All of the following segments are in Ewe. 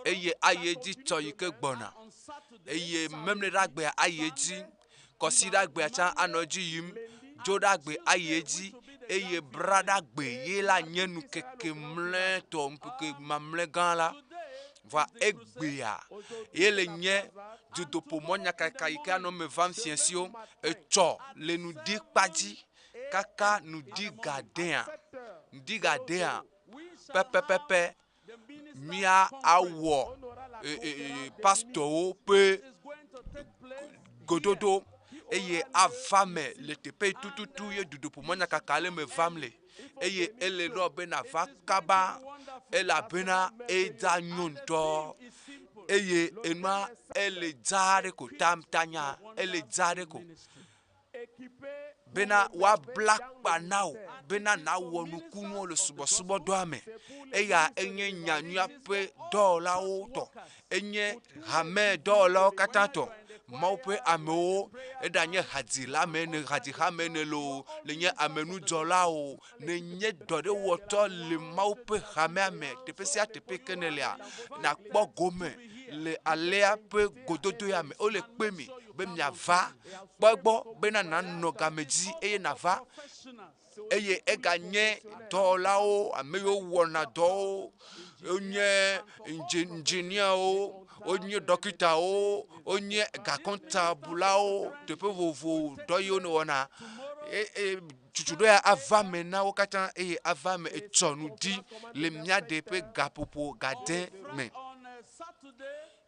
Eye ayi edzi tsɔ yi ke gbɔna. Eye Memleɖagbea ayi edzi. Kɔsiɖagbea tsã anɔ edzi yim. Dzoɖagbe ayi edzi eye Braɖagbe ye la nye nukeke mlɔetɔ, ŋkeke mamlɛ gã la. Vɔa egbea ye le nye dudoƒomɔ nyakaka yi ke anɔ eme vam fiẽsiwo. Etsɔ le ŋdi kpadzi kaka ŋdi ga dea, ŋdi ga dea pɛpɛpɛpɛ mía awɔ pastɔwo ƒe gododo eye ava me le teƒe yi tututu ye dudoƒomɔ nyakaka le me vam le eye ele nɔ be nava kaba elabena edza nyo ŋutɔ eye enua ele dza ɖe ko tanya ele dza ɖe ko. bena woabla akpa na wò bena nàwɔ nukunuwo le subɔsubɔdɔa me. Eya enye nyanyuia ƒe dɔwɔlawo tɔ, enye hame dɔwɔlawo katã tɔ, Mawu ƒe amewo, eɖanye hadzila me ne hadziha me nèle o, nenye amenudzɔla o, nenye dɔ ɖe wɔtɔ le Mawu ƒe hamea me, teƒe sia teƒe ke nèlea, nàkpɔ gome le alea ƒe gododo ya me. Wole kpe mi be miava kpɔ egbɔ bena nànɔ game dzi eye nàva. Eye eganye dɔwɔlawo, ame yiwo wɔna dɔwo, wonye inginiawo, wonye ɖɔkitawo, wonye gakɔntabulawo, teƒe vovovo dɔ yiwo wowɔna. Eye tutuɖo ya ava eme na wo katã eye ava eme etsɔ ŋdi le mía de ƒe gaƒoƒo gade me.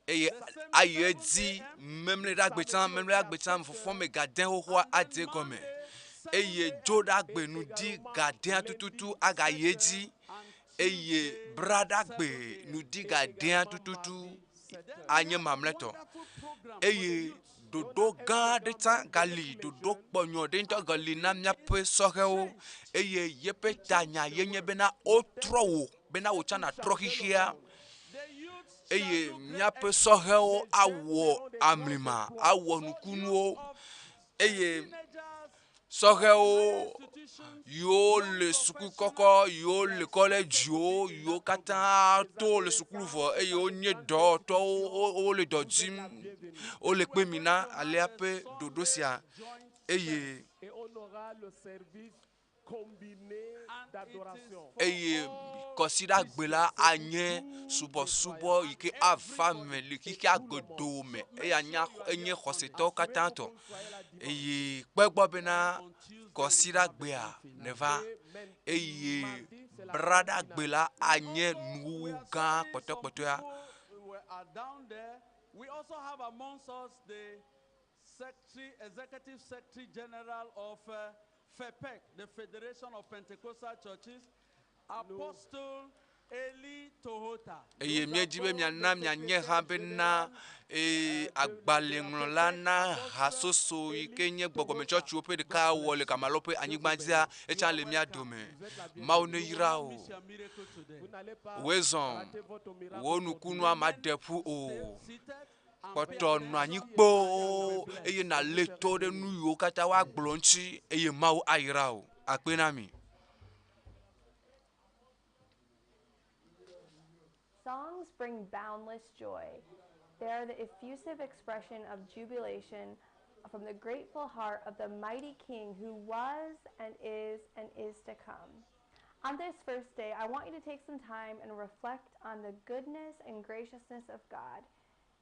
Eye ayi edzi memleɖagbe tsã, memleɖagbe tsã fɔfɔ me gade xoxoa adze egɔme eye dzoɖagbe ŋdi gadea tututu agayi edzi eye braɖagbe ŋdi gadea tututu anye mamlɛtɔ eye ɖoɖo gã aɖe tsã gali, ɖoɖo kpɔnyɔ ɖe ŋutɔ gali na míaƒe sɔhɛwo eye yeƒe tanya ye nye bena wotrɔ wò bena wò tsã nàtrɔ xexea eye míaƒe sɔhɛwo awɔ amlima, awɔ nukunuwo eye sɔhɛwo yiwo le suku kɔkɔ, yiwo le kɔledziwo, yiwo katã to le sukulu vɔ eye wonye dɔwɔtɔwo wole dɔ dim, wole kpe mi na alea ƒe ɖoɖo sia eye. Eye kɔsiɖagbe la anye subɔsubɔ yi ke ava eme le xexea godoo me eya nya enye xɔsetɔwo katã tɔ eye kpɔ egbɔ bena kɔsiɖagbea neva eye braɖagbe la anye nuwuwu gã kpɔtɔkpɔtɔea. Secretary, Executive Secretary General of uh, FEPEC, the Federation of Pentecostal Churches, Apostle Eli Tohota. Eye míedi be miana mianye hã bena ee, agbalẽŋlɔla na hasoso yi ke nye gbɔgbɔmetsɔtsiwo ƒe ɖeka wɔ le Kamalɔ ƒe anyigba dzia, etsã le mía dome. Mawu neyra wò. Wòe zɔ, wò nukunua maɖe ƒu o. Kpɔtɔ nɔ anyi kpoo eye nàlé to ɖe nu yiwo katã woagblɔ ŋuti eye Mawu ayra wò. Akpe na mi. Songs bring boundless joy. They are the effusive expression of jubilation from the grateful heart of the mighty King who was and is and is to come. On this first day, I want you to take some time and reflect on the goodness and graciousness of God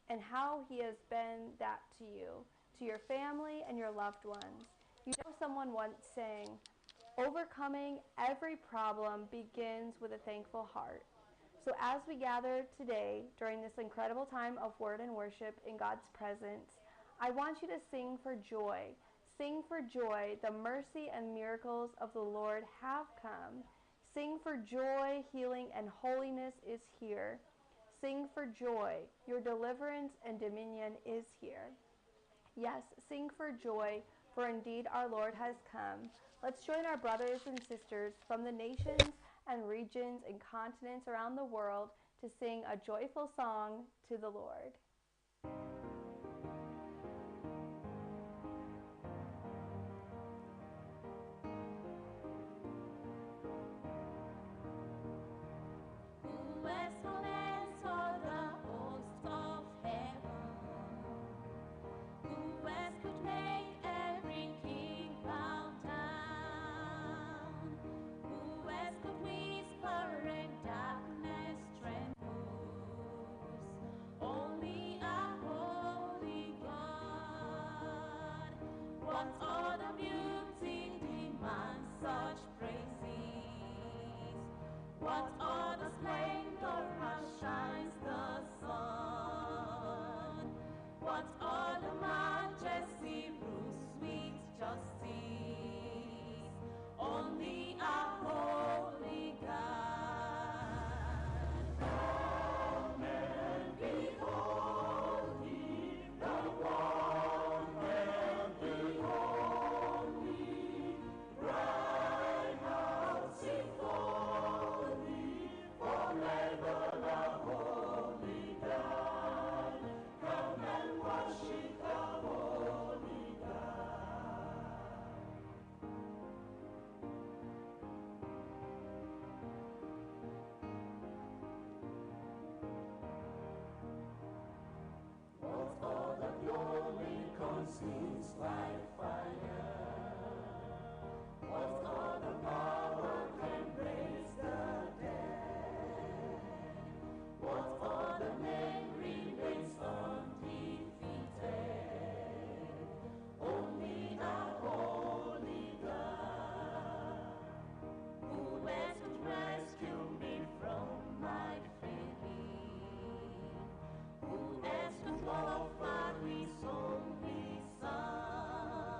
and how He has been that to you, to your family, and your loved ones. You know, someone once sang, Overcoming every problem begins with a thankful heart. So, as we gather today during this incredible time of word and worship in God's presence, I want you to sing for joy. Sing for joy, the mercy and miracles of the Lord have come. Sing for joy, healing and holiness is here. Sing for joy, your deliverance and dominion is here. Yes, sing for joy, for indeed our Lord has come. Let's join our brothers and sisters from the nations and regions and continents around the world to sing a joyful song to the Lord. What other majesty rules with justice? Only a holy God. Come and behold Him, the one and the only. Cry out symphony, forever the holy God. Come and worship the holy God. What other glory consumes like fire? What other power can raise the dead? What other name remains undefeated? Only the holy God, who else could rescue me from my failing? Who else could offer his only son?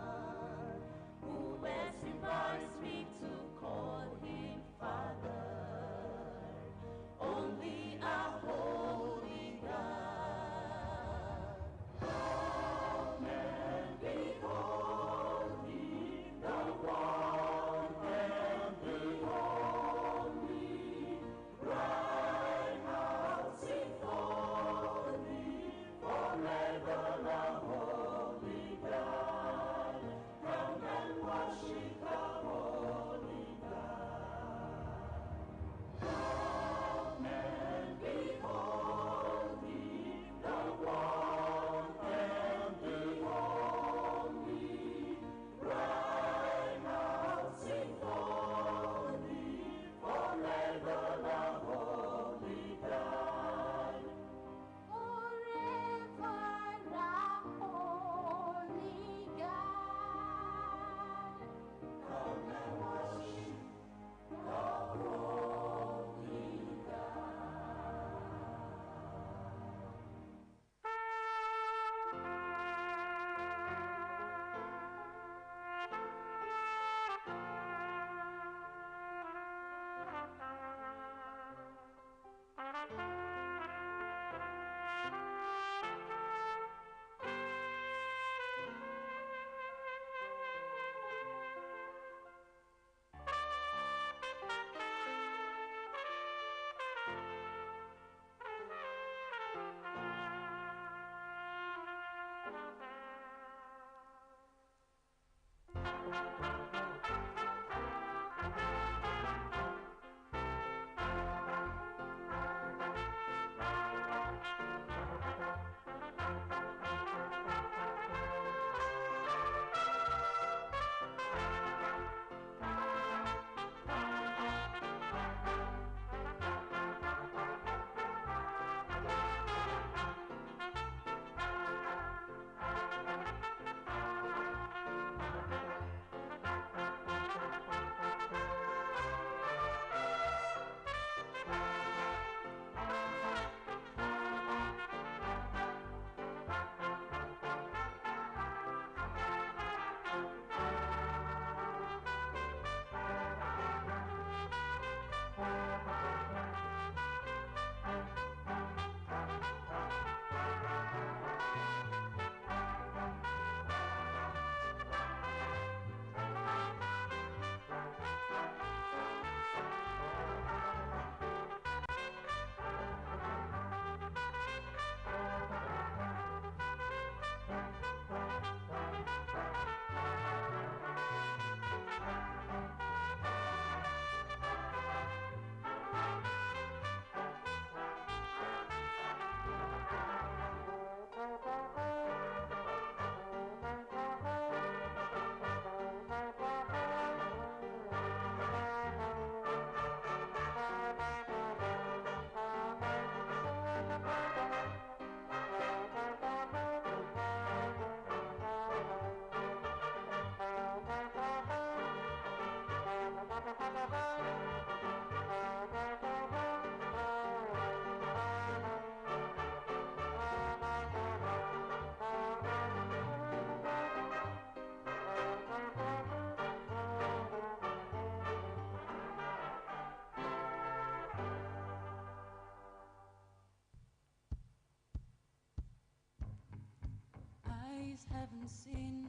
Eyes haven't seen,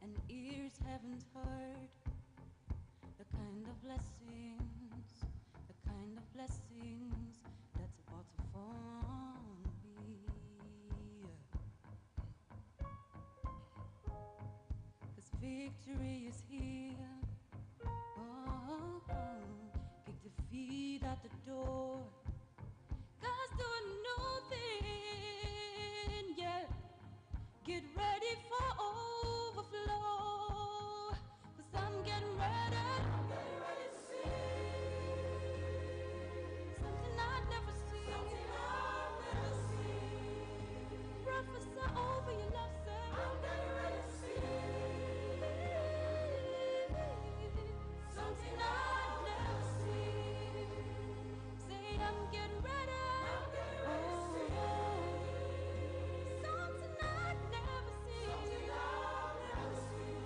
and ears haven't heard the kind of blessings, the kind of blessings that's about to fall on me. 'Cause victory is here. Oh, oh, kick defeat at the door. God's doing new thing, yeah. Get ready for overflow. 'Cause I'm getting ready. I'm getting ready to see something I've never seen. Something I've never seen. Prophesy over your life, say. I'm getting ready to see something I've never seen. Say I'm getting ready. I'm getting ready to see something I've never seen. Something I've never seen.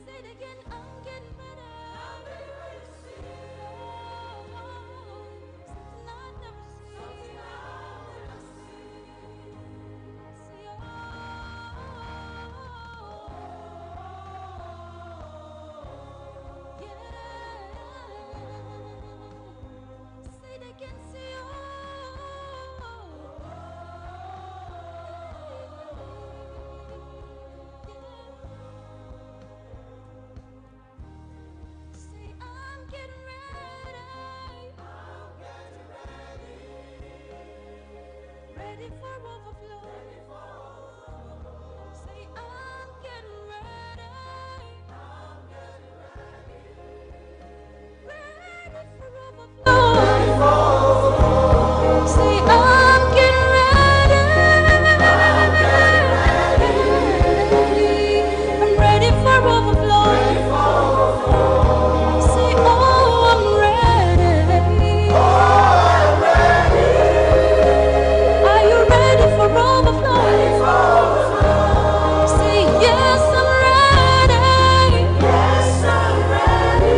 Say it again. I'm getting ready. I'm getting ready to see. Oh, something I've never seen. Something I've never seen. Say oh, yeah. Say it again. Say oh, yeah. Say I'm getting ready. I'm getting ready. Ready for overflow. Ready for overflow. Say I'm getting ready. I'm getting ready. Ready for overflow. Ready for overflow. Say I'm getting ready. I'm getting ready. I'm ready for overflow. Ready for overflow. Say oh I'm ready. Oh I'm ready. Are you ready for overflow? Ready for overflow. Say yes, I'm ready. Yes, I'm ready.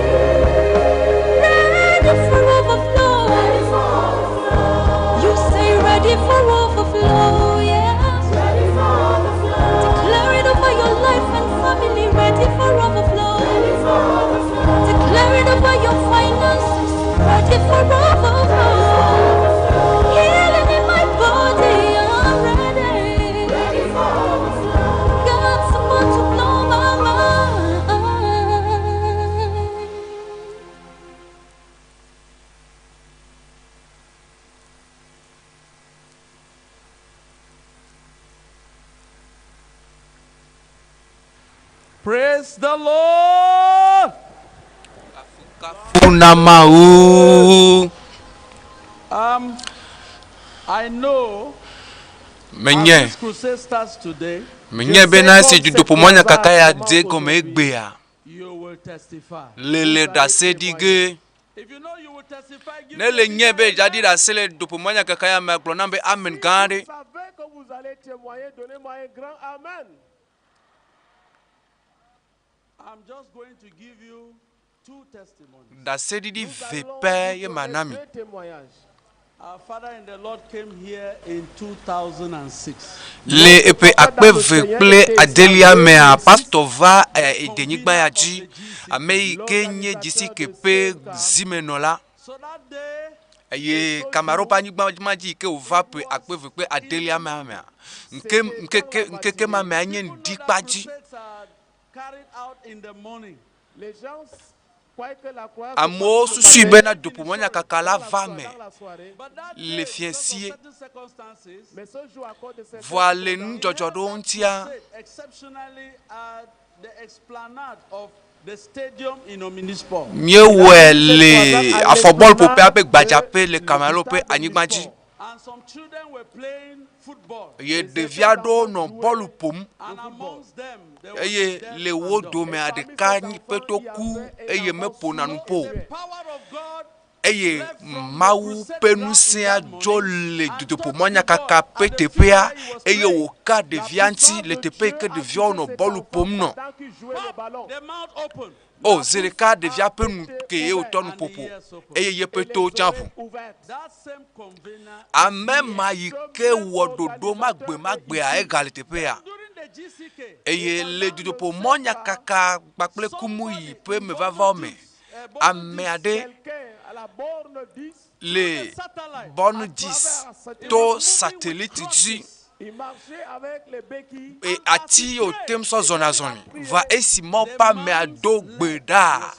Ready for overflow. Ready for overflow. You say ready for overflow, yeah. Ready for overflow. Declare it over your life and family. Ready for overflow. Ready for overflow. Declare it over your finances. Ready for overflow. Healing in my body, I'm ready. Ready for overflow. God's about to blow my mind. Praise the Lord. Kafu na Mawu. I know as Menye this crusade starts today, menye bena esi dutoƒomɔnyakaka ya dze gɔme egbea you will testify. lele ɖase ɖi ge. If you know you will testify, give Ne me le a nye big be dzaɖi amen. ɖase le dutoƒomɔnyakaka ya mea gblɔ nam be amen gã Si aɖe. vous savez que vous allez témoigner, donnez-moi un grand Amen. I'm just going to give you two testimonies. Ɖaseɖiɖi Nous ve allons pɛ vous ye ma donner na mi. deux témoignages. Our Father in the Lord came here in 2006. Le eƒe akpe ve kple adelia mea, pastor va edenyigba ya dzi, ame yi ke nye GCK ƒe zimenɔla. So that day, Eye Cameroon ƒe anyigba ma dzi yi ke wòva ƒe akpe ve kple adelia mea mea, ŋke ŋkeke ŋkeke ma mea nye people know ŋdikpa that dzi. crusades are carried out in the morning. Les gens croient que la croyance Amewo se passe susui le bena matin, dutoƒomɔnyakaka la dans la va soirée, me dans la soirée. But that le day, because of fiasie. certain circumstances, Mais ce jour, à cause de certaines Vɔa le circonstances, nudzɔdzɔ ɖewo ŋutia, crusade exceptionally at the esplanade of the stadium in Omnisport. míewɔe le afɔbɔluƒoƒea ƒe gbadzaƒe le Cameroon ƒe anyigba dzi. And some children were playing football. Eye ɖevi aɖewo nɔ bɔlu ƒom And amongst them, there was eye a deaf le wo and dumb. domea ɖeka nyi ƒe to ku eye meƒona nu ƒo o. The power of God Eye Mawu ƒe ŋusẽa dzo le dutoƒomɔnyakaka ƒe teƒea eye wòka ɖevia ŋuti le teƒe yi ke ɖeviawo nɔ bɔlu ƒom nɔ. Pendant qu'ils jouaient le ballon, The mouth opened. O, zi ɖeka ɖevia ƒe nu ke ye wòtɔ nu ƒoƒo eye yeƒe towo tsã ʋu. Ame ma yi ke wɔ ɖoɖo magbemagbea egale teƒea. Eye le dutoƒo mɔ nyakaka kpakple kumuyi ƒe mevavawo me, ame aɖe le borne 10 to satellite dzi E ati yi wòte ŋu sɔ zɔna azɔli. Vɔa esi Mawu ƒe amea do gbe ɖa,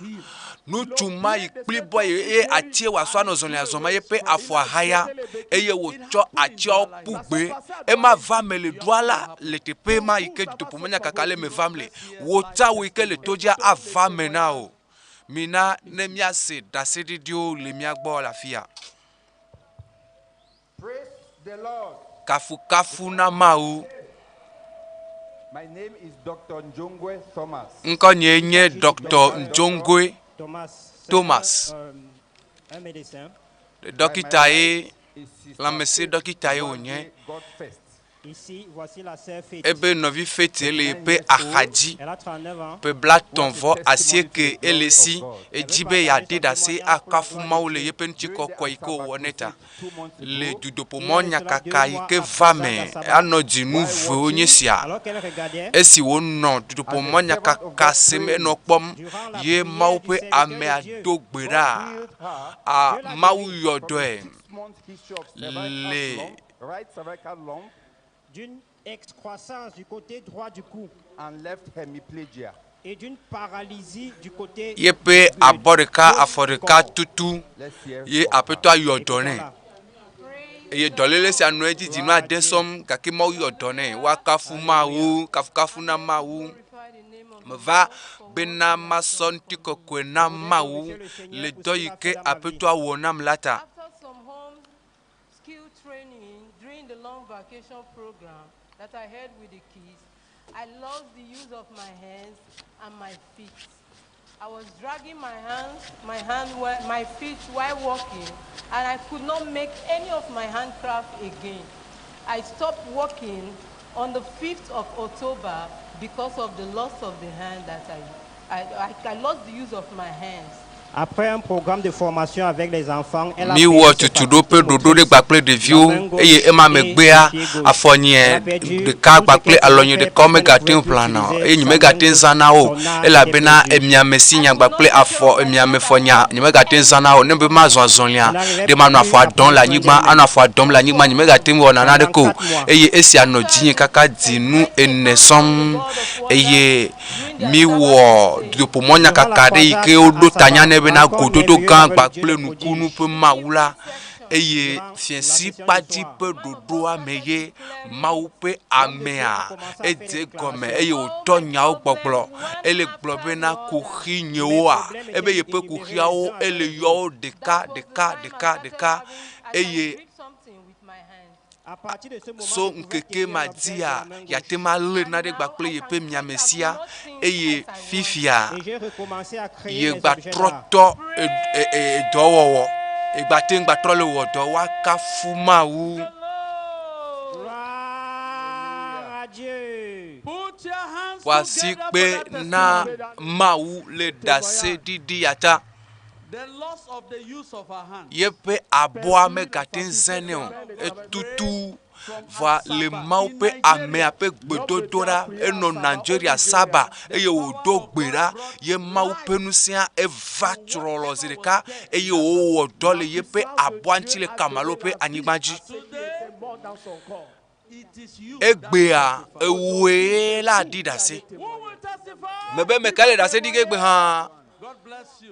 ŋutsu ma yi kplibɔ ye eye atie wòasɔ anɔ zɔlia zɔm yeƒe afɔa haya eye wòtsɔ atiawo ƒu gbe. Ema va eme le ɖoa la le teƒe ma yi ke dutoƒomenyakaka le eme vam le. Wò tsa wò yi ke le to dzia ava eme na wò. Mina ne míase ɖaseɖiɖiwo le mía gbɔ le afia. Kafukafu na Mawu. Ŋkɔnyee nye Dr. Njongwe Thomas. Ɖɔkita ye, lãmesẽ ɖɔkita ye wònye. Ebe nɔvi Faith le yeƒe axadzi. Ƒe blatɔ̃ vɔ asieke ele esi. Edzi be yeaɖi ɖase akafu Mawu le yeƒe ŋutikɔkɔe yi ke wòwɔ nɛ ta. Le dudoƒomɔ nyakaka yi ke va me anɔ dzinu vewo nye sia. Esi wònɔ dudoƒomɔ nyakaka sem enɔ kpɔm ye Mawu ƒe amea do gbe ɖa. A Mawu yɔ dɔe le Right cervical lump. D'une excroissance du côté droit du cou. And left hemiplegia. Et d'une paralysie du côté Yeƒe abɔ ɖeka, afɔ ɖeka tutu ye Aƒetɔa yɔ dɔ nɛ. Eye dɔléle sia nɔ edzi dzinu ade sɔŋ gake Mawu yɔ dɔ nɛ. Woakafu Mawu, kafukafu na Mawu. Meva bena masɔ ŋutikɔkɔe na Mawu le dɔ yi ke Aƒetɔa wɔ nam la ta. Skill training during the long vacation program that I had with the kids, I lost the use of my hands and my feet. I was dragging my hands, my hand, my feet while walking, and I could not make any of my handcraft again. I stopped working on the 5th of October because of the loss of the hand that I, I, I, I lost the use of my hands. Après un programme de formation avec les enfants, elle a Míwɔ perdu ses tutuɖo ƒe facultés ɖoɖo ɖe motrices, kpakple la ɖeviwo main eye gauche ema et megbea le pied gauche. afɔ nye Elle a perdu ɖeka tout ce kpakple qu'elle alɔ pouvait nye faire ɖeka parce qu'elle ne womegate pouvait ŋu plus ƒlana o utiliser eye sa main nyemegate ŋu gauche, zãna wo o son âge était elabena perdu. emiame si I nya could not kpakple take care afɔ of emiame myself fɔ at nya home. nyemegate ŋu zãna o. Ne be mazɔ azɔlia, Elle n'arrivait ɖe manɔ plus afɔa à dɔm prendre le soin anyigba d'elle-même. anɔ afɔa dɔm le anyigba nyemegate ŋu wɔna Pendant naneke o quatre mois. eye esia nɔ dzinye kaka dzinu ene sɔŋ eye míwɔ dutoƒomɔ nyakaka ɖe yi ke woɖo tanya nɛ bena gododo gã kpakple nukunu ƒe Mawu la eye fiẽsi kpadzi ƒe ɖoɖoa me ye Mawu ƒe amea edze egɔme eye wòtɔ nyawo gbɔgblɔ. Ele gblɔ bena kuxi nyewoa ebe yeƒe kuxiawo ele yɔ wo ɖeka ɖeka ɖeka ɖeka eye So ŋkeke ma dzia, yeate ŋu alé nane kpakple yeƒe miame sia eye fifia yegbatrɔ tɔ edɔwɔwɔ. Yegbate ŋu gbatrɔ le wɔ dɔ. Woakafu Mawu. Ƒo asikpe na Mawu le ɖaseɖiɖi ya ta. Yeƒe abɔa megate ŋu zẽ nɛ o. Etutu vɔa le Mawu ƒe amea ƒe gbedodoɖa. Enɔ Nigeria Saba eye wòdo gbe ɖa ye Mawu ƒe ŋusẽa eva trɔlɔ zi ɖeka eye wòwɔ dɔ le yeƒe abɔa ŋuti le Kamalo ƒe anyigba dzi. Egbea ewòe la ɖi ɖase. Mebe meka le ɖase ɖi ge egbe hã.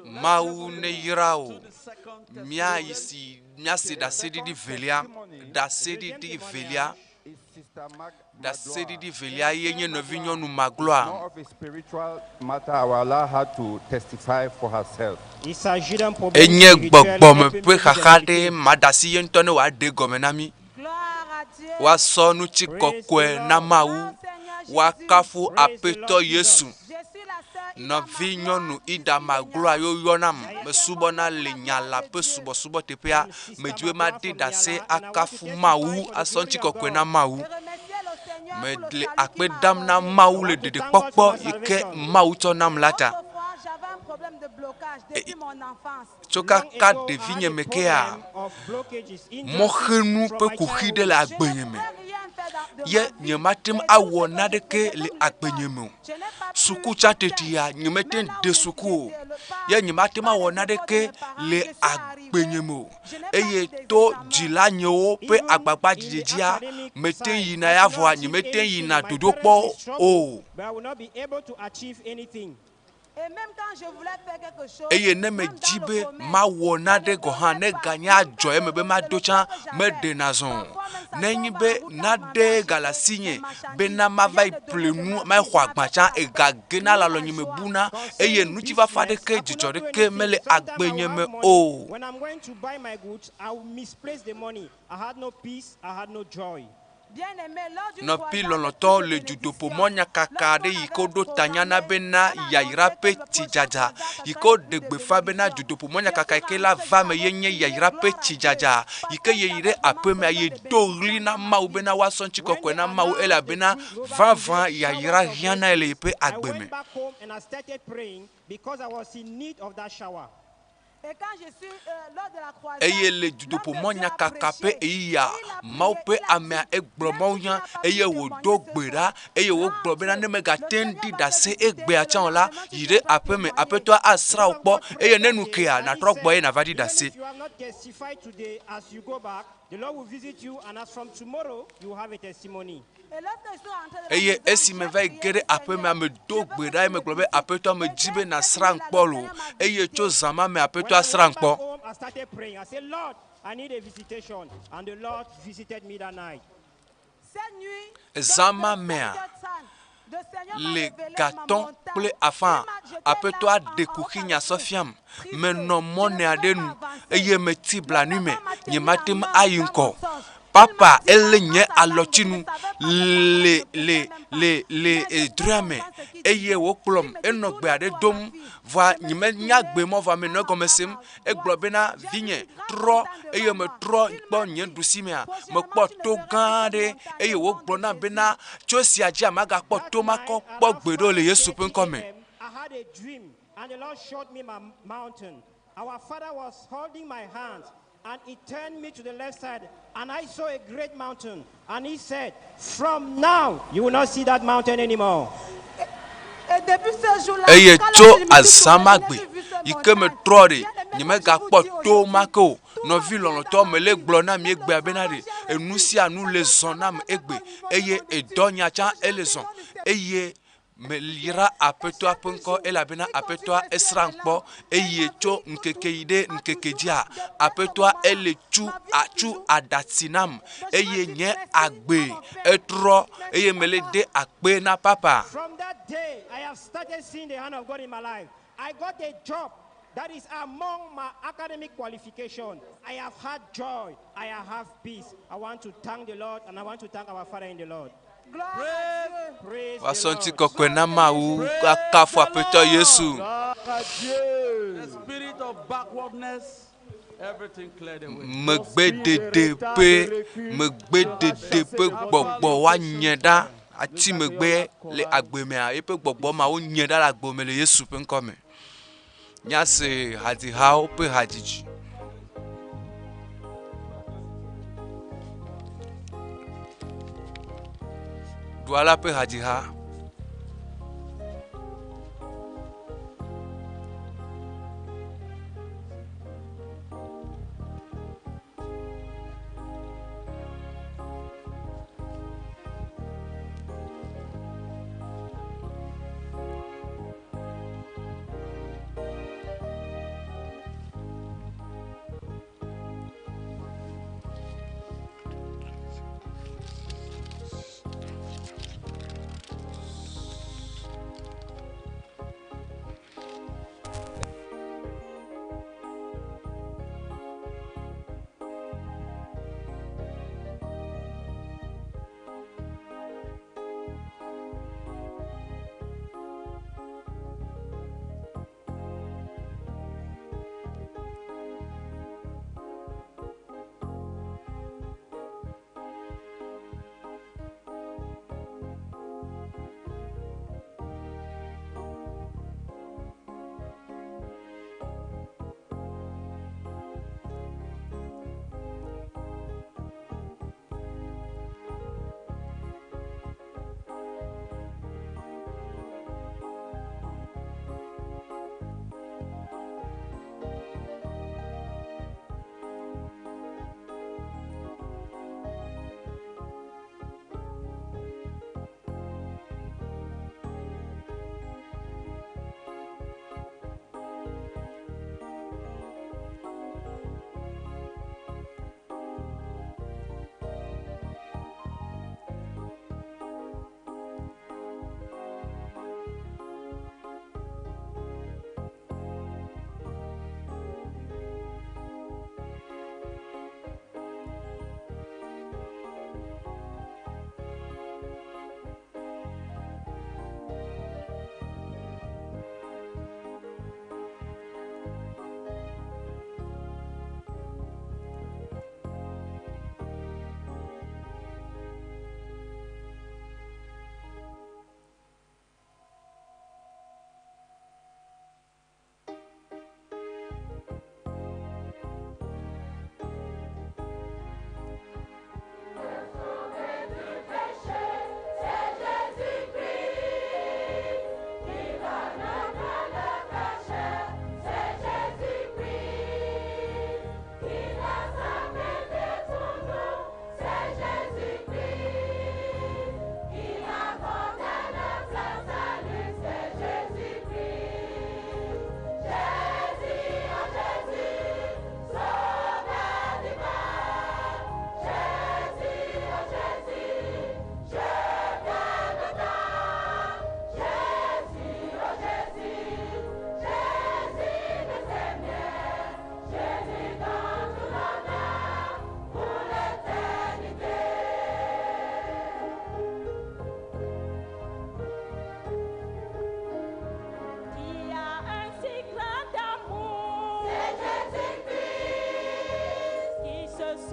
Mawu neyra wò. Míayi si míase ɖaseɖiɖi velia. Ɖaseɖiɖi velia. Ɖaseɖiɖi velia ye nye nɔvinyɔnu Magloire. Enye gbɔgbɔme ƒe xaxa ɖe maɖasi ye ŋutɔ ne wòaɖe egɔme na mí. Woasɔ ŋutikɔkɔe na Mawu. Woakafu Aƒetɔ Yesu. Nɔvinyɔnu Ida Magloire ye woyɔnam. Mesubɔna le nya la ƒe subɔsubɔ teƒea. Medi be maɖi ɖase akafu Mawu, asɔ ŋutikɔkɔe na Mawu. Mele akpe dam na Mawu le ɖeɖekpɔkpɔ yi ke Mawu tsɔ nam la ta. Tso kaka ɖevinye me kea, mɔxenu ƒe kuxi ɖe le agbenye me. Ye nyemate ŋu awɔ naneke le agbenye me o. Suku tsa tetea, nyemete ŋu de suku o. Ye nyemate ŋu awɔ naneke le agbenye me o. Eye to dzilanyewo ƒe agbagbadzedze dzia, mete ŋu yina ya vɔa nyemete ŋu yina dodokpɔ o. Eye ne medzi be mawɔ nane gɔ̃ hã, ne ganye adzɔ eme be mado tsã, meɖena zɔ o. Nenye be nane gale asinye bena mava yi ƒle nu, ma yi xɔ agba tsã, ega gena le alɔnye me buna eye ŋutifafa ɖeke, dzidzɔ ɖeke mele agbenye me o. Nɔvi lɔlɔ̃tɔ le dutoƒo mɔnyakaka aɖe yi ke woɖo tanya na bena yayra ƒe tsidzadza yi ke woɖe gbeƒã bena dutoƒo mɔnyakaka yi ke la va eme ye nye yayra ƒe tsidzadza yi ke yeyi ɖe aƒemea yedo ɣli na Mawu bena woasɔ ŋutikɔkɔe na Mawu elabena vavã yayra hiãnae le yeƒe agbe me. Eye le dutoƒomɔ nyakaka ƒe ɣeyiɣia, Mawu ƒe amea egblɔ mawunya eye wòdo gbe ɖa eye wògblɔ bena ne mègate ŋu ɖi ɖase egbea tsã o la, yi ɖe aƒeme, Aƒetɔa asrã wò kpɔ eye ne nu kea, nàtrɔ gbɔ eye nàva ɖi ɖase. Eye esi meva yi ge ɖe aƒe mea, medo gbe ɖa eye megblɔ be, Aƒetɔ, medi be nàsrãm kpɔ loo. Eye tso zã ma me, Aƒetɔa srãm kpɔ. Zã ma mea, le gatɔ̃ kple afã, Aƒetɔa ɖe kuxi nyasɔ fiam. Menɔ mɔne aɖe nu eye metsi blanui me. Nyemate ŋu ayi ŋgɔ o. Papa elé nye alɔtsinu le le le le edrɔ̃ea me eye wòkplɔm. Enɔ gbe aɖe dom vɔa nyemenya gbe ma o vɔa menɔ egɔme sem. Egblɔ bena, Vinye, trɔ eye metrɔ kpɔ nye ɖusi mea, mekpɔ to gã aɖe eye wògblɔ nam bena, tso esia dzia magakpɔ to ma kɔ kpɔ gbeɖe o le Yesu ƒe ŋkɔ me. And the Lord showed me my mountain. Our father was holding my hand, and he turned me to the left side, and I saw a great mountain. And he said, From now, you will not see that mountain anymore. Eye tso azã ma gbe yi ke metrɔ ɖe, nyemegakpɔ to ma ke o. Nɔvi lɔlɔ̃tɔ, mele gblɔ na mi egbea bena ɖe enu sia nu le zɔ nam egbe eye edɔ nya tsã ele zɔ eye Meyra Aƒetɔa ƒe ŋkɔ elabena Aƒetɔa esrãm kpɔ eye tso ŋkeke yi ɖe ŋkeke dzia, Aƒetɔa ele tsu atsu aɖatsi nam eye nye agbe etrɔ eye mele de akpe na Papa. From that day, I have started seeing the hand of God in my life. I got a job that is among my academic qualification. I have had joy. I have peace. I want to thank the Lord and I want to thank our Father in the Lord. Woasɔ ŋutikɔkɔe na Mawu, woakafu Aƒetɔ Yesu. Megbedede ƒe megbedede ƒe gbɔgbɔ woanye ɖa atsi megbe le agbe mea, eƒe gbɔgbɔ ma wonye ɖa le agbe me le Yesu ƒe ŋkɔ me. Míase hadzihawo ƒe hadzidzi. Ɖuala ƒe hadziha.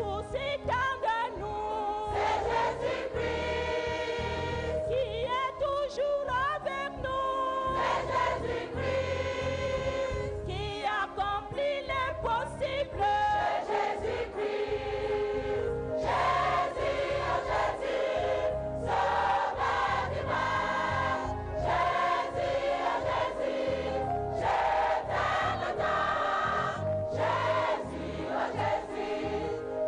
soucie tant de nous. C'est Jésus-Christ qui est toujours avec nous. C'est Jésus-Christ qui accomplit l'impossible. C'est Jésus-Christ. Jésus, oh Jésus, sauveur du monde. Jésus, oh Jésus, je t'aime tant. Jésus, oh Jésus,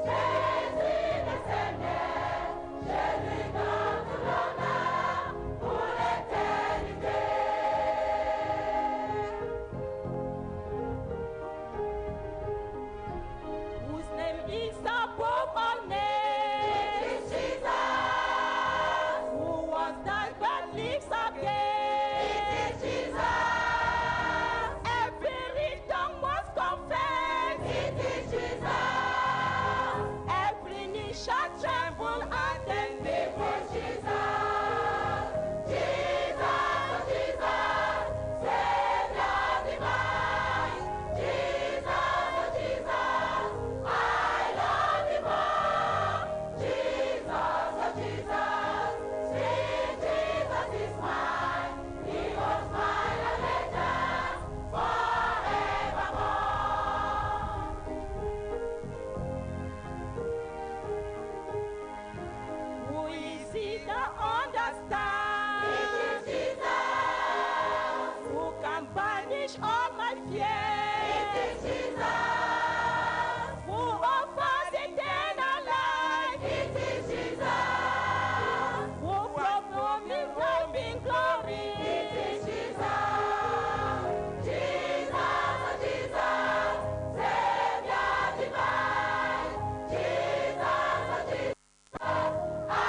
Jésus le Seigneur, je lui donne tout l'honneur pour l'éternité. Whose name is above all names. It is Jesus. Who was died but lives again. It is Jesus. Every tongue must confess. It is Jesus. Every knee shall tremble at the name of Jesus. Jesus, oh Jesus, Savior divine. Jesus, oh Jesus, I love you more. Jesus, oh Jesus, sweet Jesus is mine. He was my allegiance forevermore. Who is it that understands? It is Jesus. Who can banish all my fears? It is Jesus. Who offers eternal life? It is Jesus. Who promises life in glory? It is Jesus. Jesus, oh Jesus, Savior divine. Jesus, oh Jesus. I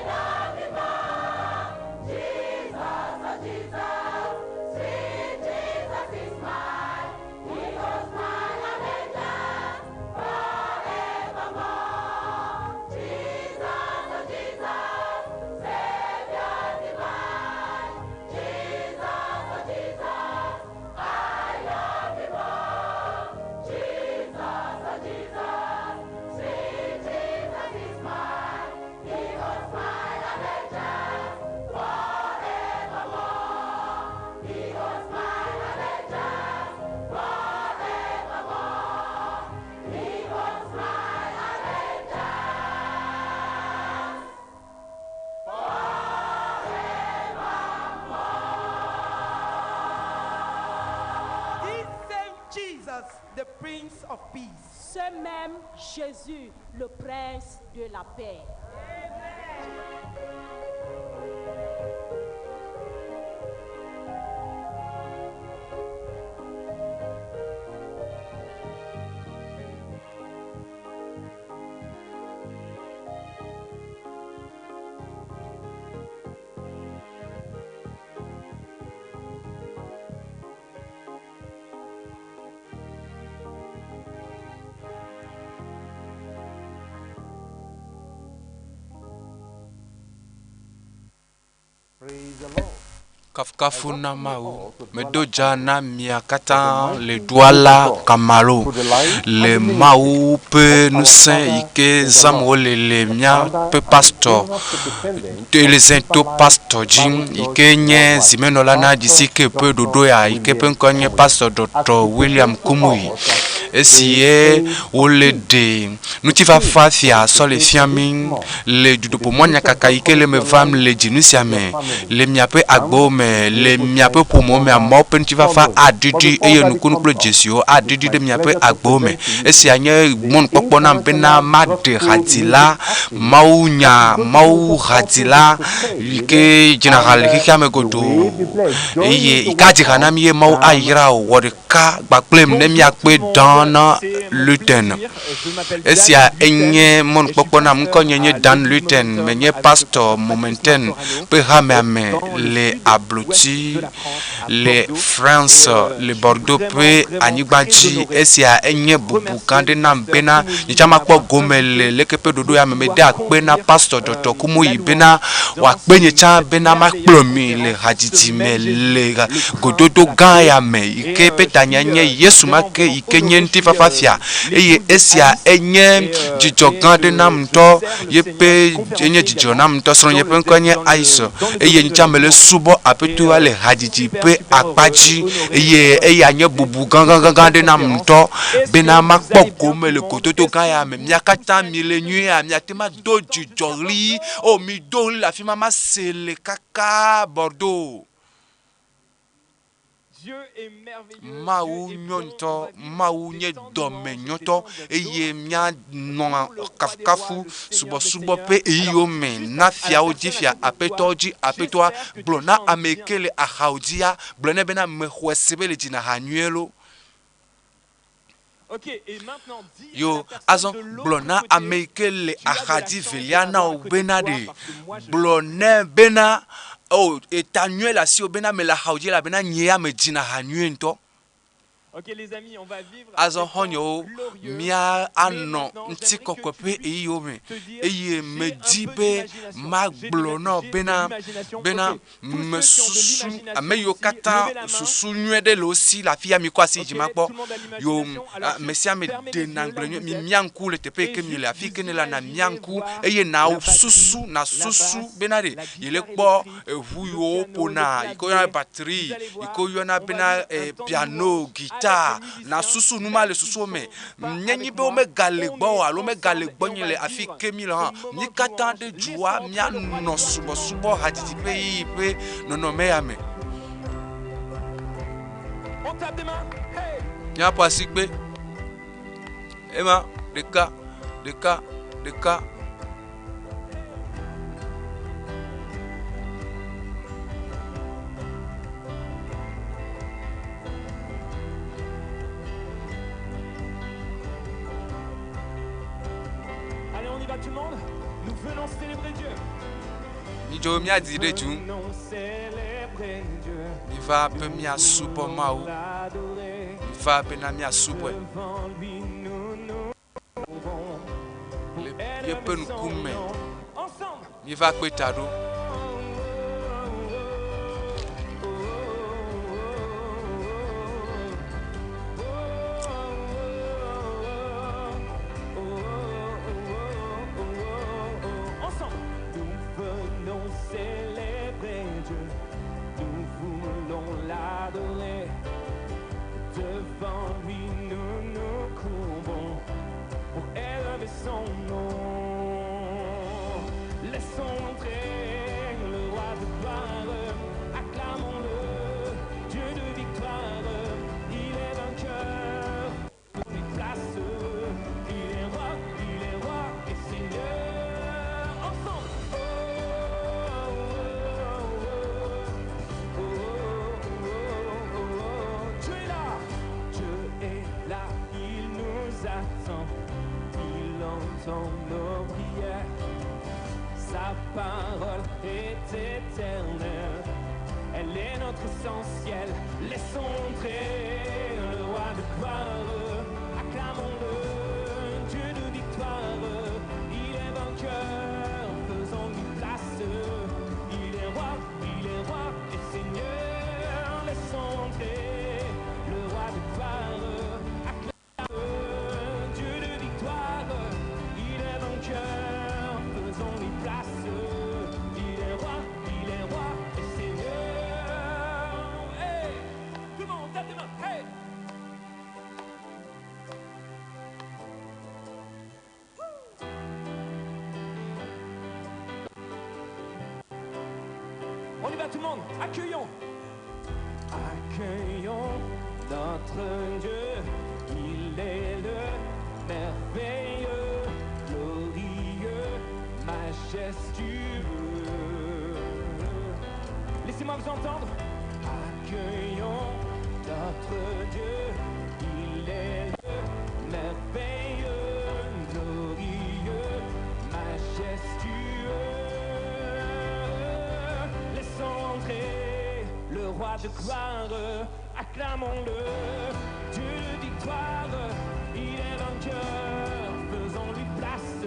love you more. Jesus, oh Jesus, sweet Jesus is mine. He was my allegiance forevermore. Jesus, oh Jesus, Savior divine. Jesus, oh Jesus, I love you more. Jesus, oh Jesus, sweet Jesus is mine. He was my allegiance forevermore. He was my allegiance forevermore. He was my allegiance This same Jesus, the Prince of Peace. Ce même Jésus, le prince de la paix. Praise the Lord. Kafukafu na Mawu. Medo dza na mia katã le Douala Camaro le Mawu ƒe ŋusẽ yi ke zãm wole le míaƒe pastor Elezento pastor dzi yi ke nye zimenɔla na GCK ƒe ɖoɖo ya yi ke ƒe ŋkɔ nye pastor Dr. William Kumuyi. Esi ye wole ɖe ŋutifafa fia sɔ le fia mí le dutoƒomɔ nyakaka yi ke le me vam le dzinu sia me le miaƒe agbewo me le miaƒe ƒomewo me amewo ƒe ŋutifafa aɖiɖi eye nukunu kple dzesiwo aɖiɖi ɖe miaƒe agbewo me. Esia nye mɔnukpɔkpɔ nam bena maɖe hadzila mawunya mawu hadzila yi ke dzina ha le xexea me godoo eye yi ke adzi ha na mi ye Mawu ayra wò wɔ ɖeka kpakple ne miakpe Dan Luten. Esia enye mɔnukpɔkpɔ nam ŋkɔnye nye Dan Luten menye pastor Momenten ƒe hamea me le ablɔ. ablotsi le France le Bordeaux ƒe anyigba dzi. Esia enye bubu gã aɖe nam bena nye tsã makpɔ gome le leke ƒe ɖoɖo ya me. Mede akpe na Pastor Dɔtɔ Kumuyi bena wòakpe nye tsã bena makplɔ mi le hadzidzi me le gododo gã ya me yi ke ƒe tanya nye Yesu ma ke yi ke nye ŋutifafa fia. Eye esia enye dzidzɔ gã aɖe nam ŋutɔ. Yeƒe enye dzidzɔ nam ŋutɔ. Srɔ̃nye ƒe ŋkɔe nye Aisha eye nye tsã mele subɔ Aƒetɔa le hadzidzi ƒe akpa dzi eye eya nye bubu gãgãgãgã aɖe nam ŋutɔ bena makpɔ gome le gododo gã ya me. Mia katã miele nyuiea? Miate ŋu ado dzidzɔɣli. O, mido ɣli le afi ma mase le kaka Bordeaux. Mawu nyo ŋutɔ, Mawu nye dɔmenyotɔ eye míanɔ kafukafu subɔsubɔ ƒe ɣeyiɣiwo me na fiawo dzi fia, aƒetɔwo dzi aƒetɔa. Gblɔ na ame yi ke le axawo dzia, gblɔ nɛ bena mexɔe se be le dzina ha nyuie loo. Yo, azɔ gblɔ na ame yi ke le axadzi velia na wò bena ɖe, gblɔ nɛ bena, O, eta nyuie le asiwò bena mele axawò dzi elabena nye ya medzina ha nyuie ŋutɔ. Azɔ xɔ̃nyewo, mía anɔ ŋutikɔkɔe ƒe ɣeyiɣiwo me eye medi be magblɔ na wò bena, bena Mesusu ame yiwo katã susu nyuie ɖe le wo si le afi ya mikɔ asi yi dzi makpɔ. Yo ame sia ame ɖe nagblẽ nyuie. Mimia ŋku le teƒe yi ke miele afi yi ke nèle la namia ŋku eye nasusu nasusu bena ɖe yele kpɔ eŋu yiwo woƒona yi ke woyɔna be batterie yi ke woyɔna bena piano, guitar. Nasusu nu ma le susuwo me. Nenye be womegale gbɔwò alo womegale gbɔnye le afi ke mí le hã, mí katã ɖe dzoa míanɔ subɔsubɔ hadzidzi ƒe ɣeyiɣi ƒe nɔnɔme ya me. Míaƒo asikpe. Ema ɖeka, ɖeka, ɖeka. Allez, on y va tout le monde. Nous venons célébrer Dieu. Midzo míadi ɖe dzu. Miva be míasubɔ Mawu. Miva bena míasubɔe. Le yeƒe ŋkume míeva kpe ta ɖo. Devant lui, nous nous courbons pour élever son nom. Laissons entrer le roi de gloire, acclamons-le, Dieu de victoire. Il est vainqueur, lui place. Il est roi, il est roi et Seigneur. Ensemble. Oh, oh, oh, oh, oh, oh, oh. Dieu est là, Dieu est là, il nous attend, il entend nos prières. Sa parole est éternelle, elle est notre essentiel. Laissons entrer le roi de gloire, acclamons-le, Dieu de victoire. Il est vainqueur, faisons-lui place. Il est roi, il est roi et Seigneur. Laissons entrer le roi de gloire, acclamons-le, Dieu de victoire. Il est vainqueur, faisons-lui place. Il est roi, il est roi et Seigneur. Hey! Tout le monde, tape des mains. Hey! On y va tout le monde, accueillons. Accueillons notre Dieu, il est le merveilleux, glorieux, majestueux. Laissez-moi vous entendre. Accueillons notre Dieu, il est le merveilleux, glorieux, majestueux. Laissons entrer roi de gloire, acclamons-le. Dieu de victoire, il est vainqueur, faisons-lui place.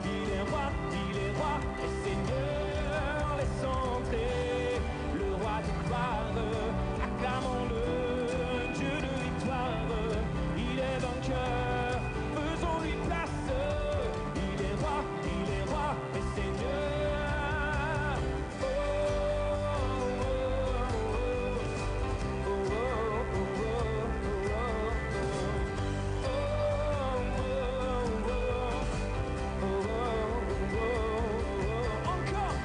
Il est roi, il est roi et Seigneur, laissons entrer le roi de gloire, acclamons-le. Dieu de victoire, il est vainqueur, faisons-lui place. Il est roi, il est roi et Seigneur. Oh, oh, oh, oh, oh, oh, oh, encore.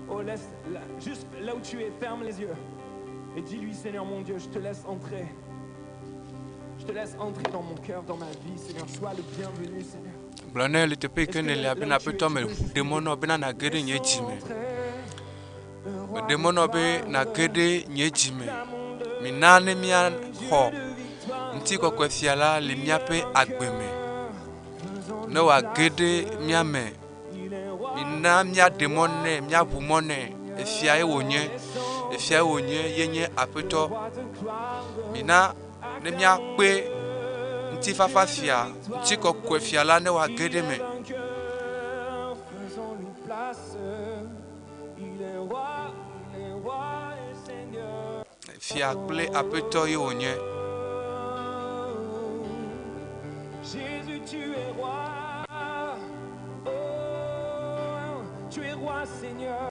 Oh, laisse, là, juste là où tu es, ferme les yeux et dis-lui, Seigneur mon Dieu, je te laisse entrer. Je te laisse entrer dans mon cœur, dans ma vie, Seigneur. Sois le bienvenu, Seigneur. Gblɔ nɛ le teƒe yi ke nèlea bena aƒetɔ meɖe mɔ na wò bena nàge ɖe nye dzi me. Meɖe mɔ na wò be nàge ɖe nye dzi me. Mina ne míaxɔ ŋutikɔkɔe fia la le míaƒe agbe me. Ne wòage ɖe mía me. Mina míaɖe mɔ nɛ, míaʋu mɔ nɛ. Efiae wònye, efiae wònye, ye nye aƒetɔ. Mina ne míakpe ŋutifafa fia, ŋutikɔkɔe fia la ne wòage ɖe eme. Faisons-lui place. Il est roi, il est roi et Seigneur. Fia kple aƒetɔ ye wònye. Jésus, tu es roi. Oh, tu es roi, Seigneur.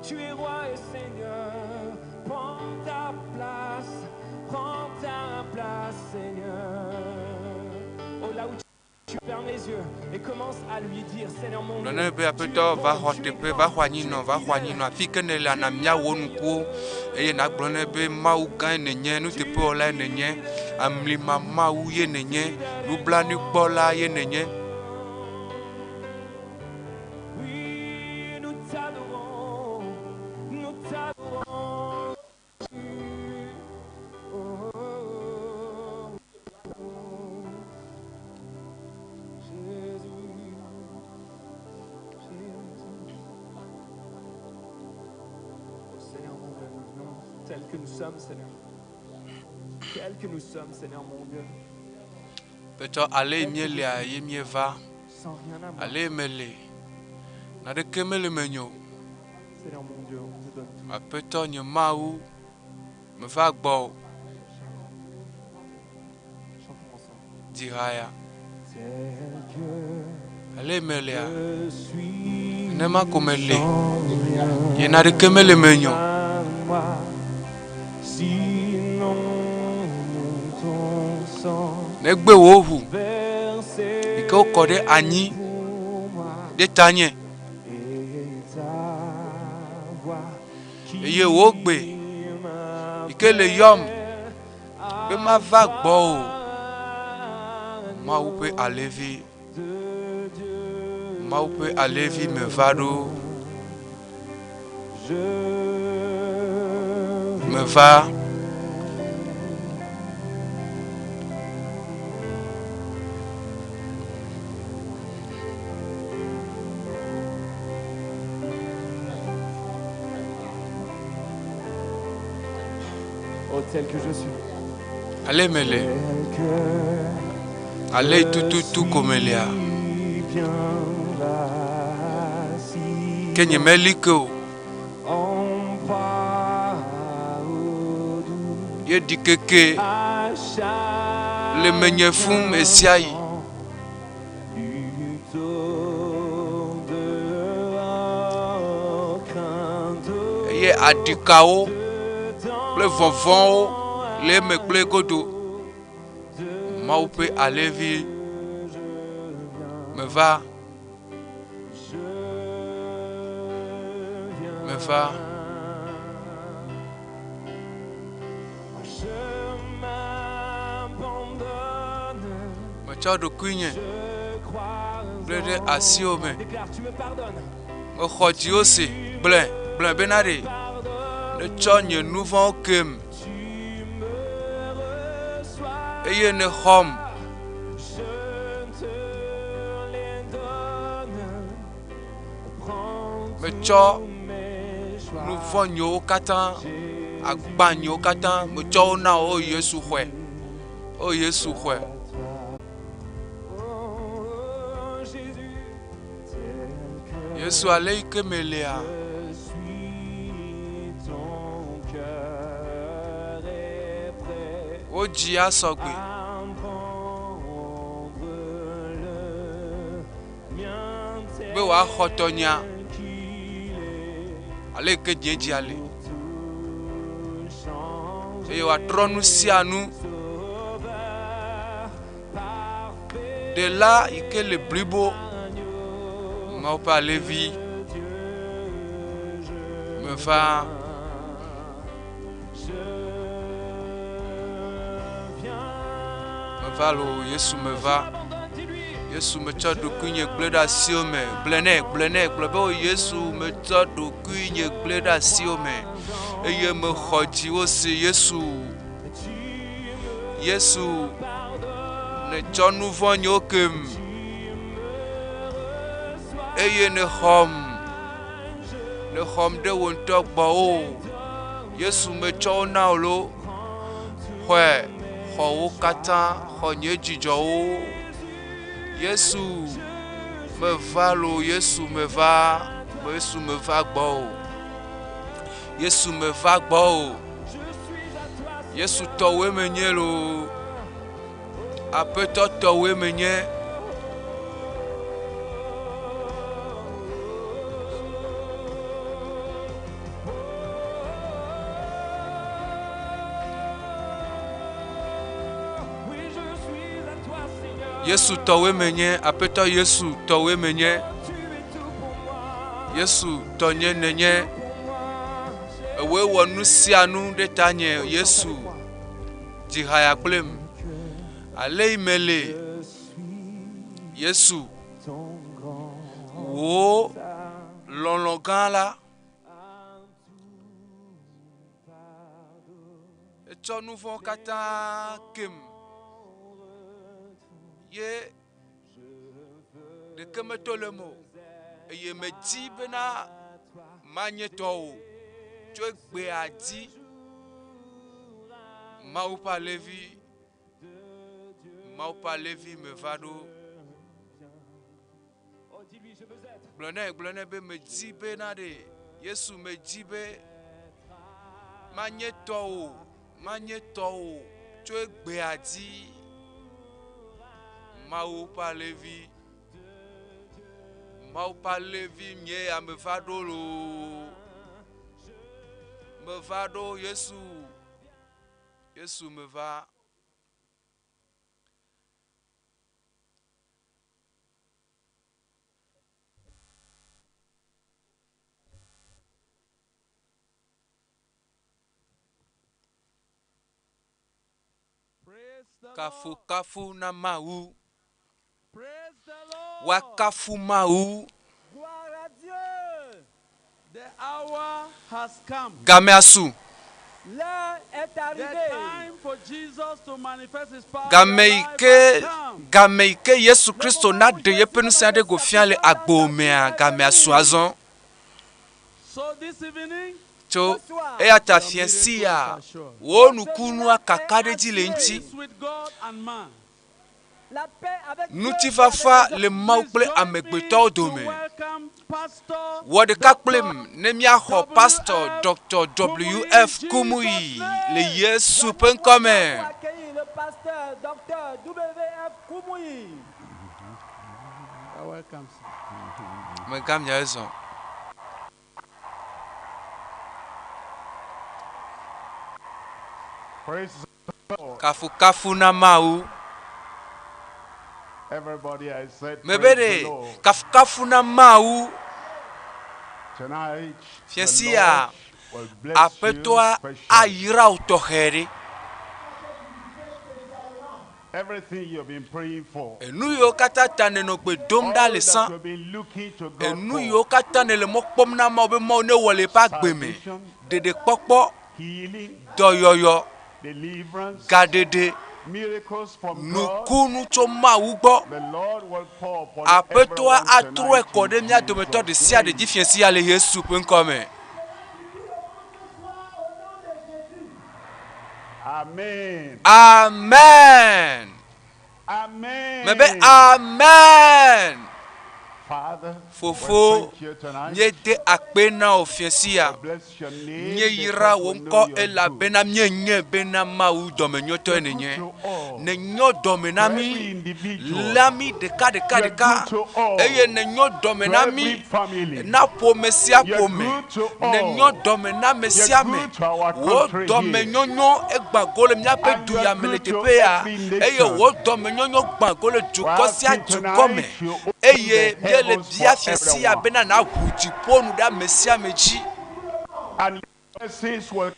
Tu es roi et Seigneur. Prends ta place, prends ta place, Seigneur. Oh, là où tu fermes les yeux et commence à lui dire, Seigneur mon Gblɔ Dieu, nɛ be aƒetɔ va xɔ teƒe, va xɔ anyinɔ, va xɔ anyinɔ. Afi ke nèlea, nàmia wò ŋkuwo eye nàgblɔ nɛ be Mawu gãe nènye, nuteƒewɔlae nènye, amlima Mawu ye nènye, nublanuikpɔla ye nènye. Oui, nous t'adorons, nous t'adorons. Oh, oh, oh. Jésus, Jésus. Oh Seigneur mon Dieu, nous venons tels que nous sommes, Seigneur. Tels que nous sommes, Seigneur mon Dieu. Aƒetɔ ale yi míelia ye míeva, Sans rien à moi. ale yi mele, naneke mele menye o. Seigneur mon Dieu, on te donne tout. Aƒetɔ nye Mawu, meva gbɔwò. Chantons ensemble. Dzi ha ya. Tel que Ale yi melea, je suis. nenema ko mele. Ye naneke mele menye o. à moi, sinon ton sang Negbe wò ʋu versé yi ke wokɔ ɖe anyi pour moi ɖe tanye et ta voix qui eye wò gbe yi ke le yɔm be mava gbɔwò. Mawu ƒe alẽvi, de Dieu. Mawu ƒe alẽvi meva ɖo, Je meva. Oh, tel que je suis. Ale mele, Tel que ale yi tututu ko melea. suis bien assis Ke nyemeli ke o. en proie au doute. Ye ɖikeke À chaque le menye fũu ɣe sia ɣi. Plutôt dehors qu'un dos Eye aɖikawo kple vɔvɔ̃wo le eme kple godo. Mawu ƒe alẽvi meva, meva. Je m'abandonne. Metsɔ ɖokuinye Je crois gblẽ ɖe asiwò me. Déclare, tu me pardonnes. Mexɔ dziwò se. Gblɔe, gblɔe bena ɖe netsɔ nye nu vɔ̃wo kem. Tu me eye nèxɔm. Metsɔ nu vɔ̃ nyewo katã, agba nyewo katã, metsɔ wo na wò, o Yesu xɔe, o Yesu xɔe. Yesu ale yi ke melea, wo dzi asɔ gbe. Be wòaxɔ tɔnyea ale yi ke nye dzia le eye wòatrɔ nu sia nu. Ɖela yi ke le blibo, Mawu ƒe Alẽvi, meva. Meva loo, Yesu meva. Yesu metsɔ ɖokuinye gblẽ ɖe asiwò me. Gblɔe nɛ, gblɔe nɛ, gblɔ be o Yesu metsɔ ɖokuinye gblẽ ɖe asiwò me eye mexɔ dziwò se Yesu. Yesu, nètsɔ nu vɔ̃ nyewo kem eye nèxɔm, nèxɔm ɖe wò ŋutɔ gbɔwò. Yesu, metsɔ wo na wò loo. Xɔe, xɔ wo katã, xɔ nye dzidzɔwo. Yesu, meva loo, Yesu, meva, Yesu, meva gbɔwò. Yesu, meva gbɔwò. Yesu tɔwoe menye loo. Aƒetɔ tɔwoe menye. Yesu tɔwoe menye. Aƒetɔ Yesu tɔwoe menye. Yesu tɔnye nènye. Ewòe wɔ nu sia nu ɖe tanye, Yesu, dzi haya kplim. Aleyi mele, Yesu, wò lɔlɔ̃ gã la. Etsɔ nu vɔ̃ katã kem ye ɖeke meto le eme o, eye medi bena manye tɔwò tso egbea dzi. Mawu ƒe Alẽvi, Mawu ƒe Alẽvi meva ɖo. Gblɔ nɛ, gblɔ nɛ be medi bena ɖe Yesu medi be manye tɔwò, manye tɔwò tso egbea dzi. Mawu ƒe Alẽvi, Mawu ƒe Alẽvi nye ya meva ɖo loo. Meva ɖo Yesu, Yesu meva. Kafukafu na Mawu. Woakafu Mawu. Gamea su. Game yi ke game yi ke Yesu Kristo naɖe yeƒe ŋusẽ ɖe go fia le agbo mea, gamea su azɔ. Tso eya ta fiẽ sia, wò nukunua kakaɖedzi le eŋuti. Ŋutifafa le Mawu kple amegbetɔwo dome. Wɔ ɖeka kplim ne míaxɔ Pastor Doctor WF Kumuyi le Yesu ƒe ŋkɔ me. Megã mia ezɔ. Kafukafu na Mawu. Mebe ɖe kafukafu na Mawu. Fiẽ sia Aƒetɔa ayra wò tɔxɛ ɖe. Enu yiwo katã ta nènɔ gbe dom ɖa le sã, enu yiwo katã nèle mɔ kpɔm na Mawu be Mawu newɔ le eƒe agbe me, ɖeɖekpɔkpɔ, dɔyɔyɔ, gaɖeɖe, Nukunu tso Mawu gbɔ. Aƒetɔa atrɔe kɔ ɖe mía dometɔ ɖe sia ɖe dzi fiẽ sia le Yesu ƒe ŋkɔ me. Amen. Amen. Amen. Mebe amen. Father, Fofo, we thank you tonight. míede akpe na wò fiẽ sia. Bless your name Míeyra because wò we know ŋkɔ you are good. elabena míenyae bena Mawu dɔmenyotɔe nènye. Nènyo dɔme na To mí, every individual. léa mí ɖeka ɖeka You are ɖeka good to all. eye nènyo dɔme To na every mí family. na ƒome sia You are ƒome. good to all. Nènyo dɔme na ame You sia are ame. good to our Wò country here. dɔmenyonyo egba go le míaƒe And du you ya are me le good to teƒe ya every eye nation. wò dɔmenyonyo gbã go le dukɔ We're sia asking dukɔ me tonight you open eye the míele heavens bia for fiẽ sia everyone. bena nàʋu dziƒo nu ɖe ame sia ame dzi And your blessings will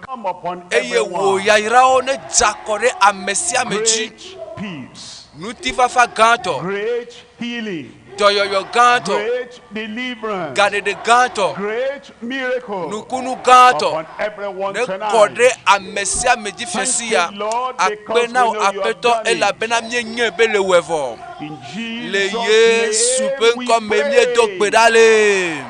come upon eye wò everyone. yayrawo nedze akɔ ɖe ame sia ame dzi. Great peace. Ŋutifafa gãtɔ, Great healing. dɔyɔyɔ gãtɔ, Great deliverance. gaɖeɖe gãtɔ, Great miracle. nukunu gãtɔ Upon everyone nekɔ ɖe tonight. ame sia ame dzi fiẽ Thank sia. you, Lord, Akpe because na we wò know you have Aƒetɔ done it. elabena míenyae be le wɔe vɔ. In Le Jesus' Yesu name ƒe we ŋkɔ me míedo gbe pray. ɖa le.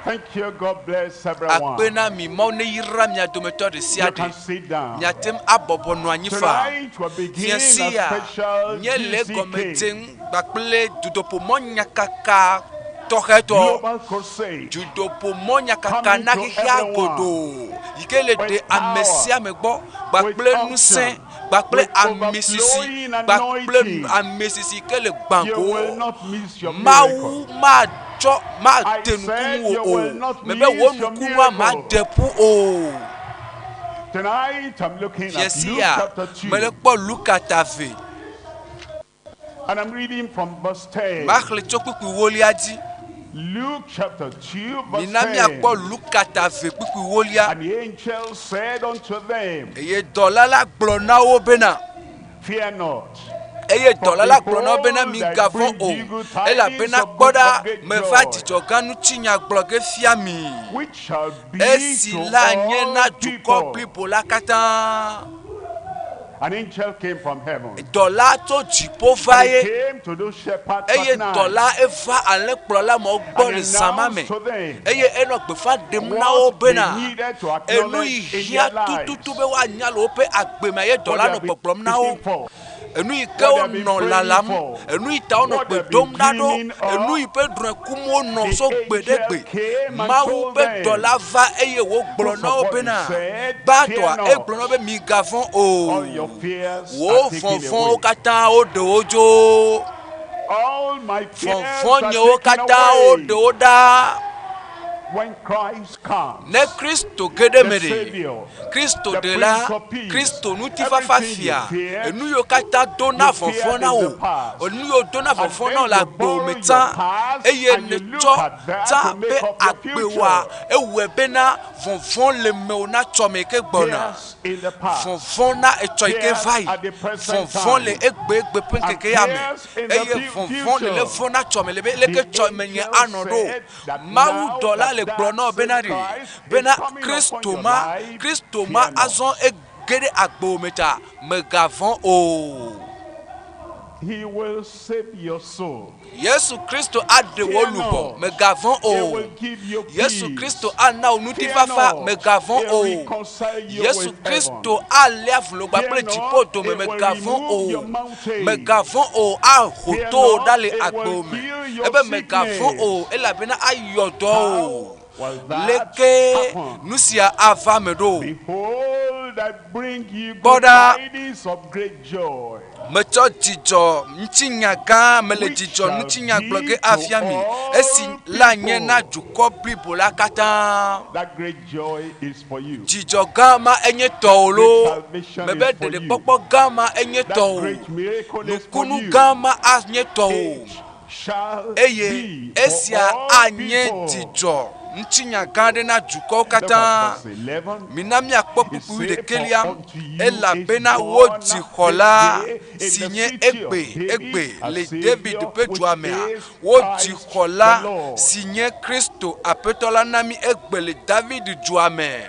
Thank you. God bless Akpe everyone. na mi Mawu neyra mia dometɔ ɖe sia You ɖe. can sit down. Miate ŋu abɔbɔ nɔ anyi faa. Tonight we're Fiẽ beginning a sia special míele egɔme GCK dzem kpakple dutoƒomɔnyakaka tɔxɛtɔ. Global Crusade. Dutoƒomɔnyakaka Coming na to xexea everyone. godoo yi ke le ɖe With ame power, sia ame gbɔ with kpakple ŋusẽ unction, kpakple with amisisi overflowing kpakple anointing. amisisi ke le You gbãgo. will not miss your Mawu miracle. matsɔ I mate said nukunu you wò will o. not Mebe wò miss your nukunua miracle. made ƒu o. Tonight I'm looking Fiẽ at Luke sia chapter 2 mele kpɔ Luka ta ve. and I'm reading from verse 10. Maxlẽ tso kpukpui wolia dzi. Luke chapter 2 verse Mina míakpɔ 10. Luka ta ve kpukpui wolia. And the angel said unto them, Eye dɔla la gblɔ na wo bena Fear not. eye For dɔla la gblɔ na wo bena behold, I migavɔ̃ bring o you good tidings elabena of kpɔ good ɖa of great meva joy, dzidzɔ gã ŋutinya gblɔ ge fia mi which shall be esi to la nye na all dukɔ people. blibo la katã. An angel came from heaven. Dɔla tso dziƒo va And he ye came to those shepherds eye at night dɔla eva alẽkplɔla mawo gbɔ and le zã ma me announced to them eye enɔ gbeƒã ɖem na wo what they bena needed to enu acknowledge yi in hiã their lives, tututu be woanya le woƒe agbe me ye what dɔla they nɔ have been gbɔgblɔm na wo. seeking for, Enu yi ke what they have been wonɔ praying lalam, for, enu yi ta wonɔ what gbe they have dom been ɖa ɖo, dreaming enu of. yi ƒe drɔ̃e kum wonɔ The so gbe ɖe angel gbe. came and Mawu told ƒe them, dɔla va eye wògblɔ First na of wo all, he bena said, gbãtɔa Fear egblɔ na wo not. be migavɔ̃ o. All your fears Wò are taken vɔvɔ̃wo away. katã woɖe wo dzo. All my fears are Vɔvɔ̃nyewo taken katã woɖe away. wo ɖa. When Christ comes, Ne Kristo ge ɖe the me ɖe, Savior, Kristo the ɖela, Prince of Peace, Kristo ŋutifafa everything you fia, feared, enu yiwo katã dona you vɔvɔ̃ feared na in the wò, past. enu yiwo dona And vɔvɔ̃ then na wò le you agbe borrow me your tsã past eye and you look nètsɔ at that tsã to be make up your agbewoa, future. ewɔe bena vɔvɔ̃ le mewò na tsɔme yi ke gbɔna. Fears in the past, Vɔvɔ̃ na etsɔ yi ke fears va yi, at the present vɔvɔ̃ le time, egbegbe ƒe and ŋkeke ya me fears in the eye vɔvɔ̃ le le future. vɔ̃ na tsɔme le be The leke tsɔme nye angel anɔ ɖo. said that Mawu now dɔla that le gblɔ that na wo same bena ɖe Christ is bena coming upon Kristo your ma life, Kristo ma fear not. azɔ ege ɖe agbewò me ta mègavɔ̃ o. He will save your soul. Yesu Kristo aɖe wò Fear luʋɔ, not. mègavɔ̃ He o. will give you Yesu peace. Kristo ana wò Fear ŋutifafa, not. mègavɔ̃ He o. reconcile you Yesu with heaven. Kristo alé avu le wò Fear kpakple dziƒo not. dome, He will mègavɔ̃ remove o. your mountain. Mègavɔ̃ o, aho Fear to wò ɖa not. le He will agbewò me. heal your Ebe mègavɔ̃ sickness. o, elabena ayɔ dɔ How o. will that Leke happen? nu sia ava me ɖo? Behold, I bring you Kpɔ good ɖa, tidings of great joy, metsɔ dzidzɔ ŋutinya gã mele which dzidzɔ shall ŋutinya gblɔ be ge to afia mi esi all la nye na people. dukɔ blibo la katã. That great joy is for you. Dzidzɔ gã ma enye That tɔwò great loo. salvation Mebe is for you. ɖeɖekpɔkpɔ gã ma enye That tɔwò. great miracle is for Nukunu you. gã ma anye tɔwò. It shall Eye be for esia all anye people. dzidzɔ ŋutinya gã aɖe na dukɔwo Look at katã. verse 11. Mina míakpɔ He kpukpui said, For ɖekɛlia unto you is elabena born wodzi this xɔla day in si the nye city of egbe David egbe a le David Savior, ƒe which dua mea. is Wodzi Christ the xɔla Lord. si nye Kristo Aƒetɔ la na mí egbe le David dua me.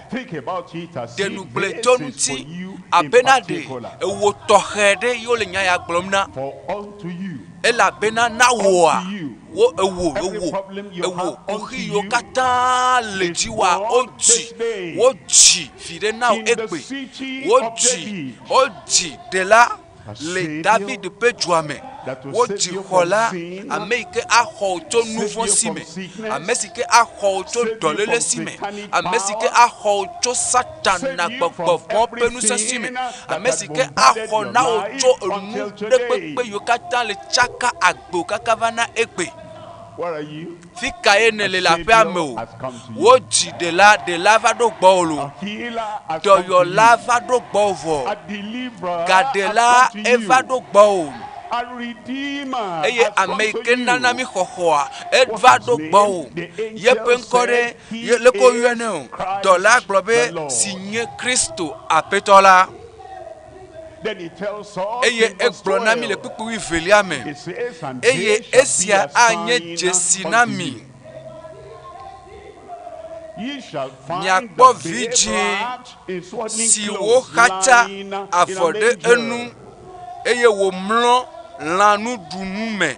Think about it as De if nugble this tso is for ŋuti you in abena ɖe particular. ewò tɔxɛ ɖe ye wole nya ya gblɔm na. For unto you, Elabena na wòa, unto you, wo ewò every ewò problem you ewò have unto kuxi yiwo you katã le is dziwòa born wodzi this day wodzi vi ɖe na wò in the egbe. city of Wodzi David. wodzi ɖela A le savior David ƒe dua me. that will Wodzi save you from xɔla, sin, ame yi ke axɔ wò tso save nu vɔ̃ you si from me, sickness, ame si ke axɔ wò tso save you dɔléle from si me, satanic ame si ke power, axɔ wò tso satana save you from gbɔgbɔ vɔ̃ ƒe ŋusẽ si me, everything that ame had si ke bombarded axɔ your na wò life tso enu until ɖe today. kpekpe yiwo katã le tsaka agbe wò kaka va na egbe. Where are you? Fi kae A nèle le aƒea me savior o? has come to you. Wodzi ɖela, ɖela va ɖo gbɔwò loo. A healer has come to Dɔyɔla you. va ɖo gbɔwò vɔ. A deliverer has Gaɖela come to eva you. ɖo gbɔwò. A redeemer Eye has come ame yi to ke nana you. mí xɔxɔa, What's eva his ɖo name? gbɔwò. The Yeƒe angel ŋkɔ ɖe, said, He ye leke woyɔe is nɛ o? Dɔla Christ gblɔ the be, Lord. si nye Kristo Aƒetɔ la. Then he tells us Eye in verse egblɔ na mí le 12, kpukpui wuievelia me. he says, And Eye this shall be esia a anye sign dzesi na unto mi. you. Ye shall find Miakpɔ the babe vidzĩ wrapped in swaddling si clothes, woxatsa lying in a avɔ ɖe manger. enu eye wòmlɔ lãnuɖunu me.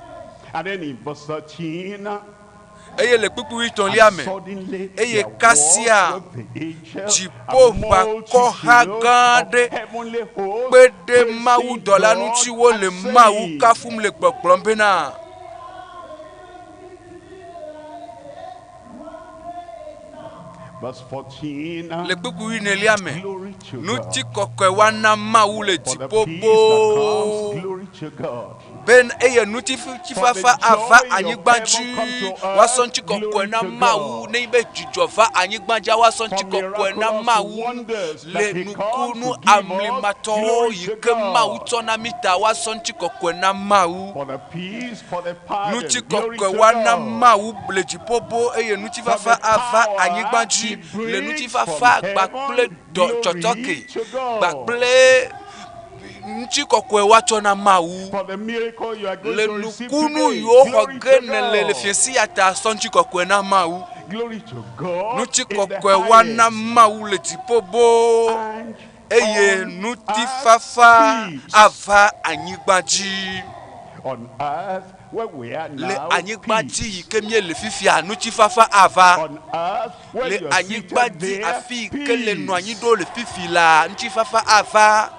And then in verse 13, Eye le kpukpui wuietɔ̃lia and me, suddenly eye there was kasia with the angel a dziƒoʋakɔha multitude gã of aɖe heavenly hosts kpe ɖe praising mawudɔla God ŋuti wole and Mawu saying, kafum le gbɔgblɔm bena, Verse 14, le kpukpui wuienelia me, glory to God. ŋutikɔkɔe woana Mawu le For the dziƒo peace that boo. comes, glory to God. Be eye For the ŋutifafa ava joy of anyigba heaven dzi, come to woasɔ earth, ŋutikɔkɔe glory na to Mawu. God. Ne be dzidzɔ va anyigba dzia, woasɔ For ŋutikɔkɔe na miraculous Mawu. wonders Le that he comes nukunu to give us, amlimatɔwo glory yi to ke Mawu God. tsɔ na mí ta, woasɔ ŋutikɔkɔe na Mawu. For the peace, for the pardon, glory Ŋutikɔkɔe to woana God. Mawu le dziƒo boo eye For ŋutifafa the ava power anyigba he dzi le brings from ŋutifafa kpakple heaven, dɔ glory tsɔtsɔke to God. kpakple ŋutikɔkɔe woatsɔ na Mawu. For the miracle you are going Le to receive nukunu today, yiwo xɔ glory ge to nèle le God. fiẽsi ya ta sɔ ŋutikɔkɔe na Mawu. Glory to God in the Ŋutikɔkɔe woana highest. Mawu le dziƒo boo And eye on earth ŋutifafa peace. ava anyigba dzi. On earth where we are Le now, anyigba dzi peace. yi ke míele fifia, ŋutifafa ava. On earth where Le you are anyigba seated dzi there, afi yi ke le nɔ anyi peace. ɖo le fifi la, ŋutifafa ava.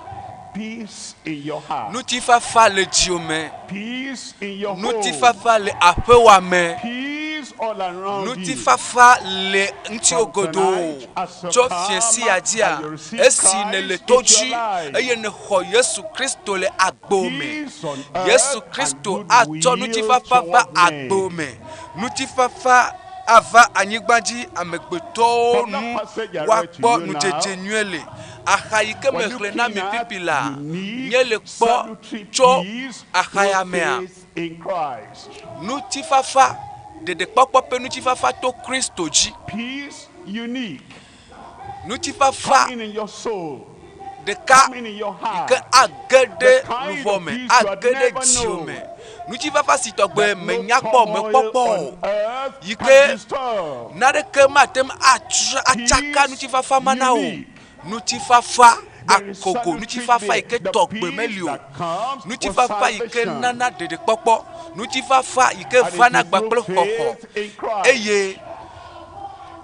Peace in your heart. Ŋutifafa le dziwò me. Peace in your home. Ŋutifafa le aƒewòa me. Peace all around you. Ŋutifafa le ŋutiwò From godoo. tonight, as you Tso come fiẽsi ya dzia, and you receive esi nèle Christ to into your dzi life, eye nèxɔ Yesu Kristo le agbo me. peace on Yesu earth and Kristo atsɔ goodwill ŋutifafa va toward agbo men. me. Ŋutifafa ava anyigba dzi amegbetɔwo From that nu passage I read to woakpɔ you nudzedze now, nyuie le. Axa yi ke we're mexlẽ na mi looking at pipi la, unique míele kpɔ salutary tso peace axa ya through mea. faith in Christ. Ŋutifafa, ɖeɖekpɔkpɔ ƒe ŋutifafa to Kristo dzi. Peace unique, Ŋutifafa coming in your soul, ɖeka coming in your yi ke heart. age ɖe The kind luʋɔ of me, peace you had age ɖe never dziwò known, me. Ŋutifafa si tɔgbe that no menya kpɔ turmoil mekpɔkpɔ o on earth yi can ke disturb. naneke mate ŋu atra atsaka Peace ŋutifafa ma na wò. unique. Ŋutifafa There is akogo, salutary ŋutifafa yi there. ke The tɔgbe peace meli o. that comes with Ŋutifafa yi ke salvation. nana ɖeɖekpɔkpɔ, ŋutifafa yi ke And it vana is through kpakple xɔxɔ faith in Christ. eye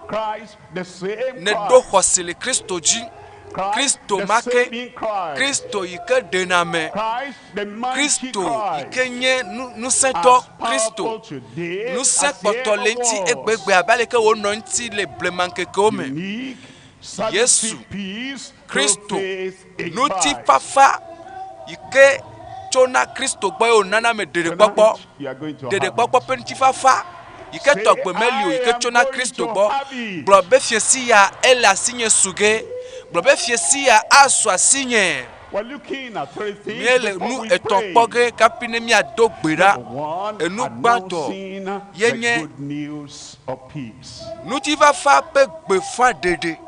Christ, the same nèɖo Christ. xɔse le Kristo dzi. Christ, Kristo the ma ke, saving Christ. Kristo yi ke ɖena me, Christ, the mighty Kristo yi Christ. ke nye nu ŋusẽtɔ As Kristo. powerful today Ŋusẽ as he kpɔtɔ ever le ŋuti was. egbegbe abe aleke wònɔ ŋuti le blemaŋkekewo me. Unique salutary Yesu peace through Kristo faith in Christ. ŋutifafa yi ke tsona Kristo gbɔ ye wònana me ɖeɖekpɔkpɔ. Tonight you are going to have Ɖeɖekpɔkpɔ it. ƒe ŋutifafa yi ke Say, tɔgbe meli o yi I ke am tsona going Kristo to gbɔ. have it. Gblɔ be fiẽsi ya ele asinye su ge. Gblɔ be fiẽsi ya asu asinye. We're looking at three things Míele before nu we etɔ̃ pray. kpɔ ge kafi ne míado gbe ɖa. Number one, Enu gbãtɔ announcing the ye nye good news of peace. ŋutifafa ƒe gbeƒãɖeɖe.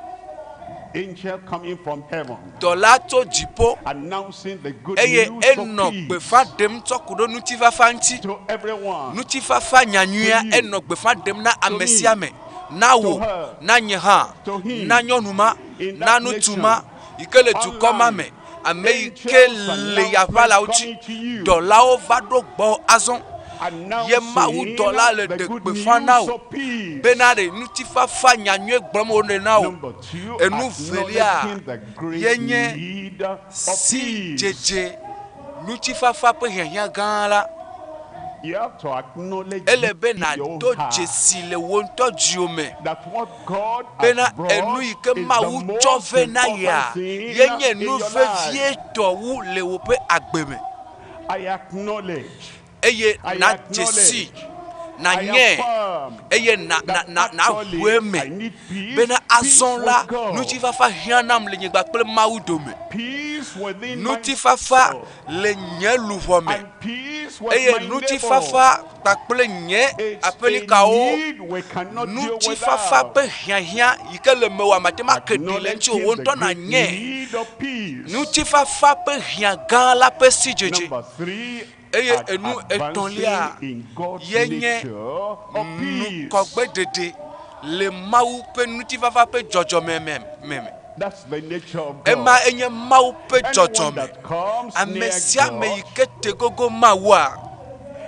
Angel coming from heaven, Dɔla tso dziƒo announcing the good eye news of enɔ peace gbeƒã ɖem tsɔ ku ɖe ŋutifafa ŋuti. to everyone. Ŋutifafa nyanyuia To you. enɔ gbeƒã ɖem na To ame me. sia ame, Na To wò, her. na nye hã, To him. na nyɔnu ma, In na that ŋutsu nation. ma yi ke le dukɔ ma me, ame yi ke Angels le yaʋalawo announcement dzi. coming to you. Dɔlawo va ɖo gbɔwò azɔ. Ye Announcing mawudɔla le the ɖe good gbeƒã na news wò of peace. bena ɖe ŋutifafa nyanyuie gblɔm wole na wò. Number two, Enu velia acknowledging the great ye nye need of peace. sidzedze ŋutifafa ƒe hiahiã gã la. You have to acknowledge Ele be in your own nàdo heart dzesi le wò ŋutɔ dziwò me that what God has bena enu brought yi ke is the Mawu tsɔ most vɛ na yea important thing ye nye in nu your life. vevietɔ wu le woƒe agbe me. I acknowledge, Eye I nadze si, acknowledge, I nanye affirm eye na na that na actually naʋu eme I need peace, bena peace azɔ la with God, ŋutifafa hiã nam le nye kple Mawu dome. peace within Ŋutifafa myself, le nye luʋɔ me and peace with eye my neighbor. ŋutifafa kpakple nye It's a aƒelikawo. need we cannot deal Ŋutifafa without. ƒe hiahiã yi ke le mewò amate ŋu ake ɖi le ŋuti o, wò Acknowledging the ŋutɔ great nanye need of peace. ŋutifafa ƒe hiã gã la ƒe sidzedze. Number three, Eye enu etɔ̃lia advancing in God's ye nye nature of peace. nukɔgbeɖeɖe le Mawu ƒe ŋutifafa ƒe dzɔdzɔme me me. That's the nature of Ema God. enye Mawu ƒe Anyone dzɔdzɔme. that comes Ame near sia ame yi God, ke te gogo Mawua,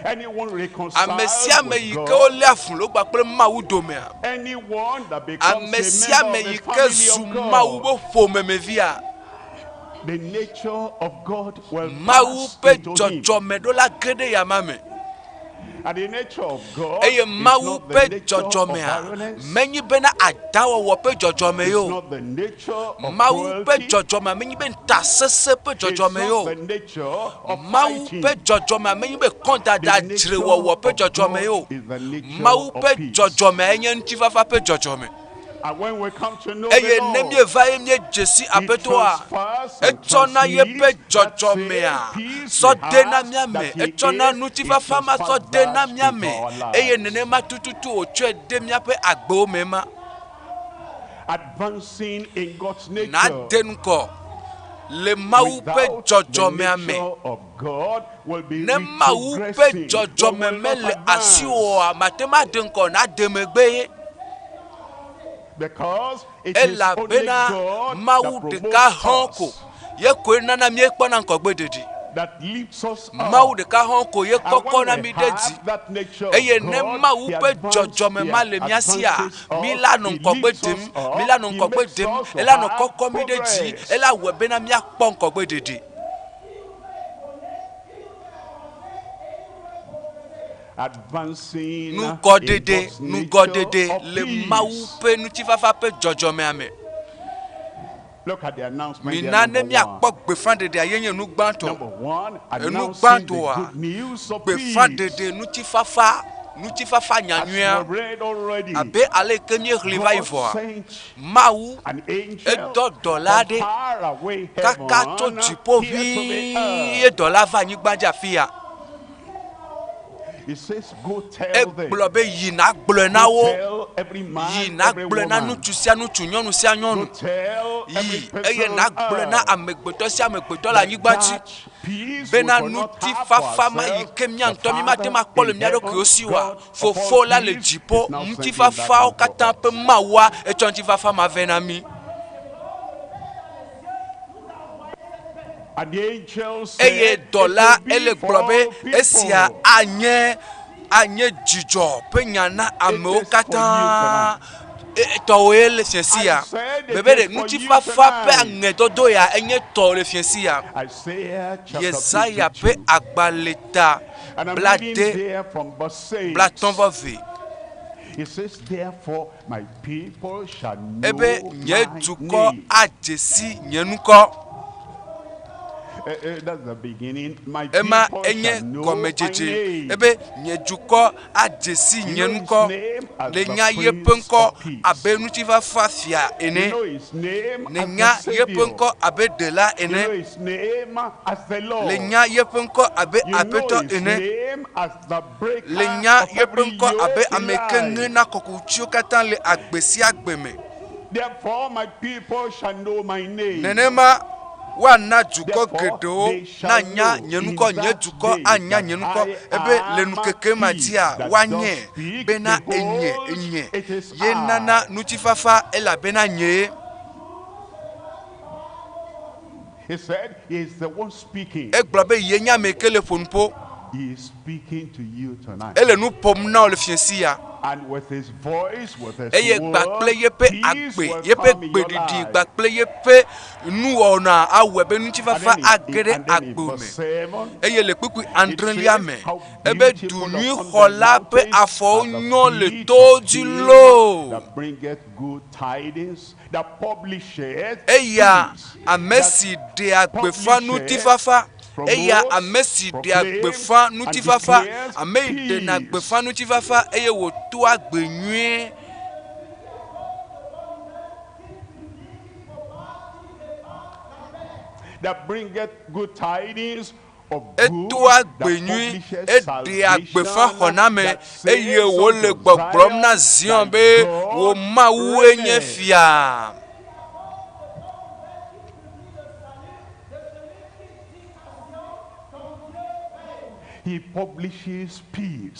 anyone ame reconciled sia ame with yi ke God, woléa fu le wo kpakple Mawu domea, anyone that becomes ame a sia member ame of the yi ke family zu of Mawu God, ƒe ƒomemevia, the nature of God will Mawu pass ƒe into him. dzɔdzɔme ɖo la ge ɖe yama me. And the nature of God Eye is Mawu not the ƒe nature of dzɔdzɔmea violence, menyi bena adãwɔwɔ ƒe dzɔdzɔme it's ye o. not the nature of Mawu ƒe cruelty, dzɔdzɔmea menyi be ŋutasesẽ ƒe it's dzɔdzɔme ye not o. the nature of Mawu fighting. ƒe dzɔdzɔmea menyi be kɔdada The nature dzrewɔwɔ ƒe of dzɔdzɔme ye God o. is the nature Mawu of ƒe peace. dzɔdzɔmea enye ŋutifafa ƒe dzɔdzɔme. And when we come to know the Eye ne Lord, míeva ye míedze si He Aƒetɔa, transfers and etsɔna yeƒe transmits that same dzɔdzɔmea peace sɔ he dena has mía me. that he Etsɔna is, he ŋutifafa ma sɔ transfers dena that mía into me. our Eye lives. nenema tututu wòtsɔe de míaƒe agbewo me ma. Advancing in God's nature. Nade ŋgɔ le Mawu ƒe Without the dzɔdzɔmea me. nature of God will be Ne Mawu ƒe retrogressing. We dzɔdzɔme will not mele asiwò advance oa, mate ŋu ade ŋgɔ nade megbe ye. because it is only Elabena God Mawu that ɖeka promotes hɔ̃ ko us, ye koe nana míekpɔna ŋgɔgbeɖeɖi. that lifts us Mawu up. ɖeka hɔ̃ ko ye And kɔkɔ na when we mí ɖe dzi. have that nature of Eye ne God, Mawu he ƒe advances, dzɔdzɔme he ma le mía sia, advances mí us, la nɔ he ŋgɔgbe lifts ɖem, us mí up, la nɔ he ŋgɔgbe makes ɖem, us to ela nɔ have kɔkɔ mí ɖe dzi, progress. ela wɔe bena míakpɔ ŋgɔgbeɖeɖi. Advancing in Nugɔɖeɖe, God's nature nugɔɖeɖe of le Mawu peace. ƒe ŋutifafa ƒe dzɔdzɔmea me. Look at the announcement there, Mina ne number one. míakpɔ gbeƒãɖeɖea ye nye nu gbãtɔ. Number one, Enu announcing the gbãtɔa, good news of peace. gbeƒãɖeɖe ŋutifafa, ŋutifafa As nyanyuia. we read already, Abe ale yi ke míexlẽ va yi God vɔa, sent Mawu an angel edɔ dɔla from ɖe far away kaka tso heaven dziƒo here to the ʋĩi earth. ye dɔla va anyigba dzi afi ya. He says, Go tell them. Egblɔ be yi nàgblɔe na Go wo. tell every Yi man, every nàgblɔe na woman. ŋutsu sia ŋutsu, nyɔnu sia Go nyɔnu. tell every Yi person eye on nàgblɔe na earth amegbetɔ sia amegbetɔ le that anyigba dzi that peace we bena could not have for ŋutifafa ma yi ourselves, ke mía the ŋutɔ mímate Father ŋu akpɔ le in mía heaven, ɖokuiwo si oa, God of all Fofo la le peace, dziƒo, is now sending that ŋutifafawo unto katã us. ƒe Mawua etsɔ ŋutifafa ma vɛ na mí. And the angel Eye said, It dɔla will be ele for gblɔ be all esia people. anye anye dzidzɔ ƒe nya na It amewo is for you katã. tonight. E- Tɔwòe le fiẽ I sia. said it Bebe ɖe is for you ŋutifafa ƒe tonight. aŋedodo ya enye tɔwò le fiẽ sia. Isaiah chapter Yesaya ƒe 52. agbalẽ ta And I'm reading blade there from verse 6. blatɔ̃ vɔ ve. He says, Therefore, my people shall Ebe know nye my dukɔ name. adze si nye ŋkɔ. That's the beginning. My Ema people enye shall know my gɔmedzedze. name. Ebe nye dukɔ adze si You nye know his ŋkɔ. name as Le the nya yeƒe Prince ŋkɔ of Peace. abe ŋutifafa fia You ene. know his name Le as nya the yeƒe Savior. ŋkɔ abe ɖela You ene. know his name as the Le Lord. nya yeƒe ŋkɔ abe You know Aƒetɔ his ene. name as the breaker Le nya of yeƒe every ŋkɔ abe yoke in ame ke life. ŋena kɔkutsiwo katã le agbe sia agbe me. Therefore, my people shall know my name. Nenema Woana dukɔ geɖewo nanya nye ŋkɔ, nye dukɔ anya nye ŋkɔ, ebe le ŋkeke ma dzia, woanyɛ bena enye, enye ye nana ŋutifafa elabena nyee. Egblɔ be ye nye ame yi ke le ƒo nu ƒo. Ele nu ƒom na wò le fiẽsi ya. Eye kpakple yeƒe agbe, yeƒe gbeɖiɖi kpakple yeƒe nuwɔna awɔe be ŋutifafa age ɖe agbo me. Eye le kpukpui adrelia me, ebe du nyui xɔla ƒe afɔwo nyɔ le towo dzi loo. Eya ame si ɖea gbeƒã ŋutifafa, eya ame si ɖea gbeƒã ŋutifafa, ame yi ɖena gbeƒã ŋutifafa eye wòtoa gbe nyuie. That bringeth good tidings Etoa gbe nyui, eɖea gbeƒã xɔname, eye wòle gbɔgblɔm na Zion be, Wò Mawue nye fia.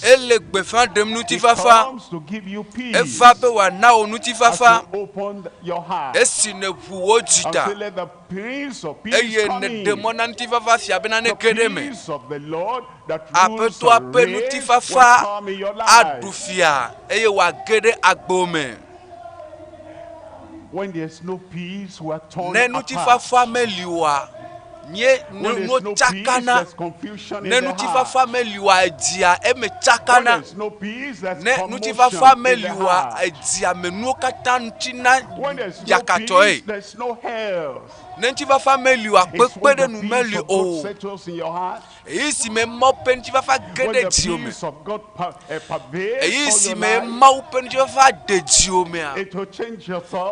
Ele gbeƒã ɖem ŋutifafa. Eva be wòana wò ŋutifafa esi nèʋu wò dzi ta. eye nèɖe mɔ na ŋutifafa fia bena nege ɖe eme. Aƒetɔa ƒe ŋutifafa aɖu fia eye wòage ɖe agbo me. Ne ŋutifafa meli oa, nye nuwo tsakana. Ne ŋutifafa meli oa, edzia eme tsakana. Ne ŋutifafa meli oa, edzia me nuwo katã tsina yakatɔe. Ne ŋutifafa meli oa, kpekpeɖeŋu meli o. Ɣeyiɣi si me Mawu ƒe ŋutifafa ge ɖe dziwò me, ɣeyiɣi si me Mawu ƒe ŋutifafa de dziwò mea,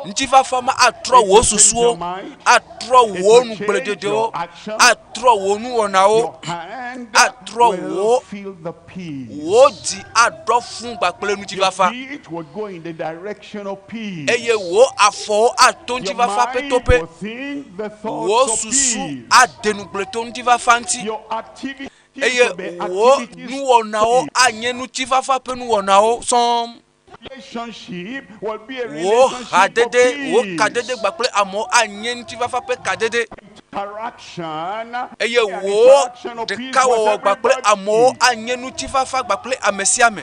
ŋutifafa ma atrɔ wò susuwo, atrɔ wò nugblededewo, atrɔ wò nuwɔnawo, atrɔ wò wò dzi aɖɔ fũ kpakple ŋutifafa, eye wò afɔwo ato ŋutifafa ƒe toƒe, wò susu ade ŋugble to ŋutifafa ŋuti, eye wò nuwɔnawo anye ŋutifafa ƒe nuwɔnawo sɔŋ. Wò hadede, wò kadede kpakple amewo anye ŋutifafa ƒe kadede, eye wò ɖekawɔwɔ kpakple amewo anye ŋutifafa kpakple ame sia ame.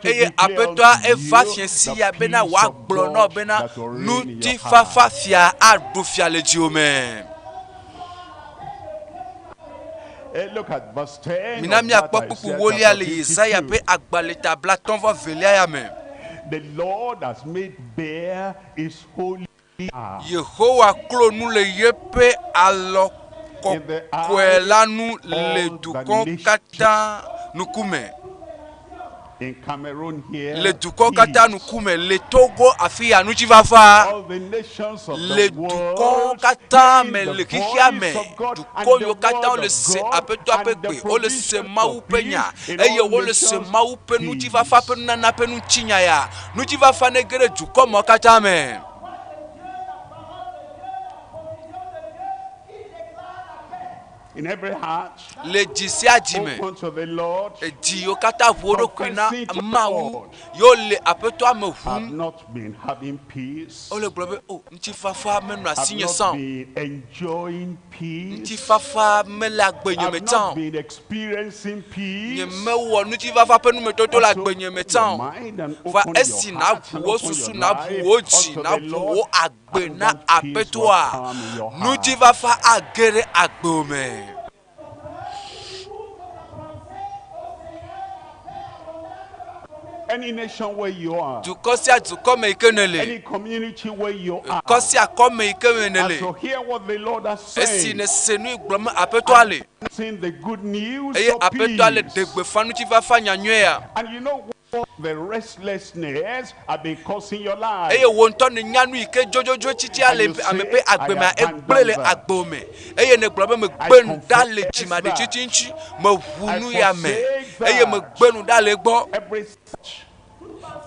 Eye Aƒetɔa eva fiẽ sia bena wòagblɔ na wò bena ŋutifafa fia aɖu fia le dziwò me. Mina míakpɔ kpukpui wolia le Yesaya ƒe agbalẽ ta blatɔ̃ vɔ velia ya me. Yehowa klo nu le yeƒe alɔ kɔkɔe la nu le dukɔwo katã ŋkume. Le dukɔwo katã ŋkume, le Togo afi ya ŋutifafa le dukɔwo katã me le xexea me. Dukɔ yiwo katã wole se Aƒetɔa ƒe gbe, wole se Mawu ƒe nya eye wole se Mawu ƒe ŋutifafa ƒe nunana ƒe ŋutinya ya. Ŋutifafa nege ɖe dukɔ mawo katã me. Le dzi sia dzi me, edzi yiwo katã ʋu wo ɖokui na Mawu, ye wole Aƒetɔa me ʋum, wole gblɔ be, O, ŋutifafa menɔ asinye sã o. Ŋutifafa mele agbenye me tsã o. Nyemewɔ ŋutifafa ƒe numetoto le agbenye me tsã o. Va esi nàʋu wò susu, nàʋu wò dzi, nàʋu wò agbe. gbe na Aƒetɔa, ŋutifafa age ɖe agbewò me. Dukɔ sia dukɔ me yi ke nèle, kɔ sia kɔ me yi ke me nèle, esi nèse nu yi gblɔm Aƒetɔa le, eye Aƒetɔa le ɖe gbeƒã ŋutifafa nyanyuie ya. Eye wò ŋutɔ nènya nu yi ke dzodzodzoetsitsia le ame ƒe agbe mea, egblẽ le agbewò me. Eye nègblɔ be, Megbe nu ɖa le dzimaɖitsitsi ŋuti, meʋu nu ya me, eye megbe nu ɖa le egbɔ.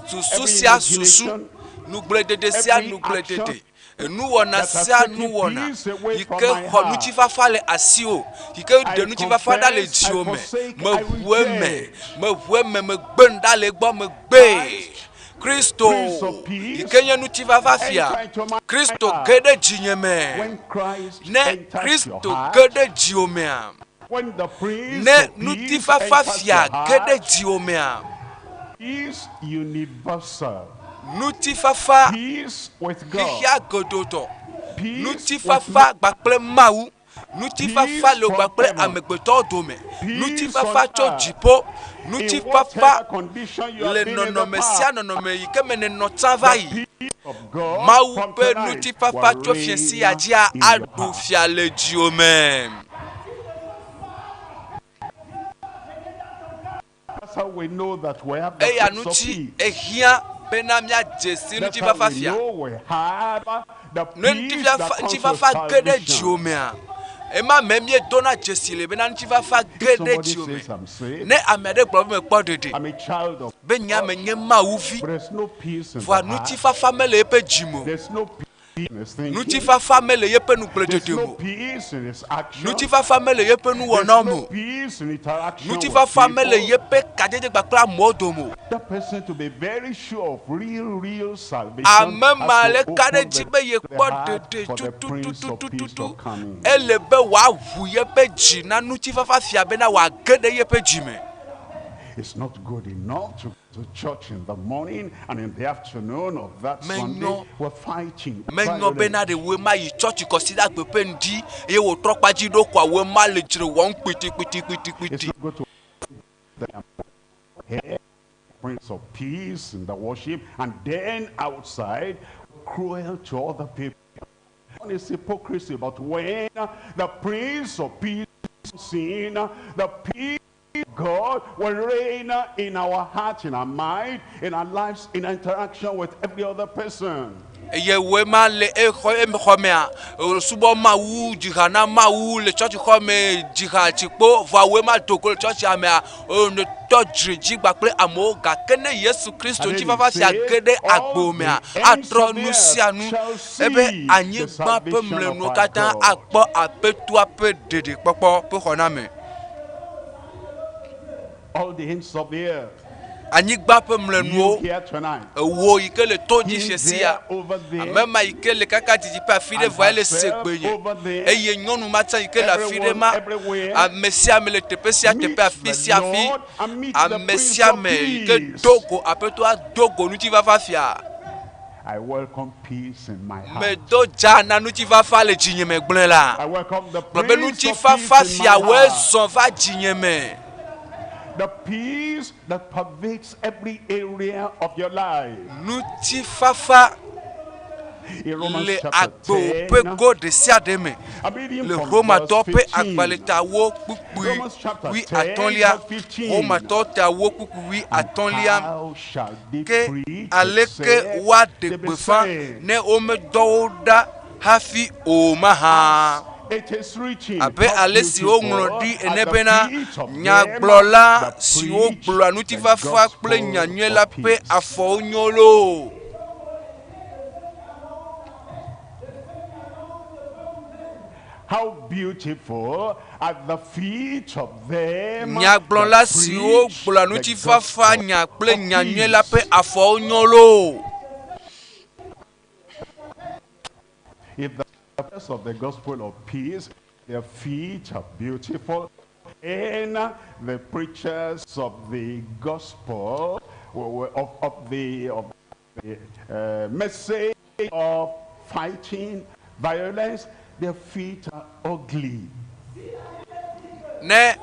Susu sia susu, nugblẽdede sia nugblẽdede. Enuwɔna that has sia taken nuwɔna peace away yi from ke my xɔ heart. ŋutifafa le asiwò, yi ke I ɖe ŋutifafa ɖa le confess, I dziwò me, forsake, I meʋu eme, reject. meʋu eme, megbe nu ɖa le egbɔ, megbee. Kristo Prince of yi Peace, ke nye ŋutifafa fia, enter into my Kristo heart. ge ɖe dzinye me. When Christ Ne enters your Kristo heart, ge ɖe dziwò mea, when the Prince ne of Peace ŋutifafa enters fia your ge ɖe heart, dziwò mea, peace universal, ŋutifafa peace with God, xexea godotɔ, peace with ŋutifafa man, kpakple Mawu, ŋutifafa peace le from kpakple heaven, amegbetɔwo dome, peace on ŋutifafa tso earth. dziƒo, In ŋutifafa whatever condition you le have been in the nɔnɔme sia past, nɔnɔme yi ke me nènɔ tsã va the yi. peace of God Mawu from ƒe tonight ŋutifafa will tso fiẽ reign sia dzia in your aɖu heart. fia le dziwò me. That's how we know that we have the Eya Prince of ŋuti Peace. ehiã bena míadze si That's how ŋutifafa we fia. know we have the Ne peace that ŋutifafa comes with ŋutifafa ge ɖe salvation. dziwò mea, ema me míedona dzesi le bena ŋutifafa ge If ɖe somebody dziwò me. says I'm saved, Ne ame aɖe gblɔ be mekpɔ ɖeɖe, I'm a child of be nye God, menye Mawu vi, but there's no peace in vɔa the heart. ŋutifafa mele eƒe dzi me o. There's no peace in his thinking. Ŋutifafa mele yeƒe There's nugbledede no me o. peace in his action. Ŋutifafa mele yeƒe There's nuwɔnawo me no o. peace in interaction with Ŋutifafa mele people. yeƒe kadzedze kpakple amewo dome o. That person to be very sure of real, real salvation Ame ma has le to ka ɖe open dzi the, be the yekpɔ heart ɖeɖe for the Prince of Peace to tutututututu. come in. Ele be wòaʋu yeƒe dzi na ŋutifafa fia bena wòage ɖe yeƒe dzi me. It's not good enough to go to church in the morning and in the afternoon of that Sunday Menyo we're fighting menyo bena violence. ɖe woe ma yi tsɔtsi kɔsiɖagbe ƒe ŋdi eye wòtrɔ kpadzi ɖo koa woe ma le dzre wɔm It's kpitikpitikpitikpiti. not good to the head, Prince of Peace in the worship, and then outside, cruel to other people. One is hypocrisy, but when the Prince of Peace is in, the peace of God will reign in our heart, in our mind, in our lives, in our interaction with every other person. Eye woe ma le exɔ em xɔ mea, subɔ Mawu, dziha na Mawu le tsɔtsi xɔ me, dziha tsikpo, vɔa woe ma do go le tsɔtsia mea, o ne tɔ dzre dzi kpakple amewo gake ne Yesu Kristo And then he ŋutifafa sia says, ge ɖe all agbo mea, the ends atrɔ of the nu earth sia nu shall ebe see the anyigba ƒe salvation of mlɔenuwo our katã God. akpɔ aƒetoa ƒe ɖeɖekpɔkpɔ ƒe xɔname. All the ends of the earth. Anyigba ƒe You mlɔenuwo here tonight. ewo yi ke le to dzi Him fia there sia. over there. Ame ma yi ke le kaka didiƒe afi ɖe And vɔa ele se herself gbe nye. over there. Eye nyɔnu ma tsã yi ke le afi ɖe Everyone ma. everywhere. Ame sia ame le teƒe sia Meet teƒe afi the sia afi. Lord and meet the Ame Prince sia of ame yi ke Peace. do go aƒetoa do go ŋutifafa fia. I welcome peace in my heart. Medo dza na ŋutifafa le dzinye me gblɔe la. I welcome the Gblɔ be Prince of ŋutifafa Peace in my fia woe heart. zɔ va dzinye me. The peace that pervades every area of your life. Ŋutifafa In Romans le chapter agbewo ƒe 10, go ɖe sia ɖe me. I'm reading Le from Romatɔ verse ƒe 15. agbalẽtawo kpukpui Romans chapter wui 10, atɔ̃lia. verse 15. Romatɔ tawo kpukpui wui atɔ̃lia. How shall they Ke preach aleke except woaɖe they be gbeƒã sent? ne womedɔ wo ɖa hafi o mahã? It is written, Abe how ale si woŋlɔ beautiful ɖi are ene the bena feet of them nyagblɔla that siwo preach gblɔa the ŋutifafa kple gospel nyanyui la of ƒe peace. afɔwo nyo loo. How beautiful are the feet of them Nyagblɔla that siwo preach gblɔa the ŋutifafa gospel nya kple of nyanyui la ƒe peace. afɔwo nyo loo. If the purpose of the gospel of peace, their feet are beautiful, and the preachers of the gospel, of the message of fighting violence, their feet are ugly. Ne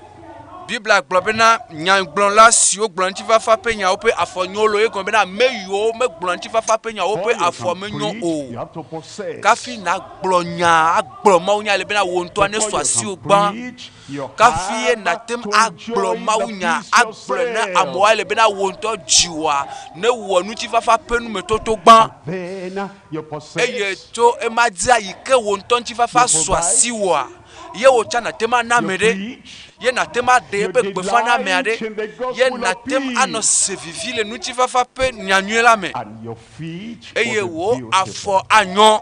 Biblia gblɔ bena nyagblɔla siwo gblɔ ŋutifafa ƒe nyawo ƒe afɔ nyo loo, egɔme bena ame yiwo megblɔ ŋutifafa ƒe nyawo Before ƒe you afɔ can menyo preach, o. you have to possess. Kafi nagblɔ nya, agblɔ Mawu nya le bena wò ŋutɔa Before nesu you can asiwò gbã. preach, you Kafi ye have nàte ŋu to agblɔ enjoy Mawu the nya, peace agblɔe na yourself. amewoa le bena wò ŋutɔ dziwòa newɔ ŋutifafa ƒe numetoto gbã. Then you Eye possess, tso ema dzia yi ke wò ŋutɔ ŋutifafa You su provide. asiwòa, ye wò tsã nàte ŋu ana you ame ɖe. preach, Ye nàte ŋu aɖe you eƒe gbeƒã na ame aɖe. delight in the Ye gospel of nàte ŋu anɔ peace, se vivi le ŋutifafa ƒe nyanyui la me. and your feet will Eye be wò beautiful. afɔ anyɔ.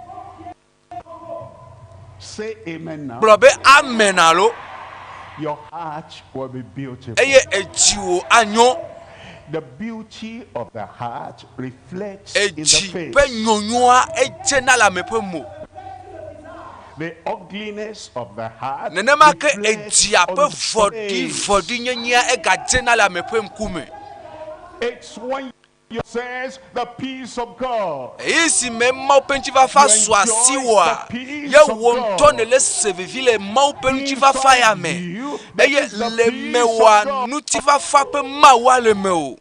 Say amen now. Gblɔ be amen alo. Your heart will be beautiful. Eye edziwò anyo. The beauty of the heart reflects in the Edzi face. ƒe nyonyoa edzena le ame ƒe mo. The ugliness of the heart Nenema ke reflects edzia on ƒe the vɔ̃ɖi face. vɔ̃ɖinyenyea egadzena le ame ƒe ŋkume. It's when you says the peace of God. Ɣeyiɣi si me Mawu ƒe ŋutifafa You su asiwòa, enjoy the peace ye of wò ŋutɔ God. nèle se vivi le Mawu ƒe ŋutifafa ya me. Inside you, there Eye is the le peace mewòa of God. ŋutifafa ƒe Mawua le mewò.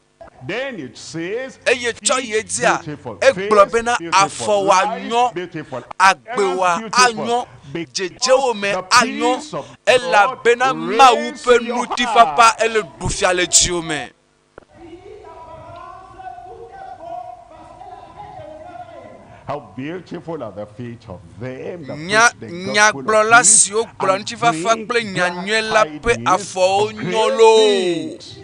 Then it says, Eye tsɔ feet yi edzia, beautiful, egblɔ face bena beautiful, afɔwòa life nyɔ, beautiful, agbewòa appearance beautiful, anyɔ, because dzedzewo me the anyɔ, peace of God elabena Mawu reigns ƒe in your ŋutifafa heart. ele ɖu fia le dziwò me. How beautiful are the feet of them that Nya preach the gospel of nyagblɔla peace siwo gblɔa and ŋutifafa bring kple glad nyanyui la ƒe tidings afɔwo of nyɔ great loo. things.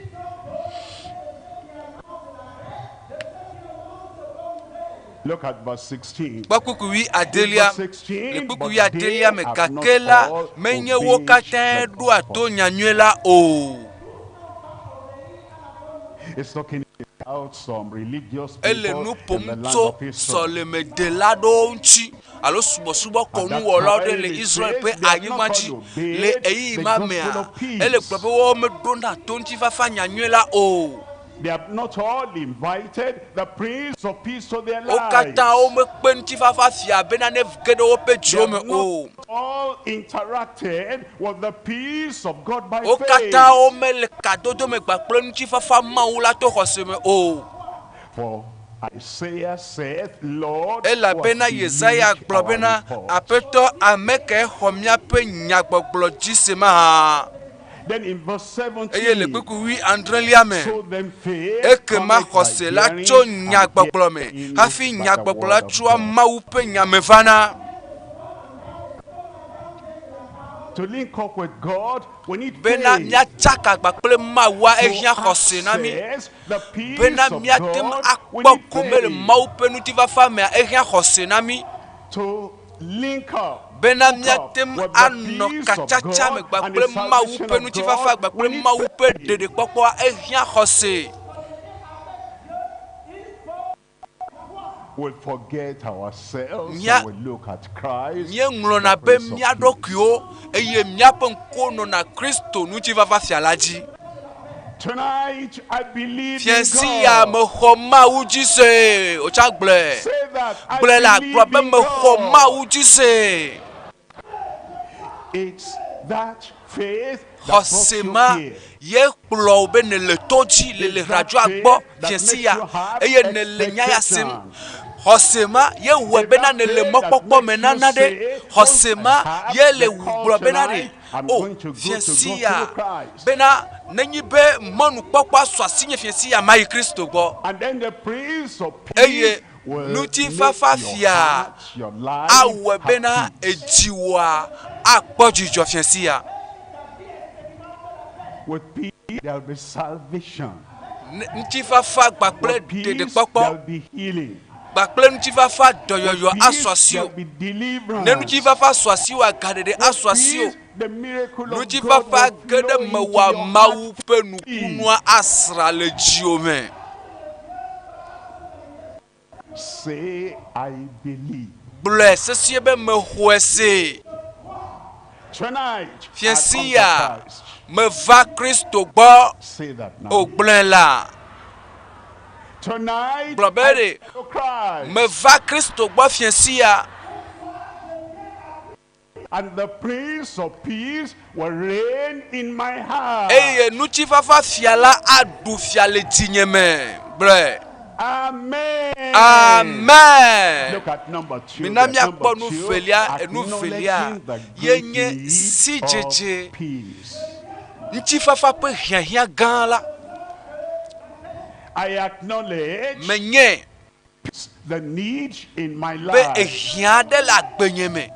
Look at verse 16. Kpɔ kpukpui In adelia. verse 16, Le but kpukpui they adelia me have gake not la, all menye wo obeyed katãe the ɖoa to gospel. nyanyui la o. It's talking about some religious Ele people nu in ƒom the land tso of Israel. sɔlemedela aɖewo ŋuti alo At that subɔsubɔkɔnuwɔlawo ɖe time, le it Israel says ƒe they have not anyigba dzi. all Le obeyed ɣeyiɣi the ma gospel mea, of ele peace. gblɔ be woawo meɖona to ŋutifafa nyanyui la o. They have not all invited the Prince of Peace to their Wo katã lives. womekpe ŋutifafa fia bena ne ge ɖe woƒe They dziwo me have o. not all interacted with the peace of God by Wo faith. katã womele kadodo me kpakple ŋutifafa Mawu la to xɔse me o. For Isaiah saith, Lord, who has Elabena Yesaya believed gblɔ our bena, report. Aƒetɔ, ame kae xɔ míaƒe nyagbɔgblɔ dzi se mahã? Then in verse Eye le 17, kpukpui wuiadrelia me, so then faith ekema cometh by xɔse la hearing, tso and nyagbɔgblɔ me hearing hafi by the nyagbɔgblɔ la word of tsoa God. Mawu ƒe nya me vana. To link up with God, we need Bena faith. míatsaka kpakple Mawua, To ehiã xɔse na mí. access the peace Bena of míate ŋu God, we akpɔ need gome le faith. Mawu ƒe ŋutifafa mea, ehiã xɔse na mí. To link up, Bena hook up míate ŋu with the anɔ peace of katsatsa me God and kpakple the Mawu salvation ƒe of ŋutifafa God, we kpakple need Mawu ƒe faith. ɖeɖekpɔkpɔa, ehiã xɔse. We'll forget ourselves Mía and we look at Christ, the míeŋlɔna be Prince of mía Peace. ɖokuiwo eye míaƒe ŋkuwo nɔna Kristo ŋutifafa fia la dzi. Tonight, I believe in Fiẽ ya God. mexɔ Mawu dzi se. Wòtsa gblɔe. Say that I Gblɔe le agblɔ believe be in mexɔ God. Mawu dzi se. It's that faith that brought Xɔse you ma here. ye kplɔ wò be nèle to dzi le le It's that radioa faith gbɔ that fiẽ makes sia you have eye nèle nya ya sem. expectation. Xɔse ma ye wɔe It's bena that nèle faith that mɔkpɔkpɔ me makes you nana ɖe. say, once Xɔse I ma have ye le the call gblɔ bena ɖe tonight, I'm o going to go fiẽ to go sia through Christ. bena nenyi be mɔnukpɔkpɔ su asinye fiẽ sia mayi Kristo gbɔ. And then the Prince of Eye Peace will make ŋutifafa your fia heart, your life awɔe have bena peace. edziwòa akpɔ dzidzɔ fiẽ sia. With peace, there'll be salvation. Ne- Ŋutifafa kpakple With peace, ɖeɖekpɔkpɔ there'll be healing. kpakple ŋutifafa dɔyɔyɔ With asu peace, asiwò. there'll be Ne deliverance. ŋutifafa su asiwòa, gaɖeɖe With asu asiwò. peace, the miracle of God Ŋutifafa will ge ɖe flow into mewòa your Mawu heart. ƒe nukunua asra le dziwò me. Say, I believe. Gblɔe sesie be mexɔe se. Tonight, Fiẽ I come to sia Christ. meva Kristo gbɔ. Say that now. O gblɔe la. Tonight, Gblɔ be I ɖe come to Christ. meva Kristo gbɔ fiẽ sia. And the Prince of Peace will reign in my heart. Eye ŋutifafa fia la aɖu fia le dzinye me. Gblɔe. Amen. Amen. Look at number two. Mina there. míakpɔ Number nu two, velia, enu velia acknowledging the ye great nye need sidzedze of peace. ŋutifafa ƒe hiahiã gã la. I acknowledge Menye the need in my be life. ehiã aɖe le agbenye me.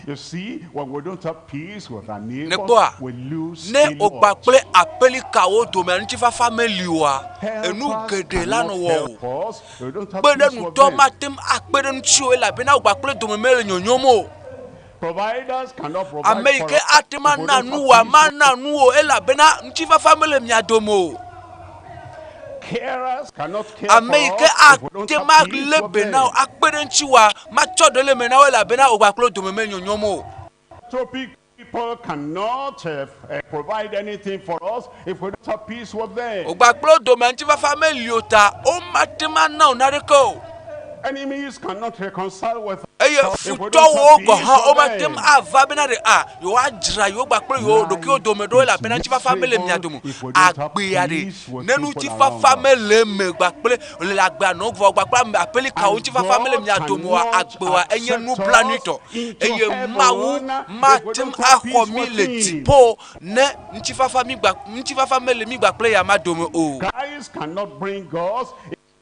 You see, when we don't have peace with our neighbors, Nekpɔa, we lose ne a lot. wògba kple aƒelikawo dome ŋutifafa meli oa, enu Helpers geɖe la cannot nɔ wɔ o. help us. We don't have Kpe ɖe peace with ŋutɔ them. mate ŋu akpe ɖe ŋutiwò elabena wògba kple dome mele nyonyom o. Providers cannot provide Ame yi for ke us ate ŋu if we ana don't nu have wòa, peace with mana nu wò elabena ŋutifafa mele mia dome o. Carers cannot care Ame for yi ke us if we don't ate have ŋu peace alé with be na wò, them. akpe ɖe ŋutiwòa, matsɔ ɖe le eme na wò elabena wò kpakple wo dome menyonyom o. Tropic people cannot provide anything for us if we don't have peace with them. Wò kpakple wo dome ŋutifafa meli o ta, womate ŋu ana wò naneke o. Enemies cannot reconcile with Eye us if we don't futɔwo have gɔ̃ peace hã with womate ŋu them. ava bena ɖe a yewoadzra yewo kpakple yewo ɖokuiwo Life dome ɖo is elabena ŋutifafa mele mia miserable dome o. if we don't have Agbea ɖe, peace with ne people ŋutifafa around us. mele eme kpakple le agbea nɔm vɔ kpakple ame aƒelikawo And ŋutifafa mele God mia dome oa, cannot agbewoa enye accept us nublanuitɔ. into Eye Mawu heaven if we mate ŋu don't have axɔ peace mí with le him. dziƒo ne ŋutifafa mí gba ŋutifafa mele mí kpakple ya dome o. Christ cannot bring us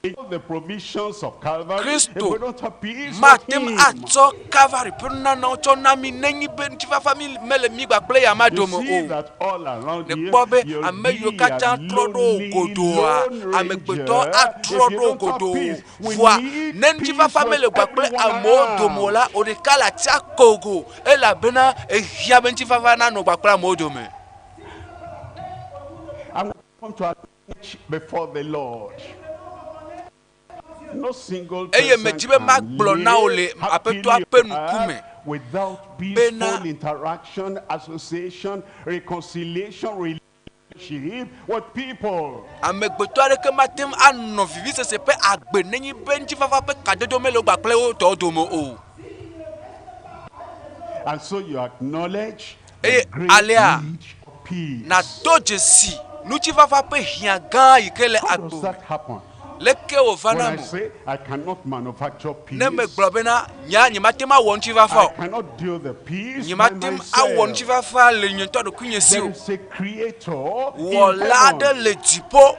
into the provisions of Calvary if Kristo we don't have peace with mate ŋu him. atsɔ Kalvari ƒe nunanawo tsɔ na mí nenye be ŋutifafa mí mele mí kpakple ya You dome see o. that all around you, Nekpɔ be you'll ame yiwo be a katã trɔ ɖo lonely godoa, lone amegbetɔ ranger atrɔ if you ɖo don't have godoo. peace. We Vɔa need ne peace ŋutifafa with mele kpakple everyone amewo dome o around. la, wò ɖeka le atia kogo elabena ehiã be ŋutifafa nanɔ kpakple amewo dome. And we come to acknowledge before the Lord. No single Eye person medzi be can magblɔ na wò le live happily Aƒetɔa ƒe on ŋkume earth without bena peaceful interaction, association, reconciliation, relationship with people. amegbetɔ aɖeke mate ŋu anɔ vivisese ƒe agbe nenye be ŋutifafa ƒe kadodo mele wo kpakple wo tɔwo dome o. And so you acknowledge the Eye great alea need of peace. nàdo dzesi ŋutifafa ƒe hiã gã yi ke le How does agbe me. that happen? Leke wòva When na I me? say I cannot manufacture Ne peace, megblɔ bena nya nyemate ŋu awɔ ŋutifafa I o, cannot do the peace by nyemate ŋu awɔ myself. ŋutifafa le nye ŋutɔ ɖokuinye si There o. is a creator in Wɔla aɖe heaven. le dziƒo.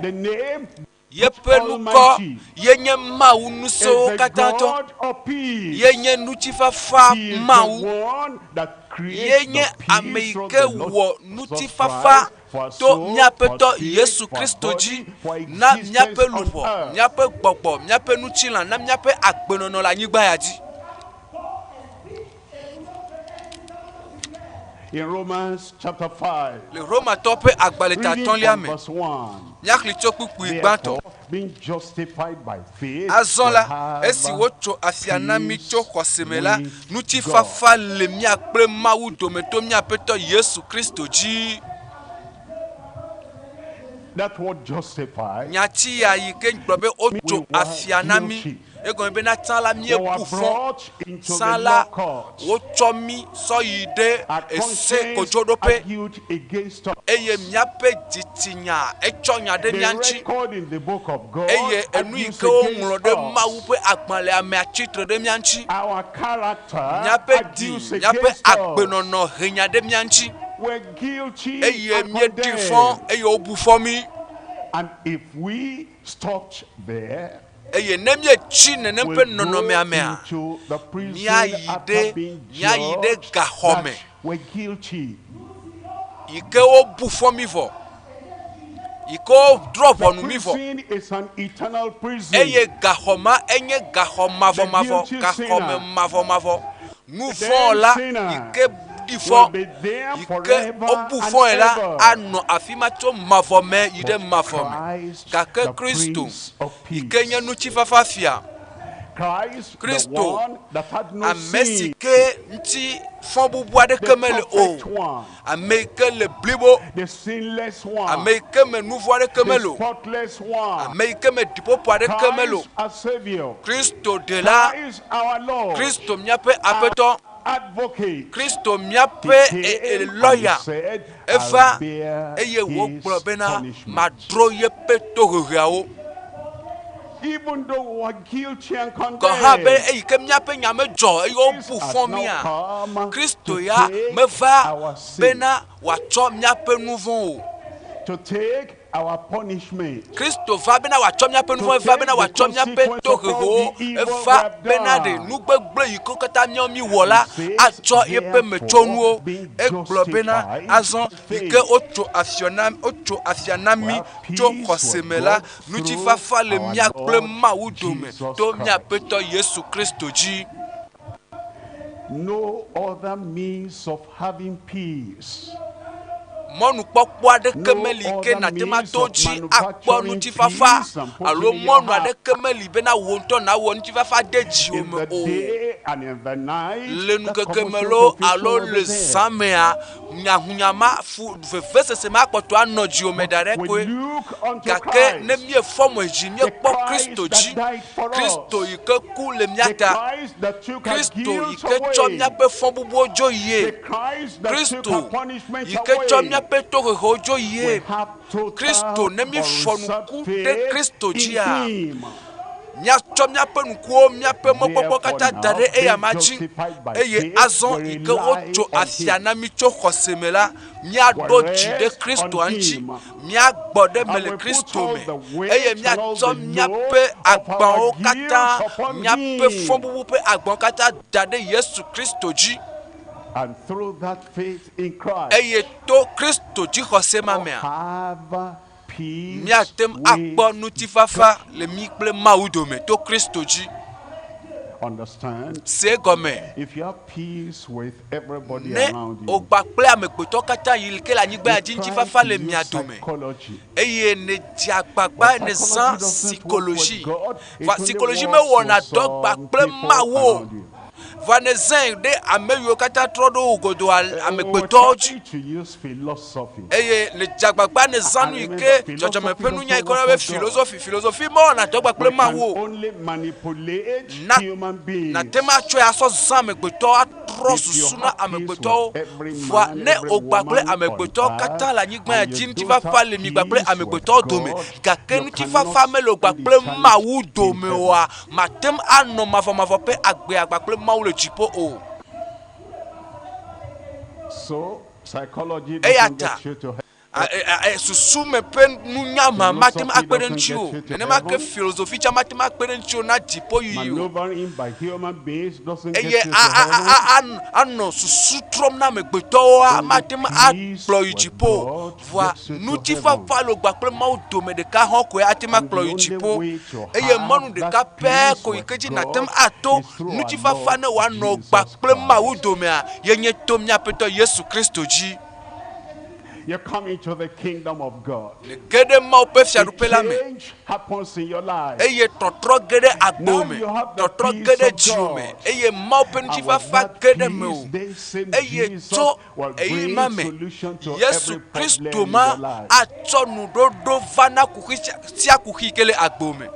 The name Yeƒe ŋkɔ Almighty ye nye Mawu is ŋusẽwo the katã tɔ. God of peace. Ye nye ŋutifafa He is the Mawu. one that Ye creates nye the ame peace yi through ke the Lord wɔ Jesus ŋutifafa Christ for our to soul, for míaƒe our tɔ spirit, Yesu for our Kristo dzi body, for na míaƒe existence on luʋɔ, earth. míaƒe gbɔgbɔ, míaƒe ŋutilã, na míaƒe agbenɔnɔ le anyigba ya dzi. In Romans chapter 5, Le Romatɔ ƒe agbalẽ reading tatɔ̃lia from me, verse 1. míaxlẽ tso kpukpui gbãtɔ. Therefore, being justified by faith, Azɔ we la, have esi wotso afia na mí peace tso xɔse me la, with God. ŋutifafa le mía kple Mawu dome to mía Aƒetɔ Yesu Kristo dzi. That word justified, Nyati ya yi ke gblɔ be we wotso were afia na mí. guilty. Egɔme bena tsã la We míebu were fɔ. brought into Tsã the la law court. wotsɔ mí sɔ yi ɖe Our ese conscience kodzoɖoƒe argued against us. eye míaƒe dzitsinya etsɔ nya ɖe The mía ŋuti. record in the book of God Eye enu yi argues ke woŋlɔ against ɖe Mawu us. ƒe agbalẽa mea tsitre ɖe mía ŋuti. Our character Míaƒe dzi, argues míaƒe against us. agbenɔnɔ he nya ɖe mía ŋuti. We're guilty Eye and míeɖi fɔ condemned. eye wobu fɔ mí. And if we stopped there, Eye ne míetsi nenem we'll ƒe go nɔnɔmea mea, into the prison míayi after ɖe being míayi ɖe judged gaxɔ me that we're guilty. yi ke wobu fɔ mí vɔ, yi ke wodrɔ̃ The ʋɔnu mí vɔ. prison is an eternal prison. Eye gaxɔ ma enye gaxɔ mavɔmavɔ, guilty gaxɔme sinner, mavɔmavɔ. Nu the vɔ̃ la yi sinner ke ɖi will fɔ, be there yi ke forever wobu and fɔe la ever. anɔ afi ma tso mavɔ me yi ɖe But mavɔ me. Christ, Gake the Kristo Prince of yi ke nye Peace, ŋutifafa fia, Christ, the Kristo, one that had no ame si sin, ke ŋuti fɔ bubu aɖeke the mele o, perfect one, ame yi ke le blibo, the sinless one, ame yi ke me nu vɔ̃ aɖeke the mele o, spotless one, ame yi ke me ɖiƒoƒo aɖeke mele o. Christ our Savior, Kristo ɖela, Christ our Lord, Kristo míaƒe Aƒetɔ, advocate. Kristo He míaƒe came and he lɔya said, eva I'll bear eye his wògblɔ bena punishment. madro yeƒe toheheawo. Even though we were guilty and Gɔ̃ hã be condemned, eyi ke míaƒe nya medzɔ eye Christ wobu has fɔ now mía, come Kristo to ya take meva our sin, bena wòatsɔ míaƒe nu vɔ̃ o. to take our punishment, Kristo va bena wòatsɔ míaƒe nu to vɔ̃, eva take bena the wòatsɔ míaƒe consequence of all tohehewo, the evil we eva have bena ɖe done. nu gbegblẽ yi ke katã míawo míwɔ He la says, atsɔ yeƒe therefore, metsonuwo. being Egblɔ bena justified azɔ by yi ke faith, wotso afia na wotso afia na we mí have tso peace xɔse with me la, God through ŋutifafa le our mía kple Lord Mawu dome Jesus to Christ. mía Aƒetɔ Yesu Kristo dzi. No other means of having peace. Mɔnukpɔkpɔ aɖeke meli ke nàte ŋu ato dzi akpɔ ŋutifafa alo mɔnu aɖeke meli bena wò ŋutɔ nàwɔ ŋutifafa de dziwò me o. Le ŋkeke me loo alo le zã mea, nyahunya ma, fu, vevesese ma akpɔtɔ anɔ dziwò me ɖaɖɛ koe. Gake ne míefɔ mo dzi míekpɔ Kristo dzi, Kristo yi ke ku le mía ta, Kristo yi ke tsɔ míaƒe fɔbubuwo dzo yie, Kristo yi ke tsɔ míaƒe tohehewo dzo yie, Kristo, ne míefɔ ŋku ɖe Kristo dzia, míatsɔ míaƒe ŋkuwo, míaƒe mɔkpɔkpɔ katã da ɖe eyama dzi, eye azɔ yi ke wotso afia na mí tso xɔse me la, míaɖo dzi ɖe Kristoa ŋuti, míagbɔ ɖe eme le Kristo me, eye míatsɔ míaƒe agbawo katã, míaƒe fɔbubu ƒe agbawo katã da ɖe Yesu Kristo dzi. Eye to Kristo dzixɔse ma mea, míate ŋu akpɔ ŋutifafa le mí kple Mawu dome to Kristo dzi. Se egɔme. Ne wò kple amegbetɔ katã yi ke le anyigba ya dzi ŋutifafa le mia dome eye nèdze agbagba nèzã sikolozi, vɔa sikolozi mewɔna dɔ gba kple Mawu o. Vɔa nèzãe ɖe ame yiwo katã trɔ ɖo wò godoo amegbetɔwo dzi eye nèdze agbagba nèzã nu yi ke dzɔdzɔme ƒe nunya yi ke woyɔna be filozofi. Filozofi mewɔna dɔ gba kple Mawu o. Na nàte ŋu atsɔe asɔ zã amegbetɔwo atrɔ susu na amegbetɔwo. Vɔa ne wògba kple amegbetɔwo katã le anyigba ya dzi, ŋutifafa le mi kpakple amegbetɔwo dome, gake ŋutifafa mele wò kpakple Mawu dome oa, màte ŋu anɔ mavɔmavɔ ƒe agbea kpakple Mawu le dziƒo o. Eya ta Susu me ƒe nunya ma mate ŋu akpe ɖe ŋuti o. Nenema ke filozofi tsã mate ŋu akpe ɖe ŋuti o na dziƒoyiyi o. Eye anɔ susu trɔm na amegbetɔwoa mate ŋu akplɔ yi dziƒo o. Vɔa ŋutifafa le wò kple Mawu dome ɖeka hɔ̃ koe ate ŋu akplɔ yi dziƒo. Eye mɔnu ɖeka pɛ ko yi ke dzi nàte ŋu ato ŋutifafa ne wòanɔ wò kple Mawu domea ye nye to mía Aƒetɔ Yesu Kristo dzi. You come into the kingdom of God. Nège ɖe Mawu ƒe fiaɖuƒe la me. Change happens in your life. Eye tɔtrɔ ge ɖe agbo Now me, you have the tɔtrɔ peace ge ɖe of dziwò me, God. eye Mawu ƒe And with ŋutifafa that ge ɖe mewò. peace, this same Eye Jesus tso will ɣeyiɣi bring ma me, solution to Yesu every problem Kristo in ma your life. atsɔ nuɖoɖo va na kuxi sia kuxi yi ke le agbo me.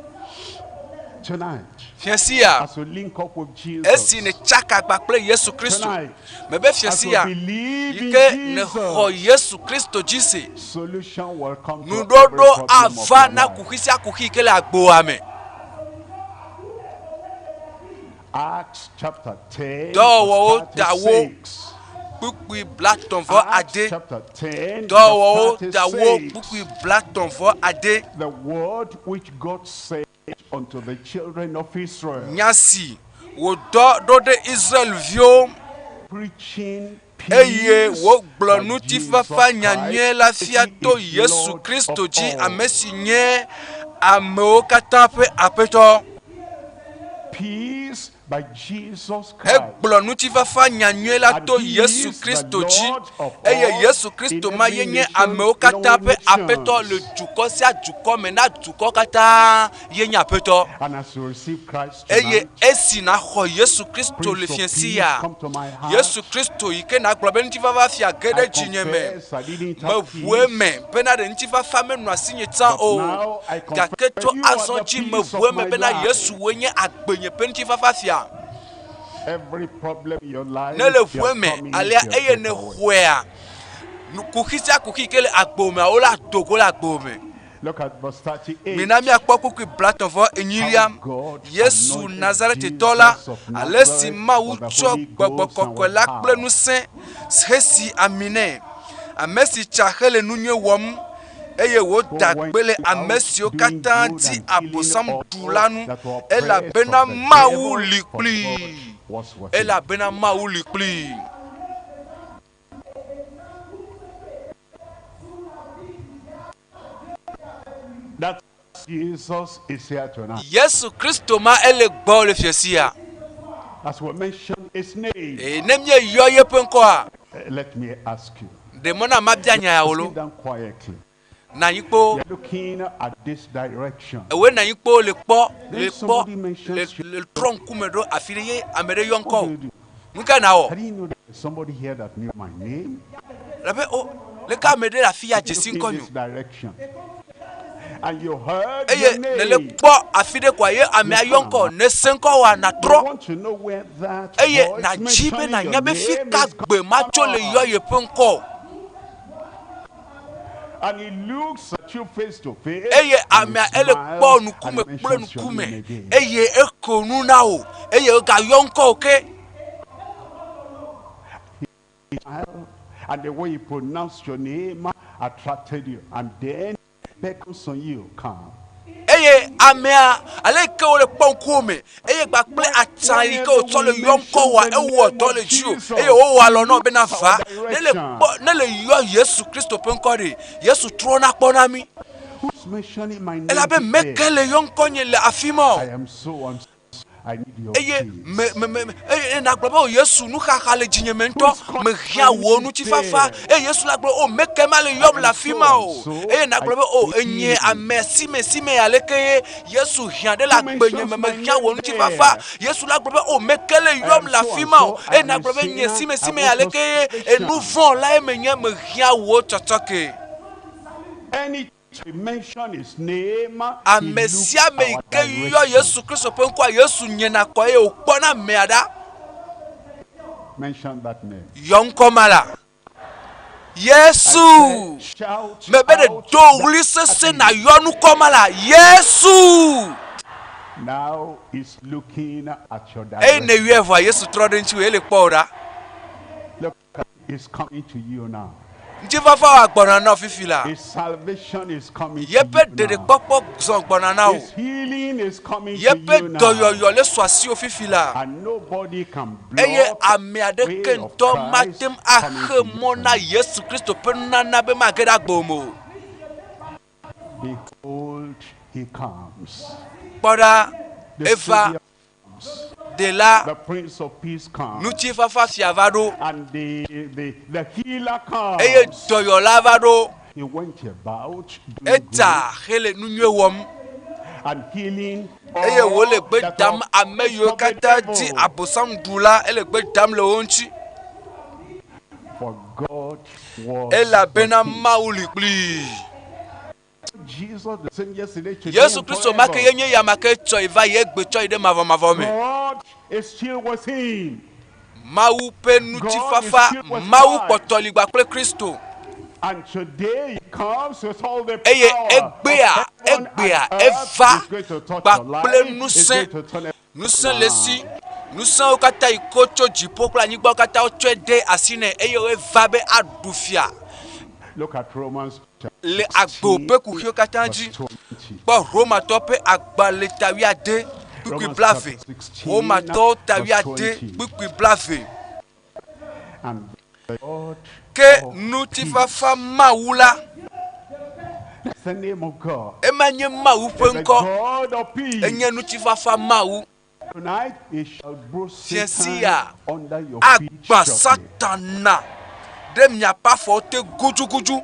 Tonight, Fiẽ sia, as you link up with Jesus, esi nètsaka agba kple Yesu Kristo, tonight, mebe fiẽ as you sia believe yi in ke nèxɔ Jesus, Yesu Kristo dzi se, solution will come to every nuɖoɖo problem of ava your na life. kuxi sia kuxi yi ke le agboa me. Acts chapter 10, verse Dɔwɔwɔwo ta wo 36. kpukpui blatɔ̃ vɔ Acts ade. chapter 10, Dɔwɔwɔwo verse ta wo 36. kpukpui blatɔ̃ vɔ ade. The word which God said unto the children of Israel. Nya si wòdɔ ɖo ɖe Israel-viwo Preaching eye peace wògblɔ by ŋutifafa Jesus nya nyui la Christ, fia he to is Yesu Lord Kristo of dzi, all. ame si nye amewo katã ƒe Aƒetɔ. Peace by Jesus Christ. Egblɔ ŋutifafa nya nyui la And to he Yesu is the Kristo dzi, Lord of eye all Yesu in Kristo ma every ye nye nation, amewo in katã all ƒe Aƒetɔ le nations. dukɔ sia dukɔ me na dukɔ katã ye nye Aƒetɔ. And as you receive Christ Eye tonight, esi nàxɔ Yesu Kristo le Prince of fiẽ Peace, sia, come to my heart. Yesu Kristo yi ke nàgblɔ be ŋutifafa fia ge I ɖe dzinye me, confess I didn't have meʋu eme peace. bena ɖe ŋutifafa menɔ asinye tsã But o. now I Gake confess tso you are azɔ the dzi peace meʋu of eme my bena life. Yesu wòe nye agbenye ƒe ŋutifafa fia. Every problem in your life, Ne le you ʋu are eme coming alea to eye take away. nèxɔea, nu kuxi sia kuxi yi ke le agbewò mea, wole ado go le agbewò me. Look at verse 38. Mina míakpɔ kpukpui blatɔ̃ vɔ enyilia. How God Yesu anointed Nazaretetɔ la, Jesus of ale si Nazareth Mawu with the tsɔ Holy gbɔgbɔ Ghost and kɔkɔe with la kple power. ŋusẽ hesi ami nɛ, ame si tsa hele nu nyui wɔm, eye Who wòda went gbe le ame out siwo doing katã good di and healing Abosam ɖu la all ŋu, that were oppressed elabena of the Mawu devil, li for God kplii. was with him. Elabena Mawu li kplii. That Jesus is here tonight. Yesu Kristo ma ele gbɔwò le fiasia. As we mentioned his name, Eye ne míeyɔ yeƒe ŋkɔa, let me ask you. ɖe mɔ na mabia nya ya wò lo. Sit down quietly. Nɔ anyi kpoo. You're looking at this direction. Ewòe nɔ anyi kpoo le kpɔ, le Then kpɔ, somebody le, mentions you. le trɔ ŋkume ɖo afi ɖe ye ame ɖe yɔ ŋkɔ What wò. do you do? Nu ka nawɔ? I didn't know there's somebody here that knew my name. Elabe o, leke ame ɖe le afi ya dze si Look ŋkɔ in nyo. this direction. And you heard Eye your nèle name. kpɔ afi ɖe koa ye amea yɔ ŋkɔ, nèse ŋkɔ wòa, You nàtrɔ. want to know where that Eye voice nàdzi be mentioning nànya your be fi name ka is gbe ma tso le yɔ yeƒe ŋkɔ. And he looks at you face to face. Eye and he amea ele kpɔ smiles and ŋkume he kple mentions your ŋkume name again. eye eko nu na wò eye wògayɔ ŋkɔ wò ke. He smiled, and the way he pronounced your name attracted you. And then beckons on you, come. Eye amea, ale yi ke wòle kpɔ ŋkuwò me eye kpakple atsa yi ke wòtsɔ le yɔ ŋkɔ wòa, ewɔ dɔ le dziwò eye wòwɔ alɔ na wò bena va. Ne le kpɔ, ne le yɔ Yesu Kristo ƒe ŋkɔ ɖe, Yesu trɔna kpɔna mí. Who's mentioning my name Elabe today? meke le yɔ ŋkɔnye le afi ma o. I am so and so. I need your Eye peace. me, me, me, me, eye nàgblɔ be, o Yesu, nuxaxa le dzinye me ŋutɔ, mehiã wò ŋutifafa. Eye Yesu la gblɔ, o meke ma le yɔm le afi ma o. Eye nàgblɔ be, o enye ame si me si me aleke ye Yesu hiã ɖe le agbenye me, mehiã wò ŋutifafa. Yesu la gblɔ be, o meke le yɔm le afi ma o. Eye nàgblɔ be, nye si me si me aleke ye enu vɔ̃ lae menye, mehiã wò tsɔtsɔke. Any to mention his name, he Ame looks sia ame yi our ke yɔ direction. Yesu Kristo ƒe ŋkɔa, Yesu nyena kɔ eye wòkpɔna amea ɖa. Mention that name. Yɔ ŋkɔ ma la. Yesu! I said, shout Mebe ɖe out do ɣli sesẽ that name. nàyɔ ŋkɔ ma la. Yesu! Now he's looking at your Eye direction. nèyɔe vɔa, Yesu trɔ ɖe ŋutiwò eye le kpɔ wò ɖa. Look, he's coming to you now. Ŋutifafa wa gbɔna na wò fifi la. His salvation is coming to Yeƒe you now. ɖeɖekpɔkpɔ zɔ gbɔna na wò. His healing is coming to Yeƒe you now. dɔyɔyɔ le su asiwò fifi la. And nobody can Eye block ame aɖeke way of ŋutɔ mate Christ ŋu coming axe to you mɔ na tonight. Yesu Kristo ƒe nunana be mage ɖe agbewò me o. Behold, he comes. Kpɔ ɖa, The eva. Savior comes. Ɖela, The Prince of Peace comes. ŋutifafa fia va ɖo. And the, the, the healer comes. Eye dɔyɔla va ɖo. He went about doing Etsa hele nu nyui wɔm. good and healing Eye all wòle gbe that dam were ame oppressed yiwo of the katã di devil. Abosam ɖu la, ele gbe dam le wo ŋuti. For God was Elabena with him. Mawu li kplii. Jesus the same yesterday, today, Yesu and Kristo ma ke forever. ye nye ya ma ke tsɔ yi va yi egbe tsɔ yi ɖe mavɔmavɔ me. God is still with him. Mawu ƒe ŋutifafa, God is still with Mawu Christ. kpɔtɔ li kpakple Kristo. And today he comes with all the Eye power egbea, of heaven egbea, and earth. eva He's going to touch your kpakple life. He's ŋusẽ. going to turn Ŋusẽ le esi. Ŋusẽwo katã yi ke wotso dziƒo kple anyigbawo katã wotsɔe de asi nɛ eye eva be aɖu fia Look at Romans chapter le agbo 16, ƒe kuxiwo katã dzi. verse 20. Kpɔ Romatɔ ƒe agbalẽ ta wuiade kpukpui Romans blave. chapter 16, Romatɔwo ta verse wuiade 20. kpukpui blave. And the God Ke of ŋutifafa Mawu la, That's the name of God. ema nye Mawu ƒe The ŋkɔ. God of peace. Enye ŋutifafa Mawu. Tonight he shall bruise Fiẽ Satan sia under your feet agbã shortly. Satana ɖe miaƒe afɔwo te gudugudu.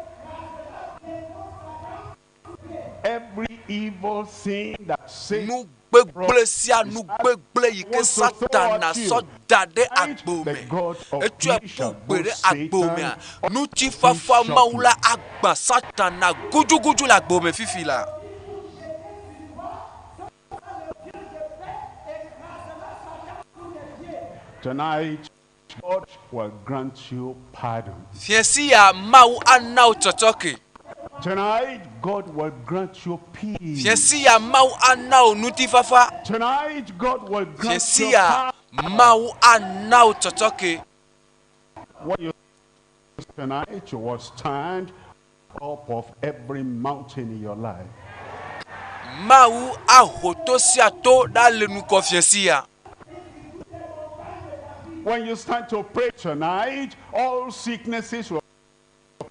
Every evil thing that Satan Nu gbegblẽ sia nu gbegblẽ yi ke Satana sɔ da ɖe agbo me, etsɔe ƒu gbe ɖe agbo mea, ŋutifafa Mawu la agbã Satana gudugudu le agbo me fifi la. Tonight, God will grant you pardon. Fiẽ sia Mawu ana wò tsɔtsɔke. Tonight, God will grant you peace. Fiẽ sia Mawu ana wò ŋutifafa. Tonight, God will Fiẽ grant you sia power. Mawu ana wò tsɔtsɔke. When you tonight, you will stand up of every mountain in your life. Mawu aho to sia to ɖa le ŋgɔ fiẽ sia. When you stand to pray tonight, all sicknesses will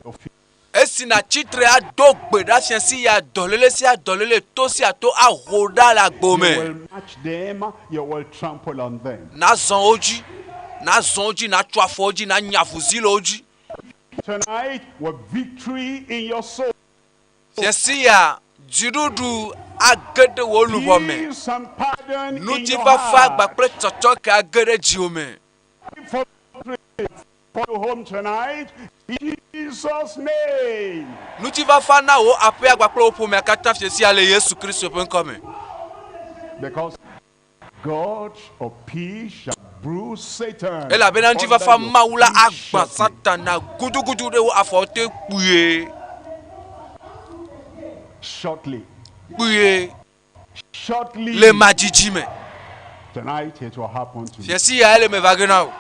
your feet. Esi nàtsi tre ado gbe ɖa fiẽ sia, dɔléle sia dɔléle, to sia to aho ɖa le agbo You me. will match them, you will trample on them. Nazɔ wo dzi. Nazɔ wo dzi, natso afɔ wo dzi, nanya avuzi le wo dzi. Tonight with victory in your soul. Fiasia dziɖuɖu age ɖe wò luʋɔ me. Peace and pardon in your Ŋutifafa heart. kpakple tsɔtsɔke age ɖe dziwò me. For you home tonight, in Jesus' name. Ŋutifafa na wò aƒea kpakple wò ƒomea katã fiasia le Yesu Kristo ƒe ŋkɔ me. Because God of peace shall bruise Satan Elabena under ŋutifafa your Mawu la feet agbã shortly. Satana gudugudu ɖe wò afɔwo te kpuie. Shortly. Kpuie. Shortly. Le madzidzi me. Tonight it will happen to you. Fiasi ya ele me va ge na wò.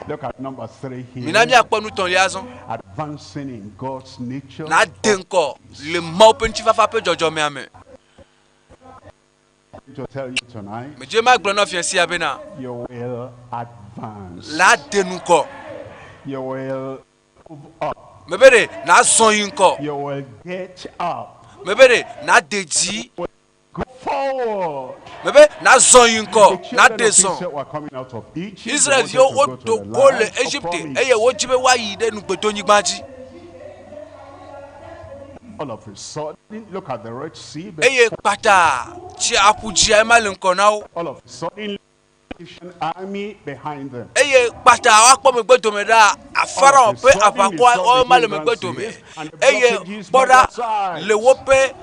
Look at number 3 here. Mina míakpɔ nu tɔ̃lia azɔ. Advancing in God's nature. Nade ŋkɔ le Mawu ƒe ŋutifafa ƒe dzɔdzɔmea me. To tell you tonight, Medze magblɔ na fia sia bena, you will advance. La de ŋkɔ. You will move up. Mebe ɖe nazɔ yi ŋkɔ. You will get up. Mebe ɖe nade dzi. Go forward. Mebe nazɔ yi ŋkɔ, The children nade of zɔ. Israel were coming out of Egypt. They Israelviwo wanted to go wodo to the go le land of Egipte promise. eye wodzi be woayi ɖe nugbedonyigba dzi. All of a sudden, look at the Red Sea. Eye kpata tsi aƒu dzia ema le ŋkɔ na wo. All of a sudden, Egyptian army behind them. Eye kpata woakpɔ megbe dome ɖa, Farao ƒe aʋakɔa woema le megbe dome. Eye kpɔ ɖa le woƒe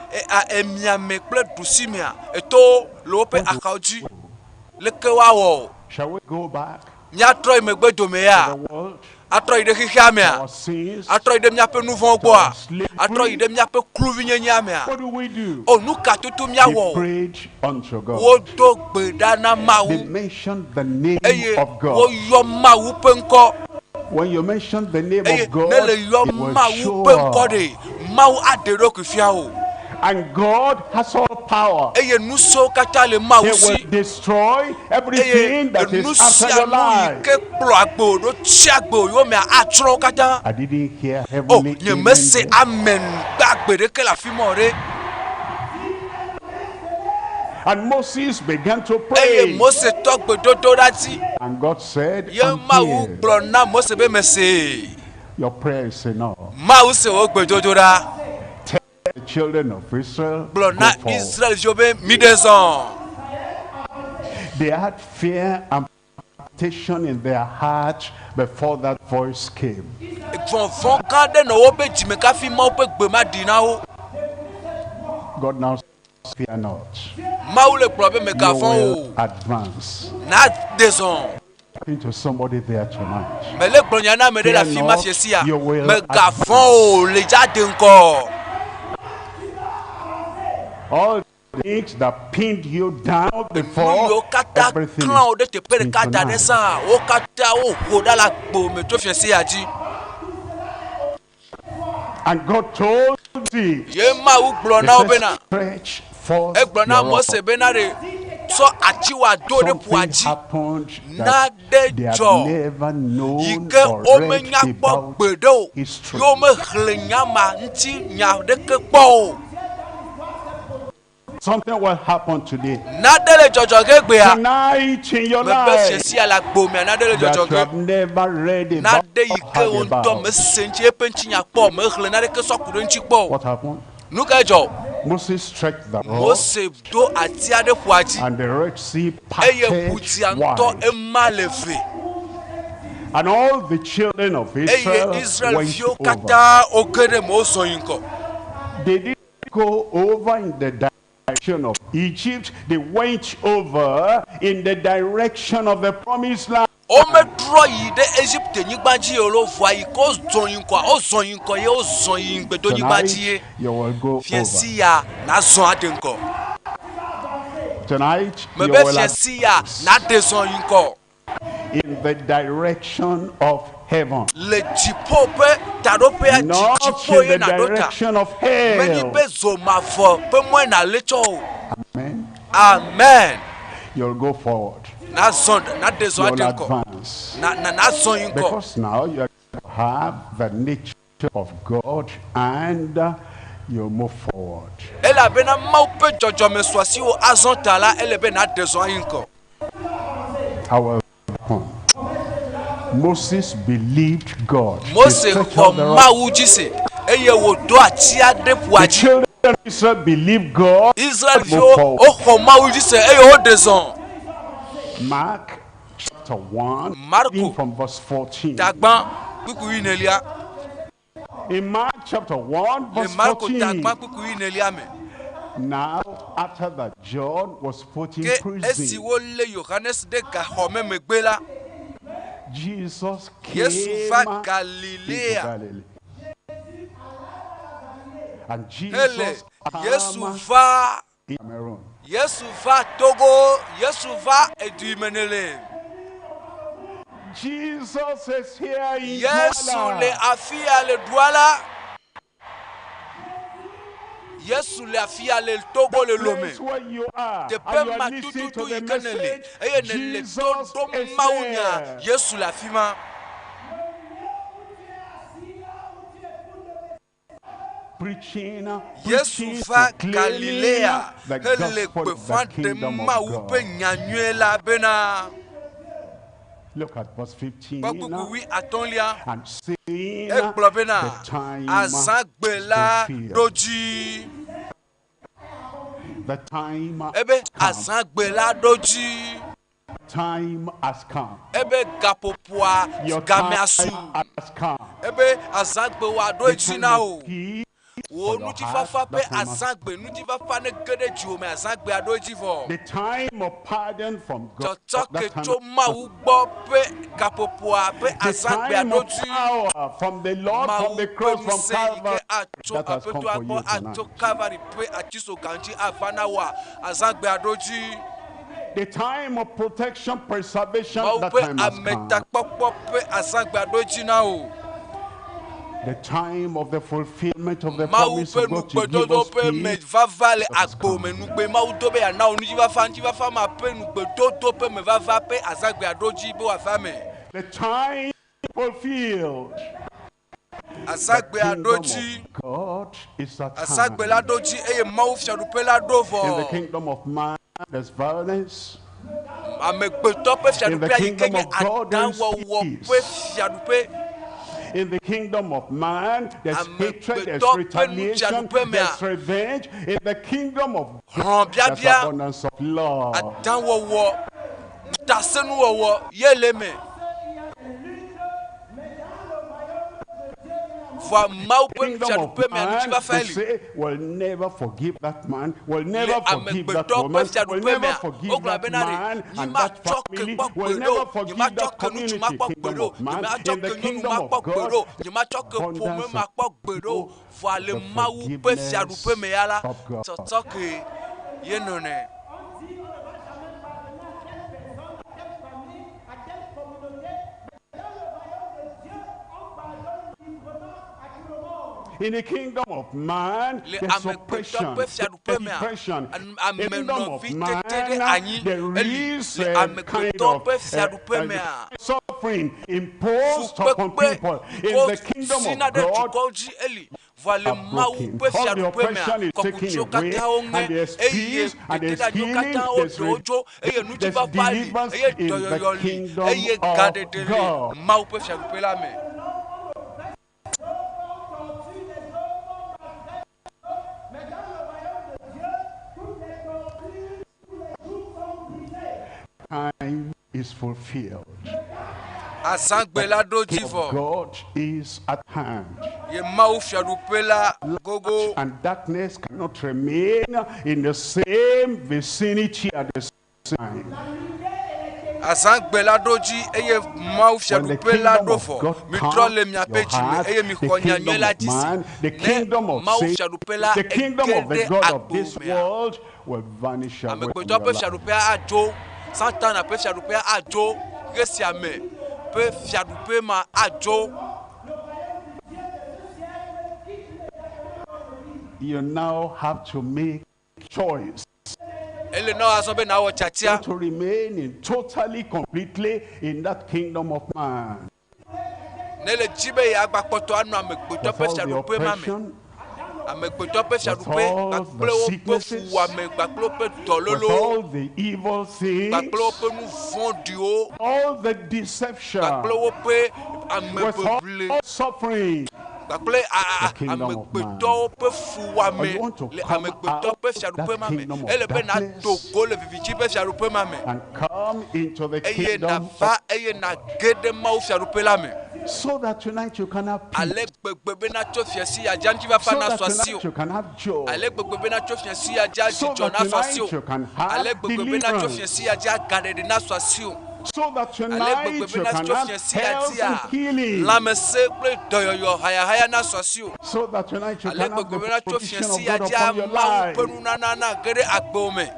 emiame kple ɖusimea, etowo le woƒe axawo dzi. Leke woawɔ o? Shall we go back? Míatrɔ yi megbe dome ya? Atrɔ yi ɖe xexea mea? Atrɔ yi ɖe míaƒe nu vɔ̃wo gbɔa? Atrɔ yi ɖe míaƒe kluvinyenyea mea? O, nu ka tutu míawɔ o? Wodo gbe ɖa na Mawu eye woyɔ Mawu ƒe ŋkɔ. Eye ne le yɔ Mawu ƒe ŋkɔ ɖe, Mawu aɖe eɖokui fia wò. And God has all power. Eye nu siwo katã le Mawu He si. will destroy Eye everything that enu is after sia your nu yi life. ke kplɔ agbe wò ɖo tsi agbe wò yomea atsrɔ̃ wo katã. I didn't hear O, heavenly nye amen mese there. amen ƒe agbe ɖeke le afi ma o ɖe. And Moses began to Eye pray. Mose tɔ gbedodoɖa dzi. And God said, Ye I'm Mawu here. gblɔ na Mose be mesee. Your prayer is enough. Mawu se wò gbedodoɖa. Tell the children of Israel, Gblɔ na go forward. Israelviwo be, Miɖe zɔ. They had fear and palpitation in their heart before that voice came. Vɔvɔ̃ gã aɖe nɔ woƒe dzime kafi Mawu ƒe gbe ma ɖi na wo. God now says, fear not. Mawu le gblɔ be, You Mègavɔ̃ will o. advance. Nàde zɔ. Talking to somebody there tonight. Mele gblɔ nya na ame ɖe le Fear afi ma not, fie sia. you will Mègavɔ̃ o, le dza de ŋgɔ. All the things that pinned you down Nu before, yiwo katã everything klã wò is ɖe teƒe ɖeka da ɖe tonight. sã, wo katã woho ɖa le agbo me tso fie sia dzi. And God told thee, Ye Mawu gblɔ He na wo said, bena, stretch forth egblɔ na your rod. Mose bena ɖe tsɔ ati wòado ɖe ƒua Something dzi happened na that ɖe they had dzɔ never yi known ke or read womenya kpɔ about gbeɖe o, history. ye womexlẽ nya ma ŋuti nya ɖeke kpɔ o. Something will happen today. Nane le dzɔdzɔ ge egbea. Tonight in your Mebe life. fiesia le agbo mea, nane le That dzɔdzɔ you ge. have never read about Nane yi ke heard wò ŋutɔ about. mese ŋuti eƒe ŋutinya kpɔ o, mexlẽ naneke sɔ ku ɖe eŋuti kpɔ o. What happened? Nu kae dzɔ? Moses stretched the rod. Mose do ati aɖe ƒua dzi. And the Red Sea Eye parted ƒudzia ŋutɔ wide. ema le ve. And all the children of Eye Israel went Israelviwo over. katã woge ɖe eme wozɔ yi ŋgɔ. They didn't go over in the direction of Egypt. They went over in the direction of the promised land. Wometrɔ yi ɖe Egipte-nyigba dzi o loo, vɔa yi ke wozɔ yi ŋgɔa, wozɔ yi ŋgɔ ye wozɔ yi ŋugbedonyigba dzi ye. Tonight, you will go over. Fiẽsi ya nàzɔ aɖe ŋgɔ. Tonight, you Mebe will fiẽsi ya nàɖe zɔ yi ŋgɔ. in the direction of heaven. Le dziƒo ƒe taɖoƒea dzi, Not dziƒo in ye the nàɖo ta. direction of Menye hell. be zo mavɔ ƒe mɔe nàlé tsɔ o. Amen. Amen. You'll go forward. Nàzɔ, nàɖe zɔ You'll aɖe ŋgɔ. advance. Na, na, nàzɔ yi ŋgɔ. Because now you have the nature of God and you move forward. Elabena Mawu ƒe dzɔdzɔme su asiwò azɔ ta la, ele be nàɖe zɔ ayi ŋgɔ. I will happen. Moses believed God. He Mose stretched xɔ out the rod. Mawu dzi se eye wòdo atia ɖe ƒua The dzi. children of Israel believed God. Israelviwo Move forward. woxɔ Mawu dzi se eye woɖe zɔ. Mark chapter 1, Marko reading from verse 14. Tagbã kpukpui wuienelia. In Mark chapter 1, Le verse Marko 14. tagbã kpukpui wuienelia me. Now, after that John was put in Ke esi prison, wolé Yohanes ɖe gaxɔ me megbe la, Jesus Yesu came va into Galilea Galilee. And hele Jesus Yesu came va in Cameroon. Yesu va Togo, Yesu va edu yi me nele. Jesus is here in Yesu le Douala. afi ya le Douala. Yesu le afi ya le Togo le Lome. Place where you are, Teƒe and you ma are listening to tututu the yi ke nele message, eye nele to Jesus ɖom is Mawu nya. there. Yesu le afi ma. Preaching, Yesu preaching, va proclaiming Galilea the hele gospel of gbeƒã the ɖem kingdom of Mawu ƒe God. nyanyuie la bena Look at verse 15. kpɔ kpukpui wuiatɔ̃lia. And saying, Egblɔ bena the time azãgbe is la fulfilled. ɖo dzi. The time Ebe come. azãgbe la ɖo dzi. Time has come. Ebe gaƒoƒoa Your gamea su. time has come. Ebe azãgbe wa ɖo The edzi time na of o. peace Wò for your ŋutifafa heart, ƒe that time has azãgbe, ŋutifafa ne ge ɖe dziwò me azãgbea ɖo edzi vɔ. The time of pardon from God. Tsɔtsɔke That time tso Mawu gbɔ ƒe gaƒoƒoa ƒe The azãgbea time ɖo of dzi. power from the Lord, from Mawu the ƒe cross, from ŋusẽ yi ke Calvary, atso that has come Aƒetɔa for gbɔ you atso tonight. Calvary ƒe atisoga ŋuti ava na wòa azãgbea ɖo dzi. The time of protection, preservation, Mawu that ƒe time has come. ametakpɔkpɔ ƒe azãgbea ɖo dzi na wò. The time of the fulfillment of the Mawu promise ƒe of God to give nugbedodo us ƒe me peace. vava le that has agbo me come. nugbe Mawu do be yeana wò ŋutifafa ŋutifafa ma ƒe nugbedodo ƒe me vava ƒe azãgbea ɖo dzi be wòava me. The time fulfilled. The Azãgbea ɖo kingdom dzi. of God is at Azãgbe la hand. ɖo dzi eye Mawu fiaɖuƒe la ɖo In the vɔ. kingdom of man, there's violence. Amegbetɔ ƒe In the fiaɖuƒea yi ke kingdom nye of God, there is adãwɔwɔ ƒe peace. fiaɖuƒe. In the kingdom of man, there's hatred, there's Amegbetɔ ƒe retaliation, nufiaɖuƒe mea, there's revenge. In the kingdom of God, there's hlɔ̃biabia, abundance of love. adãwɔwɔ, ŋutasenuwɔwɔ ye le eme. Vɔa Mawu ƒe Kingdom of nufiaɖuƒe mea, man, ŋutifafa they li. say, will never forgive that man, will Le never forgive that amegbetɔ ƒe woman, will fiaɖuƒe never mea, forgive wogblɔ that bena ɖe, man nyi and that matsɔ ke family, kpɔ will gbe never ɖo, nyi forgive matsɔ that ke ŋutsu community. makpɔ gbe Kingdom ɖo, of nyi man, matsɔ in the ke nyɔnu kingdom makpɔ of gbe God, ɖo, nyi matsɔ ke ƒome abundance of makpɔ gbe ɖo. Vɔa le the Mawu ƒe fiaɖuƒe me ya la, forgiveness of God. tsɔtsɔke ye nɔnɛ. In the kingdom of man, Le there's amegbetɔ oppression, ƒe there's fiaɖuƒe mea, depression. In the kingdom of amenɔvi tete ɖe man, anyi there eli. is Le a kind amegbetɔ of ƒe fiaɖuƒe mea, suffering imposed upon fukpekpe people. In the ko kingdom sina of ɖe God, dukɔwo dzi eli. Vɔa le are Mawu broken. ƒe All the fiaɖuƒe mea, oppression is taken kɔkutsiwo away, katã and woŋe there's eye peace, and there's teteɖeanyiwo healing, katã there's woɖe wo dzo eye there's ŋutifafa li deliverance eye in the dɔyɔyɔ li kingdom eye of gaɖeɖe li God. Mawu ƒe fiaɖuƒe la me. Time is fulfilled. Azãgbe la ɖo dzi King of vɔ. God is at hand. Ye Mawu fiaɖuƒe la gogo. And darkness cannot remain in the same vicinity at the same time. Azãgbe la ɖo dzi eye Mawu When the fiaɖuƒe la kingdom ɖo of vɔ. God Mitrɔ comes, le miaƒe your dzime heart, eye the mixɔ nyanyui kingdom la of dzi se. man, the Ne kingdom of Mawu sin, fiaɖuƒe la the kingdom ege of the ɖe God of agbo this mea, world will vanish away from amegbetɔ your ƒe life. fiaɖuƒea adzo, Satana ƒe fiaɖuƒea adzo, xe sia me ƒe fiaɖuƒe ma adzo. You now have to make choice. Ele na wo azɔ be nawɔ tiatia. To remain in totally, completely in that kingdom of man. Ne le dzi be yeagbakpɔtɔ anɔ amegbetɔ With ƒe all the fiaɖuƒe ma me. oppression, Amegbetɔ ƒe With fiaɖuƒe all kpakple the woƒe sicknesses, fuwɔame kpakple woƒe with dɔlélewo all the evil things, kpakple woƒe nu vɔ̃ɖiwo all the deception, kpakple woƒe with amebeble all suffering. kpakple a- The kingdom of man. amegbetɔwo ƒe fuwɔame You want to le come amegbetɔ out ƒe of fiaɖuƒe that ma me kingdom of ele be nàdo darkness go le vivitsi ƒe fiaɖuƒe ma me and come into the eye kingdom nàva eye nàge ɖe Mawu fiaɖuƒe la me so that tonight you can have peace, ale gbegbe be natso fiasi ya dza ŋutifafa so that nasu asi tonight o you can have joy, ale gbegbe be natso fiasi ya dza so dzidzɔ that nasu asi o tonight you can have ale gbegbe be natso deliverance, fiasi ya dza gaɖeɖe nasu asi o so that ale tonight gbegbe be you can natso have fiasi ya health dzia and healing, lãmesẽ kple dɔyɔyɔ hayahaya nasu asi o so that tonight you ale can have gbegbe be the natso provision fiasi of ya God dzia upon your Mawu ƒe life, nunana nage ɖe agbewo me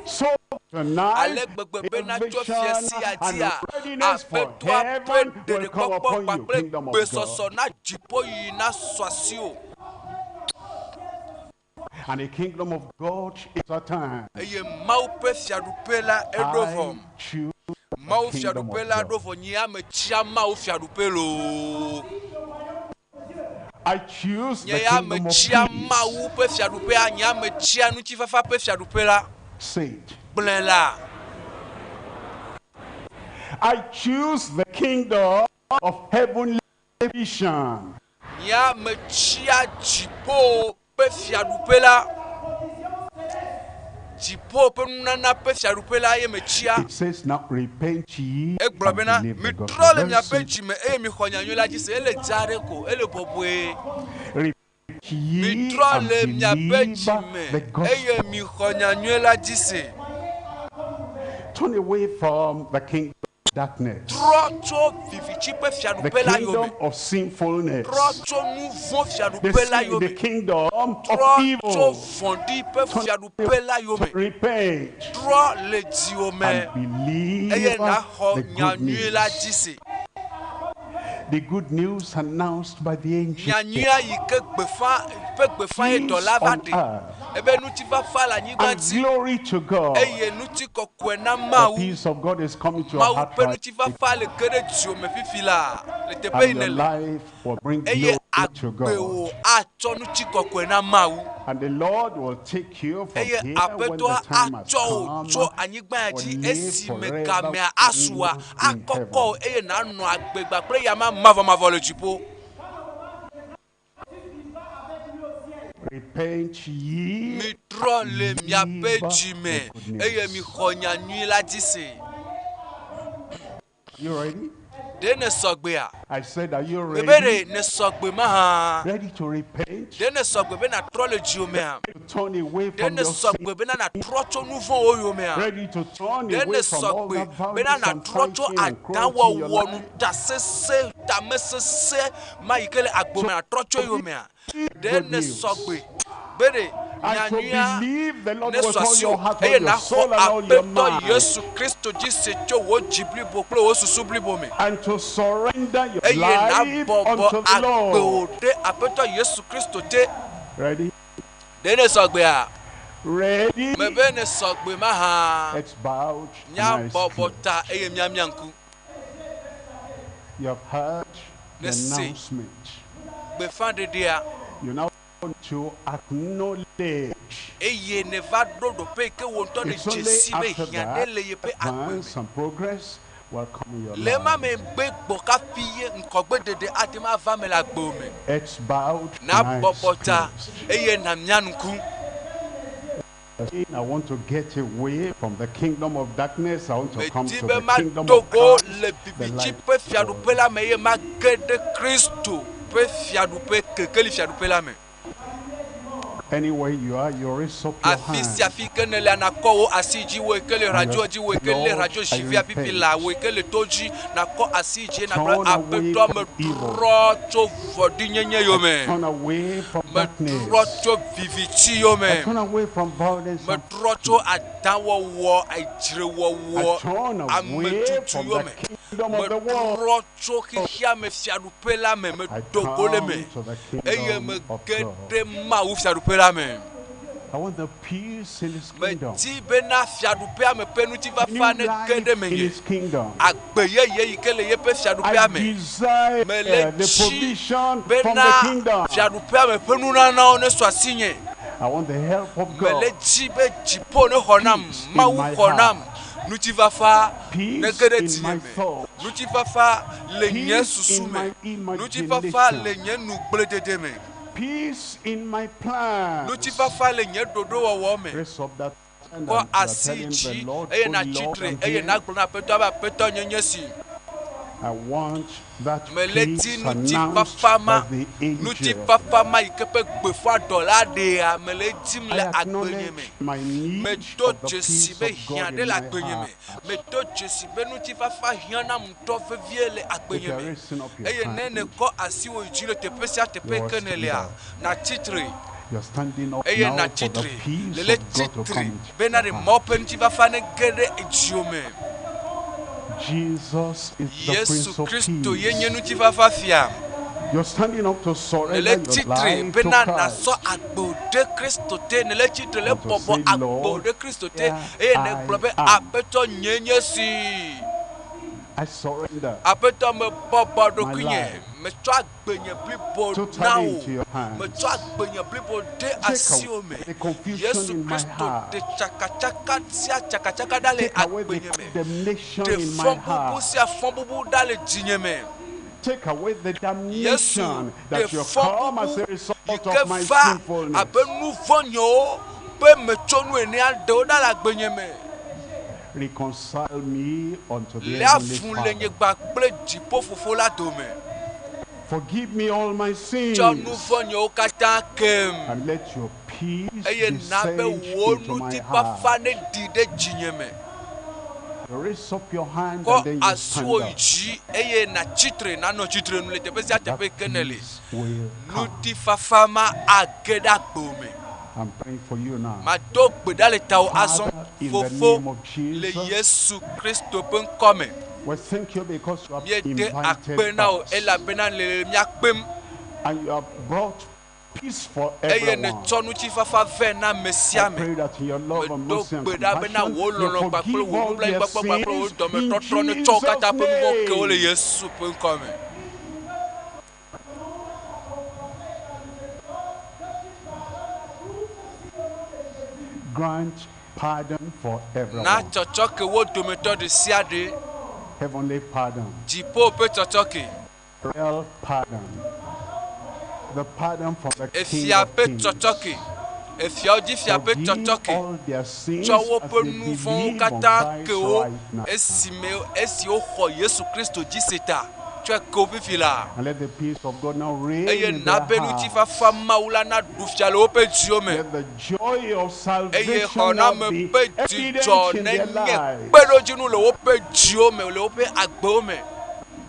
so tonight ale gbegbe be natso salvation fiasi ya and dzia readiness for aƒetɔa ƒe heaven will come ɖeɖekpɔkpɔ upon you, kpakple kingdom of God. gbesɔsɔ na dziƒoyiyi nasu asi o And the kingdom of God is at hand. eye Mawu ƒe fiaɖuƒe la eɖo vɔ I choose the Mawu kingdom fiaɖuƒe of la God. ɖo vɔ nye ame tsia Mawu fiaɖuƒe loo I choose nye the ya kingdom me of tsia peace. Mawu ƒe fiaɖuƒea nye ame tsia ŋutifafa ƒe fiaɖuƒe la Say it. gblẽ la I choose the kingdom of heavenly vision. nye ame tsia dziƒo ƒe fiaɖuƒe la dziƒo ƒe nunana ƒe fiaɖuƒe la ye me tsia It says now repent ye egblɔ and bena believe the mitrɔ gospel. le Very miaƒe simple. dzime eye mixɔ nyanyui la dzi se ele dza ɖe ko ele bɔbɔe Repent ye mitrɔ and le miaƒe believe dzime the eye gospel. mixɔ nyanyui la dzi se Turn away from the kingdom of darkness, trɔ tso vivitsi ƒe the fiaɖuƒe la yome kingdom of sinfulness, trɔ tso nu vɔ̃ the, fiaɖuƒe la sin- the yome kingdom of trɔ tso evil. vɔ̃ɖi ƒe fiaɖuƒe la yome Repent trɔ le dziwò me and believe eye nàxɔ the good nyanyui la news. dzi se The good news announced by the angel. nyanyuia yi ke gbeƒã ƒe gbeƒã ye Peace dɔla va on ɖe earth ebe ŋutifafa le anyigba and dzi glory to God. eye ŋutikɔkɔe na The Mawu peace of God is coming to your Mawu heart ƒe right ŋutifafa le ge ɖe dziwò me fifi la le teƒe yi and your nèle life will bring eye glory to agbewo God. atsɔ ŋutikɔkɔe na Mawu And the Lord will take you from eye here when aƒetɔa the time has atsɔ wò come tso anyigba ya will dzi live esime forever gamea with asua you in akɔkɔ wò heaven. eye nànɔ agbe kpakple yama mavɔmavɔ le dziƒo Repent ye mitrɔ le and miaƒe believe dzime the good eye news. mixɔ nyanyui la dzi se You ready? Ɖe ne sɔgbea I said, are you mebe ready? ɖe ne sɔgbe mahã Ready to repent? ɖe ne sɔgbe be nàtrɔ le dziwò mea To turn away ɖe from ne your sin? sɔgbe bena nàtrɔ tso nu vɔ̃wo yomea Ready to turn ɖe away ne from all sɔgbe that bena violence and nàtrɔ tso fighting and cruelty in your adãwɔwɔ life? nutasesẽ tamesesẽ ma yi ke le agbo me nàtrɔ tso yomea ɖe Good ne news. sɔgbe be ɖe And to nyanyuia believe the Lord ne with sɔ all asi your o heart, all eye your nàxɔ soul, and all your aƒetɔ mind. Yesu Kristo dzi se tso wò dzi blibo kple wò susu blibo me And to surrender your eye life nàbɔbɔ unto the agbe Lord. wò ɖe aƒetɔ Yesu Kristo te Ready? ɖe ne sɔgbea Ready? mebe ne sɔgbe mahã Let's bow and eyes míabɔbɔ closed. ta eye míamia ŋku You have heard the Ne se announcement. gbeƒãɖeɖea You now want to acknowledge. eye neva ɖo ɖoƒe yi ke wò ŋutɔ ne It's only dzesi be after hiã ɖe that le yeƒe agbe me advance and progress will come in your le ema life. me gbe gbɔ kafi ye ŋkɔgbeɖeɖe ate ŋu ava me le agbewò me It's bowed and eyes nabɔbɔ ta closed. eye nàmia ŋku I want to get away from the kingdom of darkness. I want to come medi to be the kingdom mado of go Christ, le the vivitsi light ƒe of fiaɖuƒe God. la me eye mage ɖe Kristo ƒe fiaɖuƒe kekeli fiaɖuƒe la me Anywhere you are, you raise up your Afi sia hand. afi ke nèlea nàkɔ wò asi dzi, wò yi ke le And you radio dzi, wò yi ke le Lord, radio I zivia fifi repent. laa, wò yi ke le to dzi, nàkɔ asi dzi nàgblɔ Turn away Aƒetɔ from evil. metrɔ tso vɔ̃ɖinyenye I yome. turn away from Metrɔ darkness. tso viviti I yome. turn away from violence and Metrɔ tso fighting. adãwɔwɔ, I edzrewɔwɔ, turn away ametutu from the yome. kingdom of the world. Metrɔ tso xexeame fiaɖuƒe la me, I medo go le me come to the eye kingdom of mege God. ɖe Mawu fiaɖuƒe la me. I want the peace in his kingdom. Medi bena fiaɖuƒea me ƒe ŋutifafa New ne ge life ɖe in menye. his kingdom. Agbe yeye yi ke le yeƒe I fiaɖuƒea me. desire Mele the dzi provision from the bena kingdom. fiaɖuƒea me ƒe nunanawo ne su asinye. I want the help of Mele God. dzi be dziƒo ne xɔ nam, Peace in Mawu my xɔ nam. heart. Ŋutifafa ne Peace ge ɖe in dzinye my me. thoughts. Ŋutifafa le nye Peace susu in me. my Ŋutifafa le imagination. nye nugbledede me. Peace in my plans. Ŋutifafa le nye ɖoɖowɔwɔ me. Raise up that hand Kɔ and you are asi telling the dzi Lord, eye Oh natsi Lord, tre I'm eye here. nagblɔ na Aƒetɔ be Aƒetɔ nye nye si. I want that Mele peace di announced ŋutifafa ma, by the angel. ŋutifafa ma yi ke ƒe gbeƒã dɔla ɖea, mele dim I le agbenye me. acknowledge my need Medo of the dzesi peace be of hiã God ɖe in le my agbenye me. heart. Medo dzesi be ŋutifafa hiã nam ŋutɔ vevie le If agbenye you are me. raising up your Eye ne hand, nèkɔ asiwò yi dzi le teƒe sia teƒe you yi are ke standing nèlea, up. natsi tre. You are standing up Eye now for natsi the tre. peace Lele of tsi God to tre come into bena your ɖe heart. Mawu ƒe ŋutifafa ne ge ɖe dziwò me. Jesus is the Yesu Prince of Kristo ye nye Peace. ŋutifafa fia. You're standing up to surrender Nele your tsitre life to bena Christ nasɔ agbo ɖe Kristo te. Nele tsitre le and to bɔbɔ say, agbo Lord, ɖe Kristo te here eye I negblɔ be am. Aƒetɔ nye nye si. I surrender Aƒetɔ mebɔbɔ my ɖokuinye. life Metsɔ agbenye blibo na totally wò. into your hands. Metsɔ agbenye blibo de Take away asiwò me. the confusion Yesu in my Kristo heart. ɖe tsakatsaka sia tsakatsaka ɖa le Take away the agbenye me. condemnation Ɖe in my fɔbubu heart. sia fɔbubu ɖa le dzinye me. Take away the Yesu damnation ɖe that you come as fɔbubu a result yi ke of my va sinfulness. abe nu vɔ̃ nyewo ƒe metsonu enea ɖewo ɖa le agbenye me. Reconcile me unto the Le Heavenly avu le nye Father. gba kple dziƒo fofo la dome. Forgive me all my Tsɔ nu sins vɔ̃ nyewo katã kem. and let your peace Eye na be descend wò into my ŋutifafa heart. ne ɖi ɖe dzinye me. Raise up your hand Kɔ and then you stand asiwò yi up. dzi eye natsi tre nanɔ tsitre nu le teƒe sia That teƒe yi ke nèle. peace will come. Ŋutifafa ma age ɖe agbewò me. I'm praying for you now. Mado gbe ɖa le tawò azɔ. Father, in the Fofo name of le Jesus, Yesu Kristo ƒe ŋkɔ me. we thank you because you have Míede invited akpe na wò us elabena le míakpem and you have brought peace for eye everyone. nètsɔ ŋutifafa vɛ na ame sia I ame. pray that in your love and Medo mercy and gbe ɖa bena compassion, wò you lɔlɔ̃ kpakple forgive wò all their nublanuikpɔkpɔ kpakple wò sins in dɔmetɔtrɔ netsɔ wo Jesus' katã ƒe nu vɔ̃wo ke wo le name. Yesu ƒe ŋkɔ me. Grant pardon for Na everyone. tsɔtsɔke wo dometɔ ɖe sia ɖe. Heavenly pardon, Dziƒo ƒe tsɔtsɔke. real pardon, the pardon from the King Efia of ƒe Kings. tsɔtsɔke. Efiawo dzi fia ƒe Forgive tsɔtsɔke. all their sins Tsɔ as woƒe they nu vɔ̃wo believe on katã Christ ke wo right now. esime esi woxɔ Yesu Kristo dzi se ta. Tsɔe ke wo fifi la. And let the peace of God now reign Eye in na their be hearts. ŋutifafa Mawu la naɖu fia le woƒe dziwo me. Let the joy of Eye salvation now xɔname be ƒe evident dzidzɔ in their nenye lives. kpeɖodzinu le woƒe dziwo me, le woƒe agbewo me.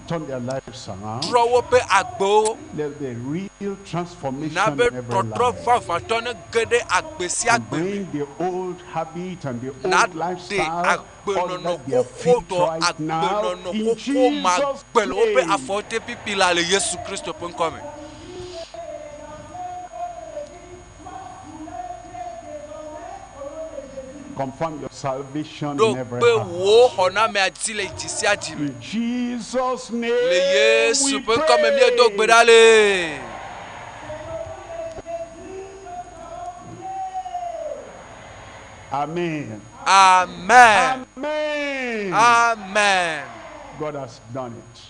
Turn their lives around. Trɔ woƒe agbewo. Let the real transformation Na be in every tɔtrɔ life. vavãtɔ ne ge ɖe agbe sia And agbe me. bring the old habit and the Na old ɖe lifestyle agbenɔnɔ under their feet xoxotɔ, right now agbenɔnɔ in xoxo ma Jesus' gbe le woƒe name. afɔwo te pipi la le Yesu Kristo ƒe ŋkɔ me. Confirm your salvation Ɖo in every kpe heart. wò xɔnamea dzi le dzi sia dzi me. In Jesus' Le name Yesu we ƒe ŋkɔ me míedo gbe pray. ɖa le. Amen. Amen. Amen. Amen. God has done it.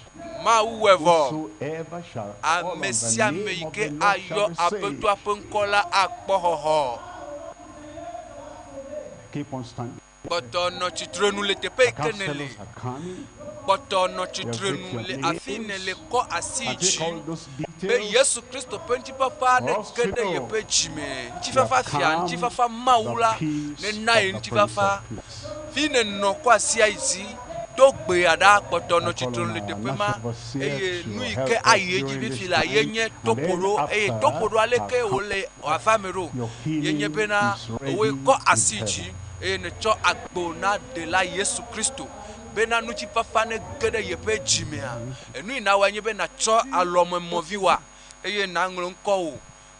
Mawu wɔ vɔ. Whosoever shall call on Ame the sia ame name yi of ke the Lord shall ayɔ be saved. Aƒetɔa ƒe ŋkɔ la akpɔ xɔxɔ. Keep on standing. Kpɔtɔ nɔ tsitrenu le teƒe yi The ke nèle. counselors are coming. Kpɔtɔ nɔ They'll take tsitrenu your le afi names nèle kɔ asi and take dzi. all those Be details. Yesu Kristo ƒe ŋutifafa For ne us ge to ɖe know yeƒe dzime. you Ŋutifafa have fia, come ŋutifafa Mawu the la peace nena of ye the Prince ŋutifafa. of Peace. Fi nènɔ kɔ asia yi dzi. Do gbe ɖa kpɔtɔ I nɔ call on tsitrenu le our teƒe ma national overseer eye to nu yi help ke us ayi edzi during fifi this la ye time. nye And then toƒoɖo eye after toƒoɖo our aleke wòle wòava me ɖo your ye nye healing bena is wòe ready kɔ in asi dzi heaven. eye nètsɔ agbo na ɖela Yesu Kristo bena ŋutifafa ne ge ɖe yeƒe dzimea. Enu yi nawɔe nye be natsɔ alɔmemɔvi wa eye naŋlɔ ŋkɔwò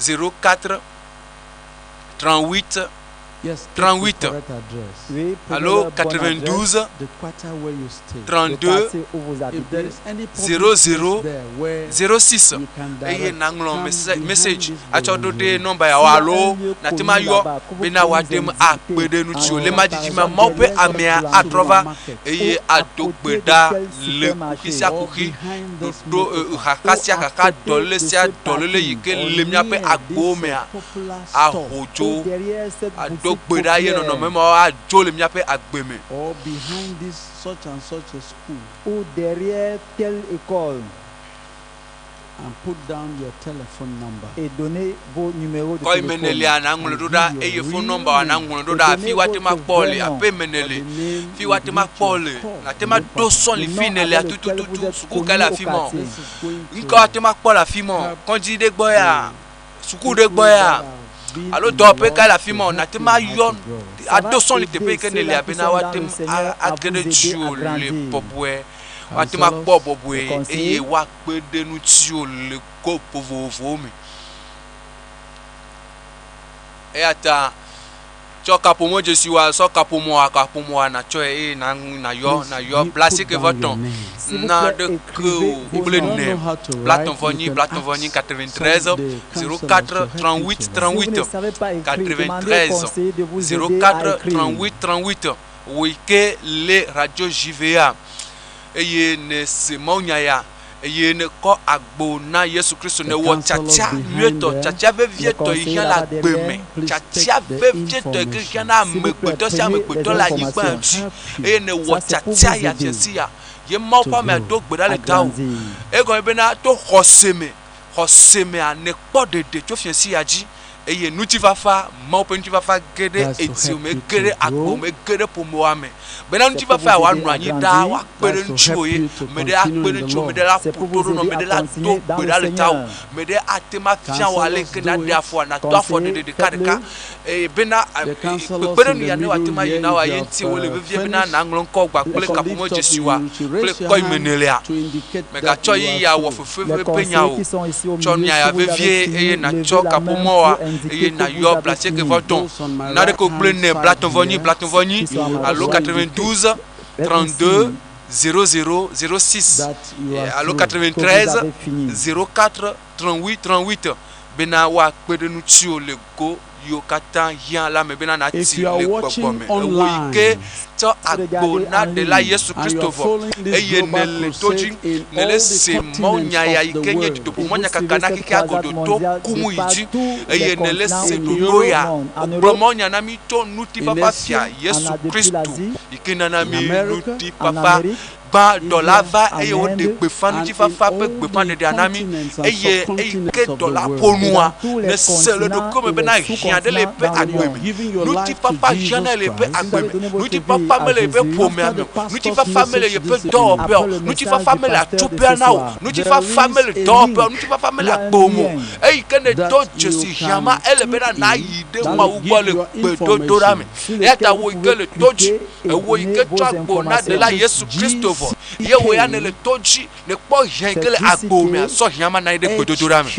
04 38 Yes, take the 38 correct address. Oui, prenez alo la bonne adresse. 92 The quarter where you stay. Le 32 quartier où vous If there habitez. is any public place 00 there where 06 you can eye direct, nàŋlɔ come behind message this atsɔ ɖo ɖe boulangerie. nɔmba yawo S'il y a alo un lieu nàte connu ma yɔ là-bas que vous bena pouvez woate nous ŋu indiquer akpe ɖe ŋutiwò en le ma dzidzi ma par Mawu exemple ƒe derrière cette amea atrɔ va boulangerie eye ou à ado gbe côté de ɖa tel le supermarché kuxi sia Or kuxi behind this ɖoɖo motor park. xaxa ou sia à xaxa côté dɔléle de sia ce dɔléle yi parking ke Or le míaƒe near agbowo this mea popular store. aho ou dzo derrière cette ado boutique gbe ɖa ye populaire nɔnɔme mawo adzo le míaƒe agbe me. Or behind this such and such a school. ou derrière telle école. And put down your telephone number. Et donnez vos numéros de Kɔ yi me téléphone. nèlia nàŋlɔe ɖo ɖa eye phone number wa nàŋlɔe ɖo ɖa hafi woate ŋu akpɔ le aƒe me nèle fi woate ŋu akpɔ le nàte ŋu aɖo sɔ̃ le fi nèlia tutututu suku kae le afi ma o ŋkɔ woate ŋu akpɔ le afi ma o kɔdzi ɖe gbɔ ya suku ɖe gbɔ ya alo dɔwɔƒe kae le afi ma o nàte ŋu ayɔ aɖo sɔ̃ le teƒe yi ke nèlia bena woate ŋu age ɖe dziwò le bɔbɔe woate ŋu akpɔ bɔbɔe eye woakpe ɖe ŋutiwò le go vovovowo me. Eya ta tsɔ kaƒomɔ dzesi wa sɔ kaƒomɔa kaƒomɔa nàtsɔe eye na nàyɔ nàyɔ blaasieke vɔ tɔ̃ na ɖe ke o kple ne blatɔ̃ vɔ nyi blatɔ̃ vɔ nyi 93 04 38 38 93 04 38 38 wò yi ke le radio JVA eye nèse mawunya ya eye nèkɔ agbo na Yesu Kristo, nèwɔ tiatia nyuietɔ, tiatia vevietɔ yi hiã le agbe me, tiatia vevietɔ yi ke hiã na amegbetɔ sia amegbetɔ le anyigba dzi eye nèwɔ tiatia ya dze si ya ye Mawu ƒe amea do gbe ɖa le tawò. Egɔme bena to xɔse me, xɔse mea nèkpɔ ɖeɖe tso fiẽsi ya dzi eye ŋutifafa, Mawu ƒe ŋutifafa ge ɖe edziwò me, ege ɖe agbo me, ege ɖe ƒomewoa me. Bena ŋutifafa ya wòanɔ anyi ɖaa, woakpe ɖe ŋutiwò ye ame ɖe akpe ɖe ŋutiwò, ame ɖe la ƒo to ɖo nɔ, ame ɖe la do gbe ɖa le tawò, ame ɖe ate ŋu afia wò aleke nàɖe afɔa, nàtɔ afɔ ɖeɖe ɖekaɖeka eye bena kpekpeɖeŋu ya ne wòate ŋu ayi na wòa ye ŋuti wòle vevie bena nàŋlɔ ŋkɔ gbã kple kaƒomɔ dzesiwoa kple kɔyime nèlia. Mègatsɔ ɣeyiɣia wɔ fefe ƒe nya o. Tsɔ nya ya vevie eye nàtsɔ kaƒomɔa eye nàyɔ blaasieke vɔ tɔ̃ naɖeke kple ene blatɔ̃ vɔ nyi blatɔ̃ vɔ nyi alo 92 32 00 06 alo 93 04 38 38 bena woakpe ɖe ŋutiwò le go yiwo katã hiã la me bena nàti le gbɔgbɔ me. Ewò yi ke tsɔ agbo na Ɖela Yesu Kristo vɔ eye nèle to dzi, nèle se mawunya ya yi ke nye dutoƒomɔnyakaka na xexea godoo to ku ŋu yi dzi eye nèle se ɖoɖo ya. Wogblɔ mawunya na mí tso ŋutifafa Fia Yesu Kristo yi ke nana mí ŋutifafa. Gbã dɔla va eye woɖe gbeƒã ŋutifafa ƒe gbeƒãɖeɖea na mí, eye eyi ke dɔla ƒo nua, nèse le ɖokuiwò me bena hiã ɖe le yeƒe agbe me. Ŋutifafa hiãna le yeƒe agbe me. Ŋutifafa mele yeƒe ƒomea me o. Ŋutifafa mele yeƒe dɔwɔƒea o. Ŋutifafa mele atsuƒea na wò o. Ŋutifafa mele dɔwɔƒea o. Ŋutifafa mele agbewò me o. Eyi ke nèdo dzesi hiã ma, ele bena nàyi ɖe Mawu gbɔ le gbedodoɖa me. Eya ta wò yi ke le to dzi, Ewò yi ke tsɔ agbo na Ɖela Yesu Kristo vɔ, ye wò ya nèle to dzi, nèkpɔ hiã yi ke le agbo mea, sɔ hiã ma na anyi ɖe gbedodoɖa me.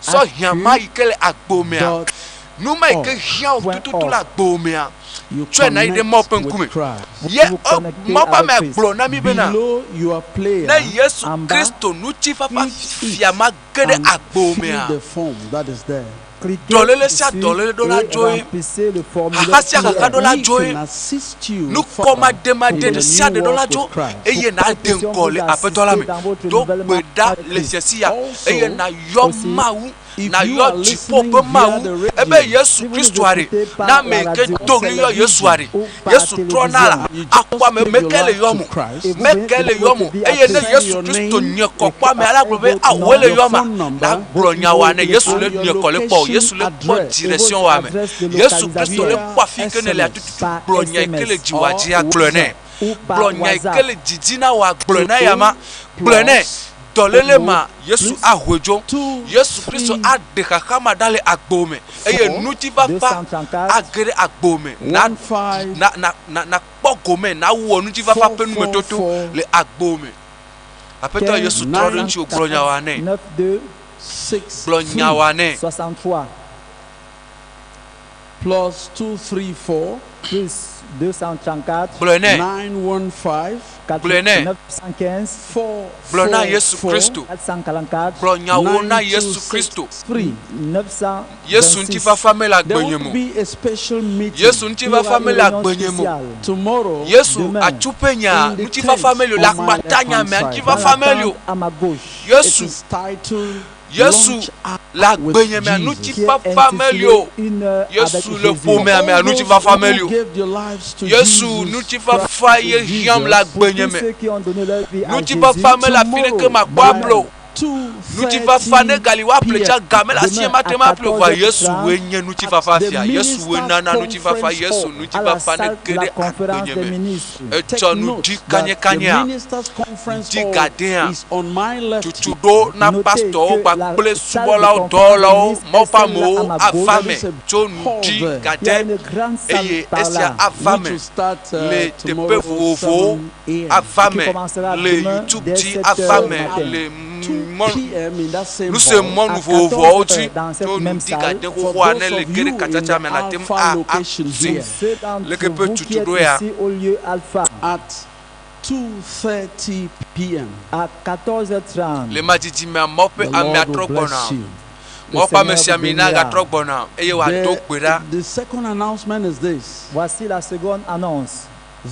Sɔ hiã ma yi ke le agbo mea, nu ma yi ke hiã wò tututu le agbo mea, tsɔe na anyi ɖe Mawu ƒe ŋkume. Ye Mawu ƒe amea gblɔ na mí bena, ne Yesu Kristo ŋutifafa fia ma ge ɖe agbo mea, Dɔléle sia dɔléle ɖo la dzoe, xaxa sia xaxa ɖo la dzoe, nukɔmademade ɖe sia ɖe ɖo la dzo, eye nàde ŋgɔ le Aƒetɔ la me. Do gbe ɖa le fiasi ya, eye nàyɔ Mawu, nàyɔ dziƒo ƒe Mawu, ebe Yesu Kristoa ɖe, ne ame yi ke do ɣli yɔ Yesua ɖe, Yesu trɔna la, akpɔ ame meke le yɔm o, meke le yɔm o, eye ne Yesu Kristo nye kɔ kpɔ amea la gblɔ be, ao, wòe le yɔma? Nagblɔ nya wa ne Yesu le nye kɔ le kpɔ o, Yesu le kpɔ direction wa me. Yesu Kristo le kpɔ afi ke nèlea tututu gblɔ nya yi ke le dziwòa dzia gblɔe nɛ. Gblɔ nya yi ke le didi na wòa gblɔe na eyama. Gblɔe nɛ. Dɔléle ma, Yesu ahoe dzo. Yesu Kristo aɖe xaxa ma ɖa le agbo me eye ŋutifafa age ɖe agbo me. Na, na, na, na, nakpɔ gome, nawɔ ŋutifafa ƒe numetoto le agbo me. Aƒetɔ Yesu trɔ ɖe ŋutiwò gblɔ nya wa nɛ. Gblɔ nya wa nɛ. Plus 234. Plus 234. Gblɔe nɛ. 915. Gblɔe nɛ. 915. 4 Gblɔ na Yesu Kristo. 444. Gblɔ nyawo na Yesu Kristo. 3. 926. Yesu ŋutifafa mele There agbenye will me o. be a special meeting Yesu ŋutifafa mele agbenye me o. tomorrow Yesu Demain. atsuƒe nya in the ŋutifafa tent meli o. Le on my akpata nya left mea hand side. Dans ŋutifafa la meli o. tente à ma gauche. It Yesu is titled Yesu Launch Out le with agbenye mea Jesus. Qui est ŋutifafa meli intitulé o. Une heure avec Yesu le Jésus. ƒomea All mea those ŋutifafa who meli o. gave their lives to Yesu Jesus ŋutifafa Christ ye in hiãm le Jesus, Pour agbenye tous me. ceux qui ont donné leur vie à Jésus, Ŋutifafa mele afi ɖeke tomorrow makpɔ by able o. Ŋutifafa ne gali woaƒle tsa 2:30 ga mele asinye p.m. mate ŋu À aƒle o vɔa Yesu 14h30, woe nye ŋutifafa The fia. Yesu woe Ministers' nana ŋutifafa. Conference Yesu Hall. à la ŋutifafa ne salle ge de la ɖe conférence agbenye des me. ministres. Etsɔ Take nu note di that the kanyekanyea, Ministers' Conference di Hall gadea, is on my left tutu here. ɖo na Notez pastɔwo que la kpakple salle de subɔlawo, conférence des dɔwɔlawo, ministres Mawu est ƒe celle-là à amewo ma ava gauche. There me is a tso nu hall di there Il y a gade une grande salle eye par esia là ava which me will start le teƒe tomorrow vovovowo 7 a.m. ava qui me commencera le demain YouTube dès dzi 7 ava heures me du matin. le 2 mɔ p.m. in that same nu se hall. mɔnu À vovovoawo 14 dzi heures dans tso cette nu même di salle, gade For xoxoa those ne le of ge ɖe you in katsatsa the me nàte ŋu Alpha a location ase here ceux d'entre leke ƒe vous qui êtes tutuɖo ya ici au lieu Alpha, at 2:30 p.m. à 14h30, le madzidzi mea Mawu ƒe The amea Lord will trɔ bless gbɔna. you. le Mawu ƒe ame Seigneur sia vous mi na bénira. gatrɔ gbɔna eye wòado gbe The, ɖa. the second announcement is this. Voici la seconde annonce.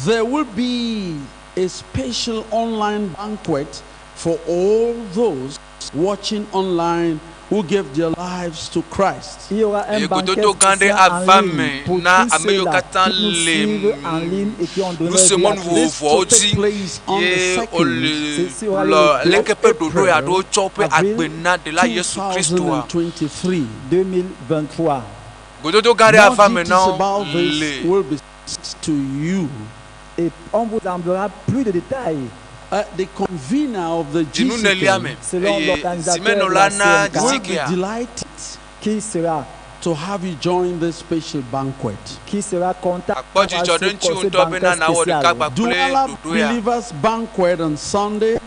There will be a special online banquet for all those watching online who gave their lives to Christ. Il y aura un Eye banquet gododo gã ɖe spécial en ava ligne me pour na tous ame yiwo ceux-là katã qui nous le suivent en ligne et qui ont donné nu leur se vie à mɔnu Christ. This vovovoawo to take dzi place on the ye 2nd wole Ceci aura le lieu le 2 leke ƒe ɖoɖo ya April ɖo tsɔ woƒe avril agbe na ɖela Yesu Kristoa. 2023. 2023. Gododo gã ɖe More ava me details na wo about this le will be sent to you. Et on vous en donnera plus de détails The convener of the dzinunelia me GCK selon eye l'organisateur de zimenɔla la na CMK will be GCK delighted qui sera, to have you join this special banquet. qui sera content akpɔ d'avoir dzidzɔ ce, ɖe ŋuti ce ŋutɔ banquet bena nawɔ spécial. ɖeka kpakple Douala ɖoɖo ya. Believers Banquet on Sunday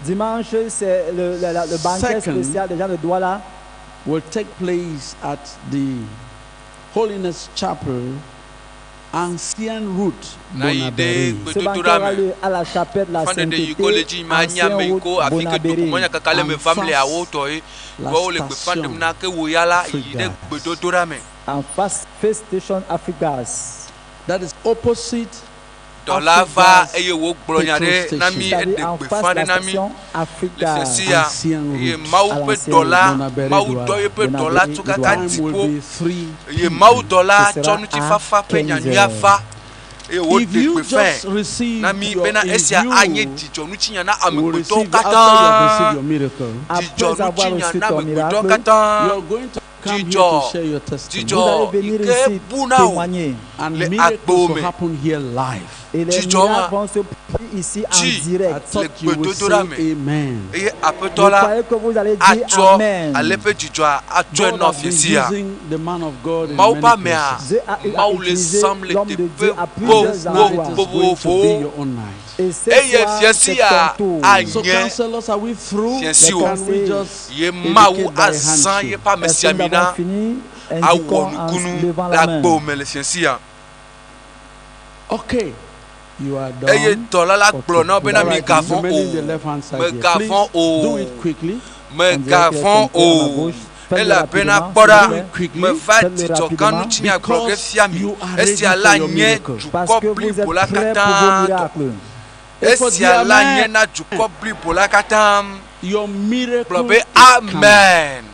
Dimanche, c'est le banquet Second. spécial des gens de Douala will take place at the Holiness Chapel, Ancien Route, Na yi ɖe Bonabéri. Ce banquet gbedodoɖa aura me. lieu à la chapelle de la Fanɖeɖe yi ko le Sainteté, dzi ma nye Ancien ame yi Route, ko afi ke Bonabéri. dokumenya kaka le me En vam le face awo tɔ ye la woawo le gbeƒã station ɖem na ke wo ya la yi ɖe Afrigas. gbedodoɖa me. En face, Face Station Afrigas. That is opposite Dɔla va Afrigas eye wògblɔ nya petrol ɖe na mí station. C'est-à-dire eɖe en gbeƒã face ɖe la na mí station le Afrigas. fiasi ya Ancien eye Route, Mawu À ƒe l'ancienne dɔla Bonabéri Mawu dɔ Douala. yeƒe dɔla Bonabéri tso kaka Douala. Time will dziƒo be 3 eye Mawu p.m. dɔla Ce tsɔ sera à ŋutifafa ƒe 15 nyanyuia heures. va eye If wòɖe you gbeƒãe just received na mí your, bena if esia anye you dzidzɔ ŋutinya na will amegbetɔwo receive after you have received katã. your miracle, Dzidzɔ Après avoir ŋutinya reçu na ton amegbetɔwo miracle, katã. you are going to come here to Dzidzɔ share your testimony. vous allez dzidzɔ venir yi ke ici bu na wò témoigner. And le miracles agbewo will me. happen here live. Et les Dzidzɔ miracles ma vont se produire ici en dzi I direct. le thought you would gbedodoɖa say me amen. eye aƒetɔ Vous la croyez que vous allez dire atsɔ Amen. ale ƒe dzidzɔa atsɔe God nɔ has been fiasi ya. using the man of God in Mawu ƒe many amea places. Dieu a, a Mawu le utilisé zãm le l'homme de teƒe Dieu à And plusieurs this night endroits. is going to be vovovowo. your own night. Et ce Eye soir, fiasi c'est ya ton tour. So, anye counselors, are we through? Les fiasi o. Can we conseils. just Ye Mawu indicate by a azã handshake? yeƒe ame Est-ce sia que nous mi avons na fini? awɔ Indiquons en nukunu levant le la main. agbewo me le fiasi ya. Okay, you are Eye done. dɔla la Ok. gblɔ na wo bena All right, migavɔ̃ remaining the o, left hand side here. mègavɔ̃ Please do o, it quickly. On dirait qu'il est mègavɔ̃ compté à ma o. gauche. Faites-le Elabena rapidement, kpɔ s'il ɖa, vous Do plaît. it quickly meva Faites-le dzidzɔ gã rapidement. ŋutinya gblɔ ge because fia mi. you are ready Esia for la your nye miracle. Parce dukɔ que vous blibo êtes la prêts pour vos katã tɔ. miracles. If for the Esia la nye amen, na dukɔ blibo la katã. your Gblɔ miracle be is coming. amen.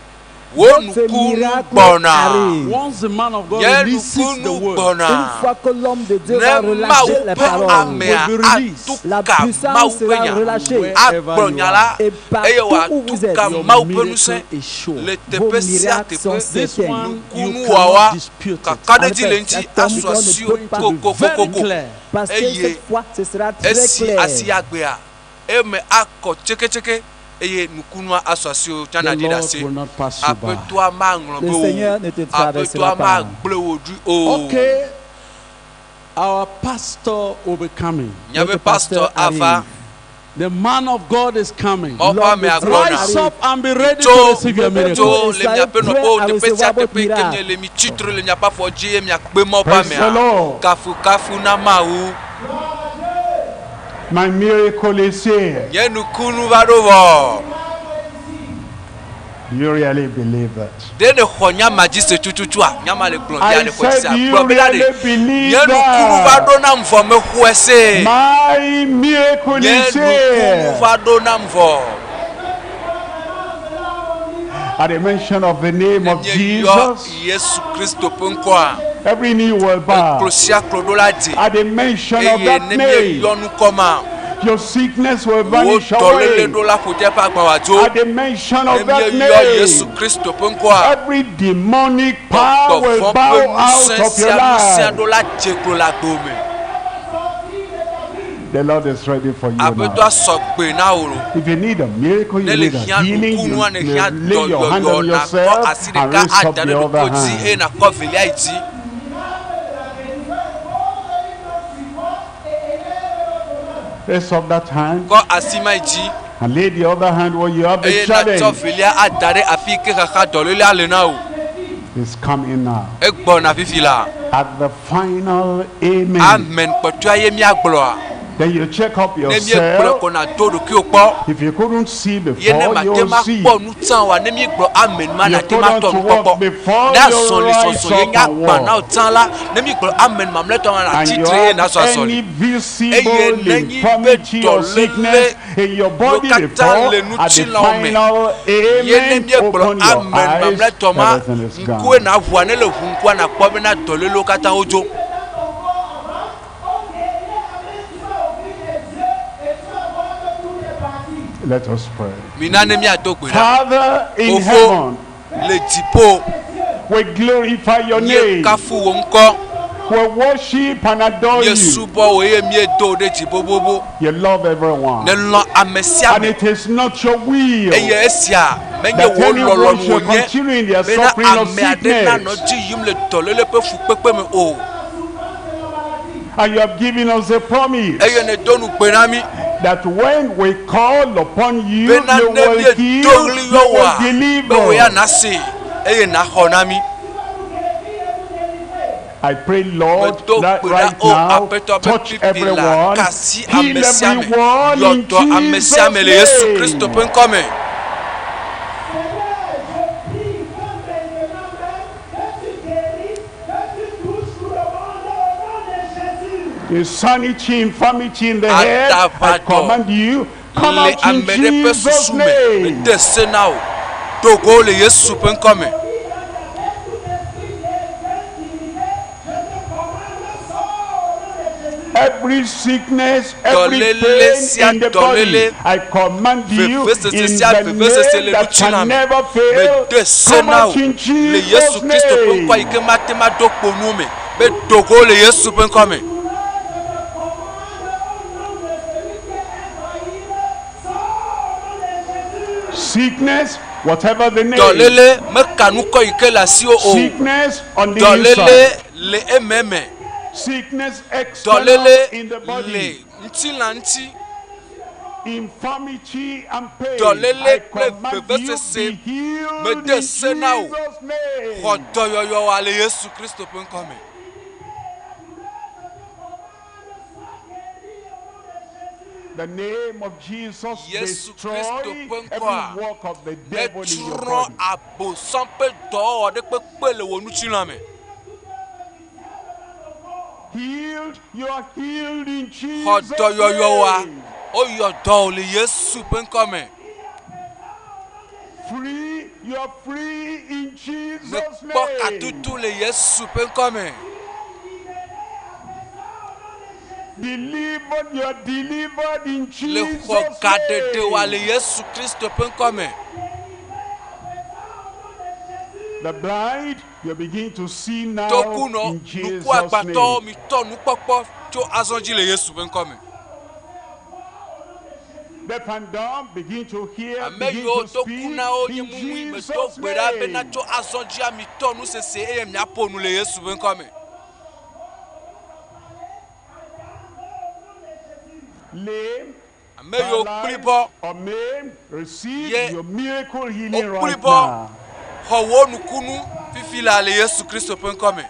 Wo Votre nukunu miracle gbɔna. arrive. Once the man of God Nye releases the nukunu word, Une gbɔna. fois que l'homme de Dieu Ne va Mawu relâcher les ƒe paroles, amea will be released. la atu ka Mawu puissance ƒe sera nya. relâchée. Wherever Agblɔ you nya are, la Et eye partout où vous wòatu êtes, ka your Mawu ƒe miracle ŋusẽ is sure. le vos teƒe sia miracles sont teƒe. This certains. one you Nukunu cannot wawa dispute it. En kakaɖedzi le effet, ŋuti cet homme asu on ne asiwò peut pas Very kokokokoko clear. Parce que eye cette fois, ce sera très esi clair. asi agbea eme akɔ tseketseke eye nukunua asu asiwò The tsana ɖi ɖe Lord asi. will not pass you by. Aƒetɔa maŋlɔ Le be Seigneur o, ne te traversera aƒetɔa pas. magblẽ wò ɖi o. Okay, our pastor will be coming. Míaƒe Notre pastor pasteur ava. arrive. The man of God is coming. Mawu ƒe L'homme de amea Dieu gbɔna. Rise arrive. up and be ready to Tso receive your miracle. tso Levez-vous et le soyez miaƒe prêts nɔƒewo à teƒe sia recevoir votre teƒe yi ke miracle. miele mi tsitre le miaƒe afɔ dzi eye miakpe Mawu ƒe Praise the amea. Lord. Kafukafu na Mawu. My miracle is here. Nye nukunu va ɖo vɔ. Do you really believe that? Ɖe ne xɔ nyama dzi se tututua? Nyama le gblɔ I bia ne xɔ dzi said, sea? do you Gblɔ bena ɖe. really believe Nye nukunu va that? ɖo nam vɔ mexɔe se. My miracle Nye is nukunu here. va ɖo nam vɔ. At the mention of the name Ne of míeyɔ Jesus, Yesu Kristo ƒe ŋkɔa, every knee will bow. eklo sia klo ɖo la dze. At the mention of Eye that ne name, míeyɔ ŋkɔ ma, Your sickness will Wo vanish dɔléle away. ɖo la ƒo ɖe eƒe agba wòadzo. At the mention Ne of that míeyɔ Yesu name, Kristo ƒe ŋkɔa, every demonic power will gbɔgbɔ bow ƒe out ŋusẽ of your sia ŋusẽ life. ɖo la dze klo le agbo me. The Lord is ready for you Aƒetɔa now. sɔ gbe na wò lo. If you need a miracle, you Ne le need a hiã healing, you nukunua, ne hiã lay your hand dɔyɔyɔ, on nakɔ yourself asi and ɖeka raise up ada the ɖe other ɖokuiwò dzi eye hand. nakɔ velia yi dzi. Raise up that hand Kɔ asi ma yi dzi and lay the other hand where you have the eye natsɔ challenge. velia ada ɖe afi yi ke xaxa dɔlélea le na wò. It's coming now. Egbɔna fifi la. At the final amen. Amen kpɔtɔa ye míagblɔa. Then you check up Ne míegblɔ yourself. ko nàdo ɖokuiwò kpɔ. If you couldn't see Ye ne before, mate you'll ma see. kpɔ nu tsã oa, ne míegblɔ amen ma You nàte ma tɔ couldn't nukpɔkpɔ. walk before Ne you azɔli rise zɔzɔ ye up nye and agba na wò walk. tsã la, ne míegblɔ amen mamlɛtɔ ma And nàtsi you tre eye have nàzɔ azɔli. any Eye visible nenye be infirmity or dɔléle sickness in your yiwo body katã before, le at the ŋutilãwo me, final ye ne amen, míegblɔ open your amen eyes, mamlɛtɔ ma, everything is ŋkue gone. nàʋua ne le ʋu ŋkua nàkpɔ bena dɔlélewo katã wodzo. Let us pray. Mina ne míado gbe ɖa. Father in Fofo heaven, le dziƒo, we glorify your name. míekafu wò ŋkɔ, We worship and adore you. míesubɔ wò eye míedo wò ɖe dzi bobobo. You love everyone. Nelɔ̃ ame sia And ame it is not your will eye esia menye that wò anyone lɔlɔ̃nu should wònye continue in their bena suffering of ame aɖe nanɔ sickness. dzi yim le dɔléle ƒe fukpekpe me o. And you have given us a promise Eye nèdo nugbe na mí that when we call upon you, bena you ne will míedo heal, ɣli you yɔ will wòa, be wò ya deliver. nàsee eye nàxɔ na mí. I pray, Lord, Medo that gbe ɖa right o now, Aƒetɔ be touch fifi la everyone, kasi heal ame sia ame, everyone yɔ in dɔ ame sia Jesus' ame le Yesu Kristo name. ƒe ŋkɔ me. Insanity, infirmity in the head, I Ataʋadɔ command you, come le out in ame ɖe ƒe Jesus' susu me, name. mede se na wò. Do go le Yesu ƒe ŋkɔ me. Every sickness, every Dɔléle pain sia in the body, dɔléle, I command you vevesese in sia the vevesese name le that ŋutilã can me, never fail, mede se come na out wò in le Jesus' Yesu Kristo ƒe ŋkɔ yi name. ke mate ma ɖo kpo nu me be do go le Yesu ƒe ŋkɔ me. Sickness, whatever the name, Dɔléle meka nukɔ yi ke le asiwò o. sickness on the Dɔléle inside, le ememe. sickness external Dɔléle in the le body, ŋutilã ŋuti. infirmity and pain. Dɔléle I kple command you vevesese be healed mede in se na wò. Jesus' name. Xɔ dɔyɔyɔwa le Yesu Kristo ƒe ŋkɔ me. The name of Jesus Yesu destroy Kristo ƒe ŋkɔa every work of the devil in your netsrɔ̃ body. abosam ƒe dɔwɔwɔ ɖe kpekpe le wò ŋutilã me. Healed, you are healed in Xɔ Jesus' dɔyɔyɔwa name. woyɔ dɔ wò le Yesu ƒe ŋkɔ me. Free, you are free in Jesus' Mekpɔ name. katutu le Yesu ƒe ŋkɔ me. Delivered, you are delivered in Le Jesus' xɔ gaɖeɖe wa le name. Yesu Kristo ƒe ŋkɔ me. The blind, you begin to see now Tokunɔ in Jesus' nukuagbãtɔwo name. mitɔ nukpɔkpɔ tso azɔ dzi le Yesu ƒe ŋkɔ me. Deaf and dumb begin to hear, Ame begin yiwo to speak tokunawo nye in mumui medo Jesus' gbe ɖa bena name. tso azɔ dzia mitɔ nusese eye miaƒo nu le Yesu ƒe ŋkɔ me. Lame, Ame yiwo paralyzed, kplibɔ or maimed, receive ye your miracle healing right wokplibɔ now. xɔ wo nukunu fifi la le Yesu Kristo ƒe ŋkɔ me.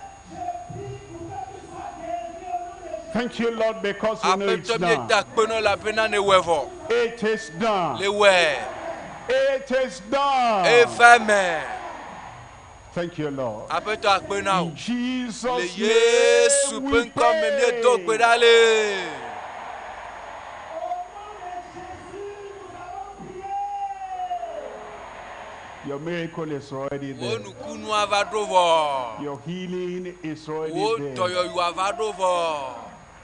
Thank you, Lord, because we know it's Aƒetɔ done. mieda akpe na elabena ne wɔe vɔ. It is done. Le wɔe. It is done. Eva me. Thank you, Lord. Aƒetɔ akpe na wò. In Jesus' Le name Yesu we ƒe ŋkɔ me míedo gbe pray. ɖa le. Your miracle is already Wò there. nukunua va ɖo vɔ. Your healing is Wò already there. dɔyɔyɔa va ɖo vɔ.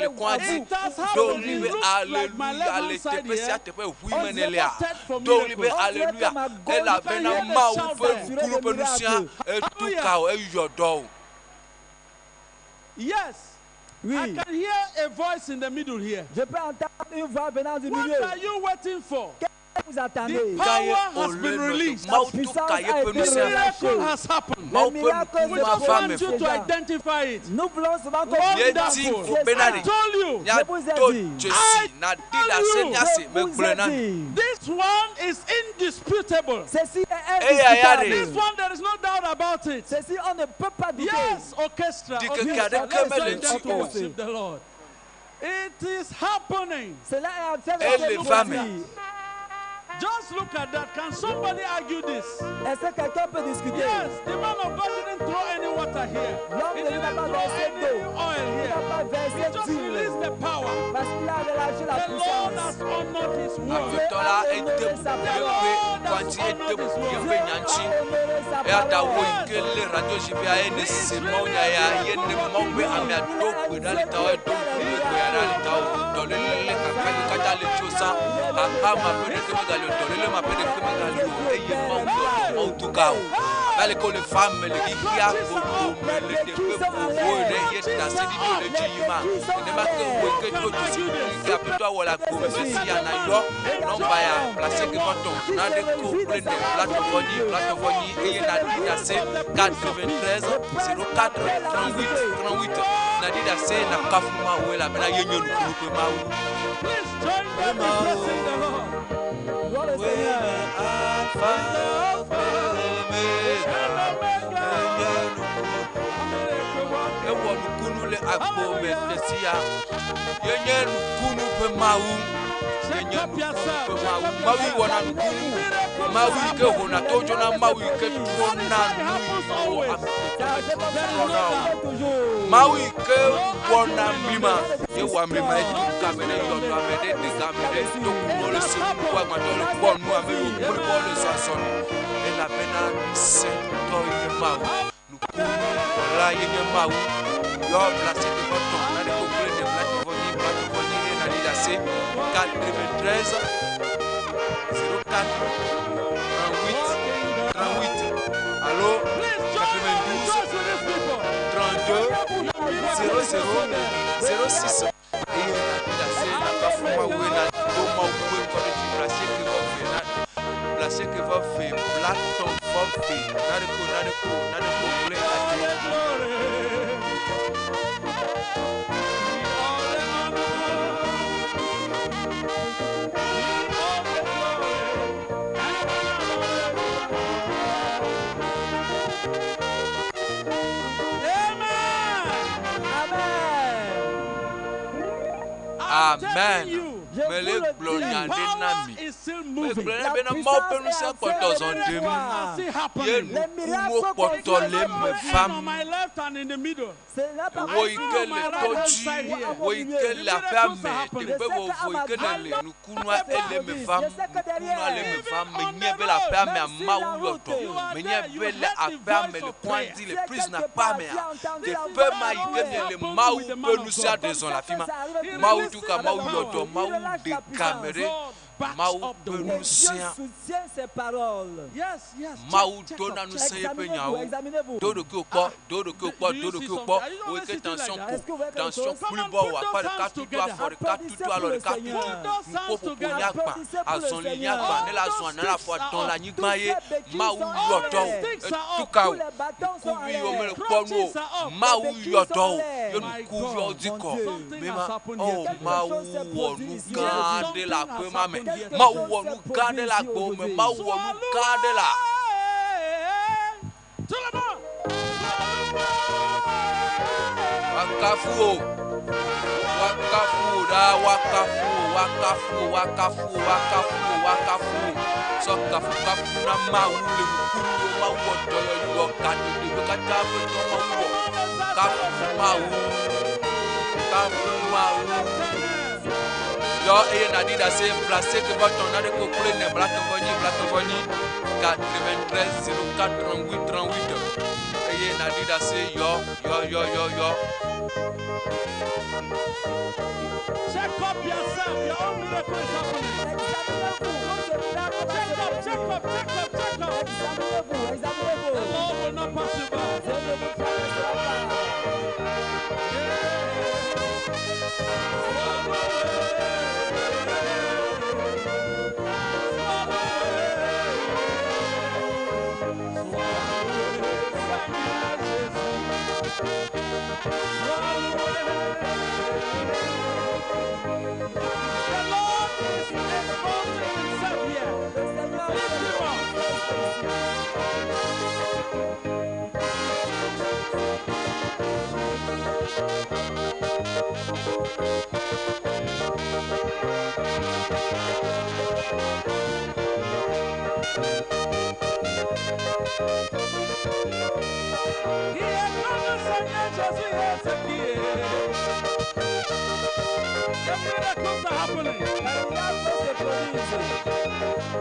le kɔa dzi. It has Do happened. ɣli It be looks like my aleluya left le hand side teƒe sia here. teƒe ʋui me nelea. Do ɣli be aleluya elabena Mawu ƒe nukunu ƒe nusia etu ka o eyɔ dɔ o. Yes. I can hear a voice in the middle here. Je peux entendre une voix venant du What milieu. are you waiting for? Qu'est-ce que vous attendez? The power has been released. La puissance a été The miracle relâchée. has happened. Les miracles We se just produisent want you to déjà. identify it. Nous voulons seulement que vous Wonderful. I told you. Míado dzesi na ɖi ɖase míase megblɔe na mi. This one is indisputable. Ceci est Eya ya ɖe. This one, there is no doubt about it. Ceci, on ne peut pas douter. Yes, orchestra. Ɖikeke orchestra. aɖeke Let's mele join them ŋuti to o. worship the Lord. It is happening. Cela est en train de Ele se va me. produire. Just look at that. Can somebody argue this? Est-ce que quelqu'un peut discuter? Yes, the man of God didn't throw any water here. L'homme He de Dieu n'a didn't pas throw versé any d'eau. oil Il here. n'a pas versé He just d'huile. released the power. Parce qu'il a relâché la The Lord puissance. has honored his word. Aƒetɔ la ede bubu yeƒe ŋkɔa ede bubu yeƒe nya ŋuti. Eya ta wo yi ke le radio dzi fia ye ne se Mawu nya ya ye ne Mawu be amea do gbe ɖa le tawò edo ŋku be gbe ya ɖa le tawò. Dɔléle le kaka yi katã le tso zã. Xaxa ma ƒe ɖeke megali o, dɔléle ma ƒe ɖeke megali o eye Mawu yɔ dɔ Mawu do gã o. Abe aleke wole va eme le xexea godoo me le teƒe vovovowo ene ye ɖaseɖiɖiwo le edzi yim ma, nenema ke wò yi ke tso du si yi ke Aƒetɔa wɔ le agbo me fifia ya nàyɔ nɔmba ya blaasieke vɔ tɔ̃ naɖeke kple ene blaetɔ̃ vɔ nyi blaetɔ̃ vɔ nyi eye nàɖi ɖase 93 04 38 38 nàɖi ɖase nàkafu Mawu elabena ye nye nukunu ƒe Mawu. Please join them in blessing the Lord. Gloire au Seigneur. Alpha Omega, enye nukunu. Ewɔ nukunu le agbo me tesia. Ye nye nukunu ƒe Mawu. Ye nye nukunu ƒe Mawu. Mawu yi wɔna nukunu. Mawu yi ke hona to dzona. Mawu yi ke trɔna nu yiwo amegbetɔ metrɔna o. Mawu yi ke wɔna mlima. Ye wɔ mlima etu game ɖe yɔdɔ ame ɖe ɖe game ɖe tokunɔwo le se ŋku agbadɔ le kpɔ nu ame yiwo kple le zɔzɔ elabena ŋusẽtɔ ye nye Mawu. Nukunuwɔla ye nye Mawu. Yɔ blaasieke vɔ tɔ̃ naɖeke kple ene blaetɔ̃ vɔ nyi blaetɔ̃ vɔ nyi eye nàɖi ɖase 93 04 38 38 alo 92 32 00 06 eye nàɖi ɖase nàkafu Mawu eye nàdo Mawu ƒe ŋkɔ ɖe dzi blaasieke vɔ ve na blaasieke vɔ ve blaetɔ̃ vɔ ve naɖeke o naɖeke o naɖeke o kple ade. Amen. Amen. Mele gblɔ nya ɖe na mi. Megblɔ nɛ bena Mawu ƒe ŋusẽ kpɔtɔ zɔ ɖem. Ye nukuwo kpɔtɔ le eme vam. On my left and in the middle. Wo yi ke le tɔ dzi, wo yi ke le aƒea me, teƒe vovovo yi ke nele nukunua ele eme vam, nukunua le eme vam. Menye be le aƒea mea Mawu yɔ dɔ, menye be le aƒea me le kɔadzi le prison akpa mea, teƒe ma yi ke miele Mawu ƒe ŋusẽ aɖe zɔ le afi ma. Mawu tu ka Mawu yɔ dɔ, Mawu ɖe game ɖe Mawu ƒe Dieu ŋusẽa. soutient ses paroles. Yes, yes. Mawu dona ŋusẽ yeƒe nyawo. Do ɖokuiwò kpɔ, do ɖokuiwò kpɔ, do ɖokuiwò kpɔ. Wo yi ke tension ko, tension kplibɔ wò akpa ɖeka tutu, afɔ ɖeka tutu, alɔ ɖeka tutu, ŋkuƒoƒo nye agba, azɔli nye agba, ne le azɔa ne le afɔ dɔn le anyigba ye Mawu yɔ dɔ wò, etu ka wò. Ŋkuvi yiwo mele kpɔ nu o, Mawu yɔ dɔ wò ye ŋkuviawo dzi kɔ. Mema, o Mawu wɔ nu gã aɖe le aƒe ma me. Mawu wɔ nu gã aɖe le agbo me. Mawu wɔ nu gã aɖe le. Woakafu wò, woakafu wò ɖaa, woakafu wò, woakafu wò, woakafu wò, woakafu wò, woakafu wò. Tsɔ kafukafu na Mawu le ŋkunuwo Mawu wɔ dɔyɔyɔ gaɖoɖoewo katã ƒe dɔ Mawu wɔ. Kafu Mawu, kafu Mawu. Yɔ eye nàɖi ɖase blaasieke vɔ tɔ̃ naɖeke kple ene blaetɔ̃ vɔ nyi blaetɔ̃ vɔ nyi 93 04 38 38 eye nàɖi ɖase yɔ yɔ yɔ yɔ yɔ. Check up yourself. Your own miracle is happening. Check up, check up, check up, check up. Examinez-vous, examinez-vous. The Lord will not pass you by. Dieu ne vous traversera pas. The Lord is exalting himself here. Le Seigneur Lift him up. nye Jésus ye se ki ye. The miracles are happening. Les miracles se produisent.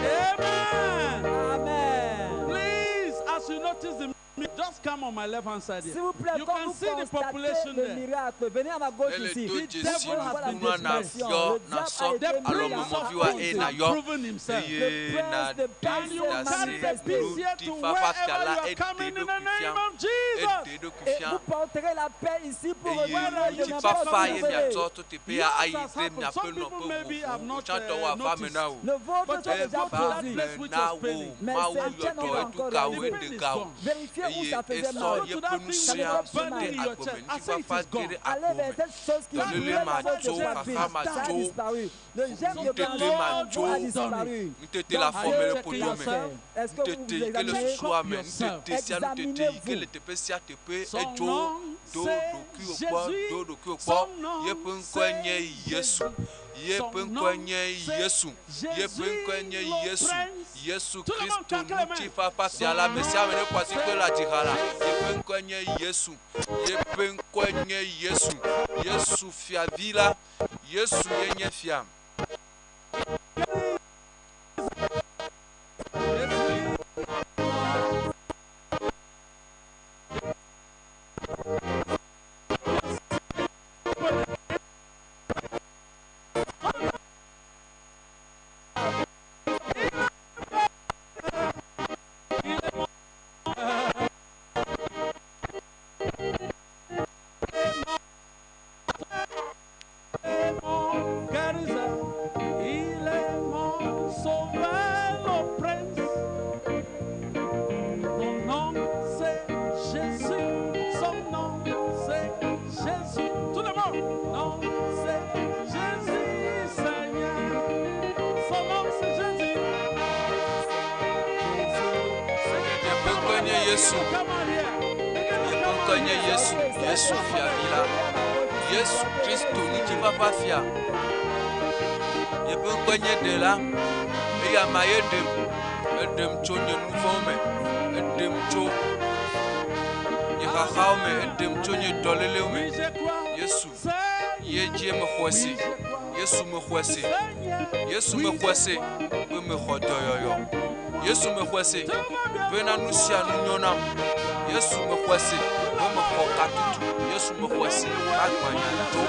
Amen. Amen. Please, as you notice the just come on my left hand side here. S'il vous plaît, You quand can vous see the constatez population le there. miracle, venez à ma gauche Ele ici. do The dzesi devil has been nukunua na dismissed. fiɔ Le na diable sɔ a été The mis alo en mɔmɔviwa honte. eye na has yɔ proven himself. eye Le na prince de ɖe paix And you s'est carry ɖase the manifesté. peace here to ŋutifafa fia wherever la you are eɖe coming in the ɖokui name fia of Jesus. eɖe ɖokui Et fia vous porterez la paix ici pour eye rejoindre de n'importe ŋutifafa où ye vous venez. miatsɔ to teƒe ya Yours ayi has ɖe happened. miaƒe Some people nɔƒe maybe have vovovo not tsãtɔwo ava me noticed. na o. Le vôtre But sont just déjà go to Eva that produits. place me which na was wo paining. Mais Mawu certains yɔ n'ont dɔ pas etu encore gawo The réalisé. pain eɖe is gawo gone. Vérifiez où eye ça faisait esɔ mal. Go to yeƒe that thing Ça which nusẽa ne was fait plus de burning mal. in your agbome chest. I say it ŋutifafa is ge gone. ɖe Allez agbome vers cette chose qui That dɔléle brûlait dans votre matso chest fafa poitrine. Ça a matso disparu. Le germe de ŋutete cancer a matso disparu. ŋutete le Donc afɔme le Dieu Check ƒodo l'a me fait. Est-ce que vous ŋutete vous yi ke le examinez? susua me Yourself. ŋutete sia ŋutete yi ke le teƒe sia teƒe Son etso nom, do c'est ɖokuiwò kpɔ Jésus. do ɖokuiwò kpɔ Son nom, yeƒe ŋkɔe c'est nye Yesu Jésus. yeƒe Son ŋkɔe nom, nye c'est Yesu yeƒe ŋkɔe nye Jésus, le Yesu prince. Yesu Tout le monde Kristo acclame. ŋutifafa fia la ame sia ame ne ƒo asikpe le adziha la yeƒe ŋkɔe nye Yesu yeƒe ŋkɔe nye Yesu Yesu fiavi la Yesu ye nye fia. Mon guérisseur, il est mon sauveur, le prince. Mon nom, c'est Jésus. Son nom, c'est Jésus. Tout le monde. Nom, c'est Jésus, Seigneur. Son nom, c'est Jésus. Jésus, Yeƒe ŋkɔe nye Yesu. Come on here. Begin to Yeƒe come ŋkɔe on nye here. Yesu Yesu fiavi la Yesu Kristo ŋutifafa fia yeƒe ŋkɔe nye ɖela eye amea ye ɖem eɖem tso nye nu vɔ̃wo me eɖem tso nye xaxawo me eɖem tso nye dɔlélewo me Oui, je crois. Yesu Seigneur. ye dzie mexɔe se Oui, je crois. Yesu mexɔe se Seigneur. Yesu Oui, mexɔe je se crois. be mexɔ dɔyɔyɔ Yesu mexɔe se Tout va bien. bena nu sia nu nyo nam Yesu mexɔe se be mexɔ katutu Yesu mexɔe se be agbanya dzo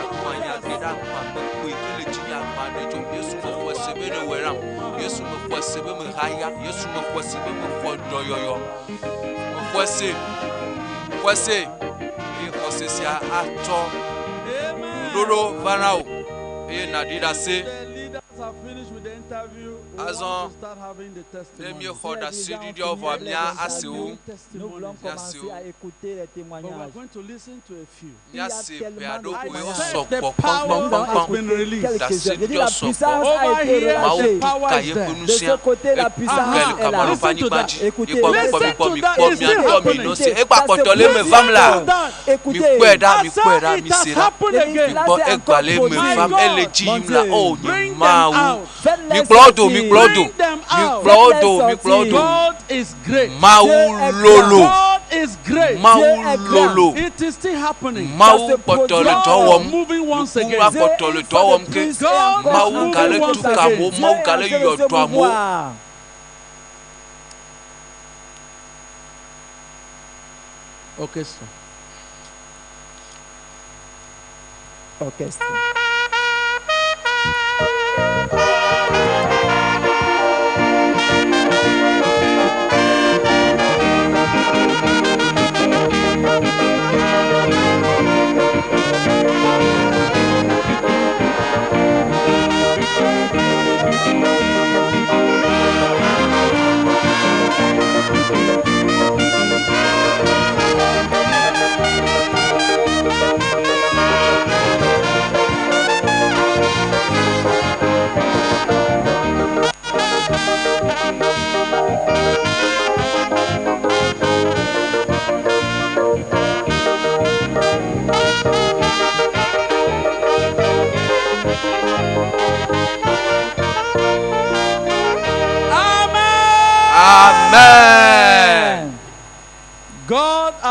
agbanya ge ɖe agba kpekpe yi ke le dzinye agba ɖe dzo Yesu mexɔe se be ne wɔe nam Yesu mexɔe se be mehaya Yesu mexɔe se be mexɔ dɔyɔyɔ mexɔe se xɔe se eye xɔse sia atsɔ Amen. ŋuɖoɖo va na wò eye nàɖi ɖase The leaders have finished with the interview. We Azɔ, want to start having the ne testimony. míexɔ ɖaseɖiɖiawo vɔa mía ase wo Nous voulons Merci. commencer à écouter les But we are témoignages. going to listen to a few. Il y a míase ƒe tellement aɖewo de koe témoignages. wosɔ The gbɔ power kpɔnkpɔnkpɔnkpɔn has been released. Quelques-uns. Je dis la Ɖaseɖiɖiawo sɔ puissance gbɔ a Over été here, Mawu relâchée. the power ka is yeƒe there. De nusẽa ce côté, la etu puissance ka le est là. kamalɔ ƒe Listen to anyigba that. dzi Écoutez, mikpɔ mikpɔ Listen mikpɔ to that. mikpɔ It's mia still ŋutɔ happening. mi no se egba kpɔtɔ le eme vam la Écoutez, mikpɔe ɖa I mikpɔe said ɖa it mise has ɖa happened again. Là, mikpɔ c'est egba le encore eme My vam God, ele dzi Mon yim la Dieu. o nye Bring them Mawu out. Faites-les mikplɔ wo do sortir. mikplɔ wo do Bring them out. mikplɔ wo do mikplɔ wo do God is great. Mawu Dieu est lolo God is great. Mawu Dieu est grand. lolo It is still happening. Mawu Ça se kpɔtɔ le produit. dɔ wɔm God moving once nukua again. kpɔtɔ le dɔ wɔm ke God Mawu is moving gale once tu ka again. mo Mawu gale yɔ dɔ amewo Orchestra. Orchestre. Thank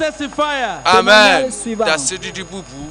Next testifier. Amen. Témoignage suivant. Ɖaseɖiɖi bubu.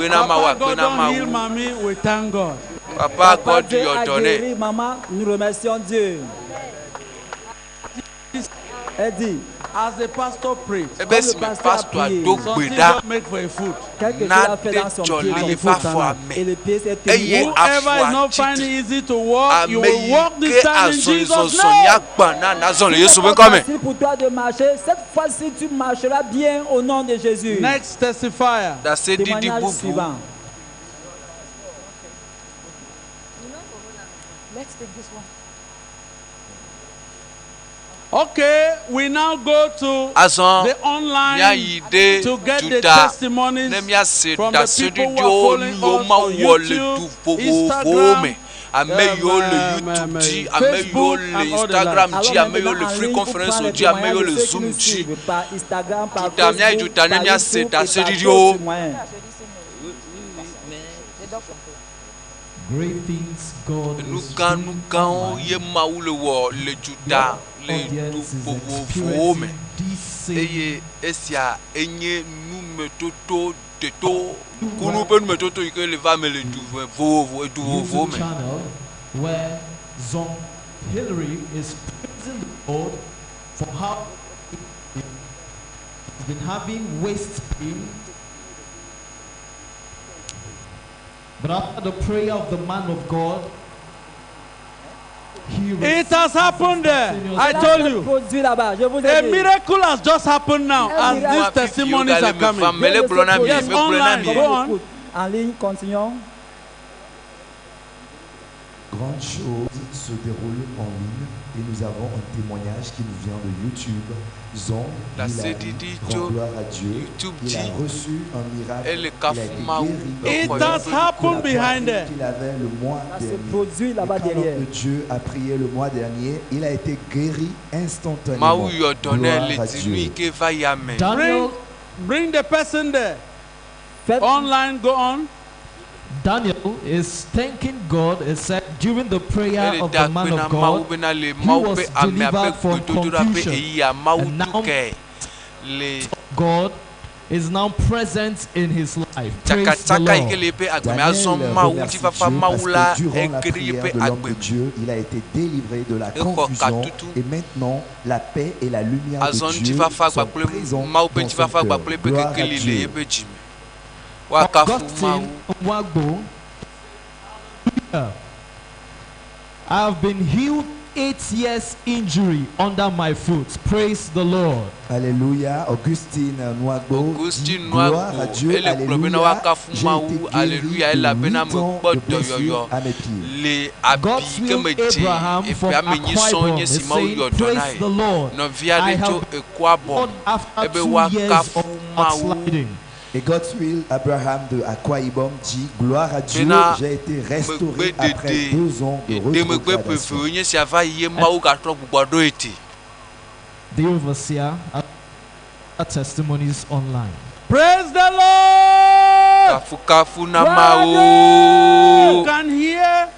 Akpe na Mawu, Papa akpe God na don heal Mawu. mommy, we thank God. Papa God Dieu a yɔdɔ nɛ. guéri maman, nous remercions Dieu. Elle dit, As the pastor prayed, Ebe comme le si me pasteur a pastor prié, do gbe something ɖa God make for a foot. quelque chose a fait nane dans son dzɔ pied le comme yeƒe foot. afɔa Et me le pied s'est tenu. eye Whoever afɔa is not tsi finding tre. it easy to walk, you Ame will yi walk this ke time in azɔli Jesus' zɔzɔ name. nyagba na nazɔ le Il Yesu n'est ƒe pas ŋkɔ me. facile pour toi de marcher. Cette fois-ci, tu marcheras bien au nom de Jésus. Next testifier. Ɖaseɖiɖi Témoignage bubu. suivant. Let's take this one. Okay, we now go to Azɔ the online míayi ɖe to get the duta testimonies ne míase from the people who are ɖaseɖiɖiwo following nu yiwo us Mawu on wɔ le du YouTube, vovovowo me. Instagram, Ame yiwo le YouTube dzi, ame yiwo Facebook le and all the Instagram likes. dzi, Alors ame yiwo maintenant, le en Free ligne, pour Conference prendre les dzi, ame yiwo témoignages le de ceux qui Zoom nous dzi. suivent par Instagram, par Duta míayi Facebook, duta ne par míase YouTube et par ɖaseɖiɖiwo. d'autres moyens. Great things God Nu is gã doing nu gãwo ye Mawu le wɔ le duta le du audience is vovovowo me. experiencing this same Eye esia enye numetoto deto kunu ƒe numetoto yi ke le va me le du vovovo edu vovovowo YouTube me. channel where Zong Hillary is praising the Lord for how he's been having waist pain. But after the prayer of the man of God, he It has happened there. I told you. Produit là-bas, je vous ai A dit. miracle has just happened now Un as miracle. these testimonies are coming. Yes, online. Go on. En ligne, continuons. Grandes choses se déroulent en ligne et nous avons un témoignage qui nous vient de YouTube. Zong La Hilary CDD rend tso gloire à Dieu. YouTube Il a dzi reçu un miracle. ele Il a été kafu Mawu guéri. It has happened behind there. qu'il avait le mois Ça se dernier. produit là-bas Et quand derrière. l'homme de Dieu a prié le mois dernier, il a été guéri instantanément. Mawu yɔ dɔ nɛ Gloire le à dzi nu yi Dieu. ke va ya me. Bring, bring the person there. Online, go on. Daniel is thanking God. He said during the prayer Ele of da the man akpe na of Mawu God, bena le he Mawu was ƒe amea ƒe delivered from gbedodoɖa ƒe confusion. ɣeyiɣia Mawu And tu now ke le God is now present in his life. Praise the tsakatsaka yi ke le Lord. eƒe agbe me azɔ Daniel Mawu remercie ŋutifafa Dieu Mawu parce la que durant la ege ɖe prière yeƒe de l'homme agbe de me. Dieu, il a été délivré de la Exɔ confusion katutu. et maintenant la paix et la lumière Azɔ de Dieu ŋutifafa sont kpakple présentes Mawu ƒe dans son ŋutifafa cœur. kpakple eƒe Gloire à kekeli le Dieu. yeƒe dzi me. Woakafu Mawu. Augustine Nwagbo, I have been healed 8 years injury under my foot. Praise the Lord. Alléluia. Augustine Nwagbo dit Augustine gloire à Nwagbo Dieu. ele gblɔ bena Alléluia. woakafu J'ai été Mawu guéri Alléluia de elabena 8 ans mekpɔ de blessure dɔyɔyɔ à mes pieds. le abi God's ke will medze Abraham eƒe from ame nyi Akwa sɔŋ Ibom nye is si Mawu saying, yɔ dɔ na Praise ye. the Lord. Nɔvi I aɖe tso have Ekuabɔ gone after ebe 2 years woakafu of Mawu backsliding. Et Godswill Abraham de Akwa Ibom dit gloire à Dieu, bena j'ai été restauré après megbedede 2 ans de de megbe ƒe rétrogradation. evewo nye sia va yi ye Mawu gatrɔ gbugbɔ ɖo ete. The overseer, our testimonies online. Praise the Lord. Kafukafu na You Mawu. can hear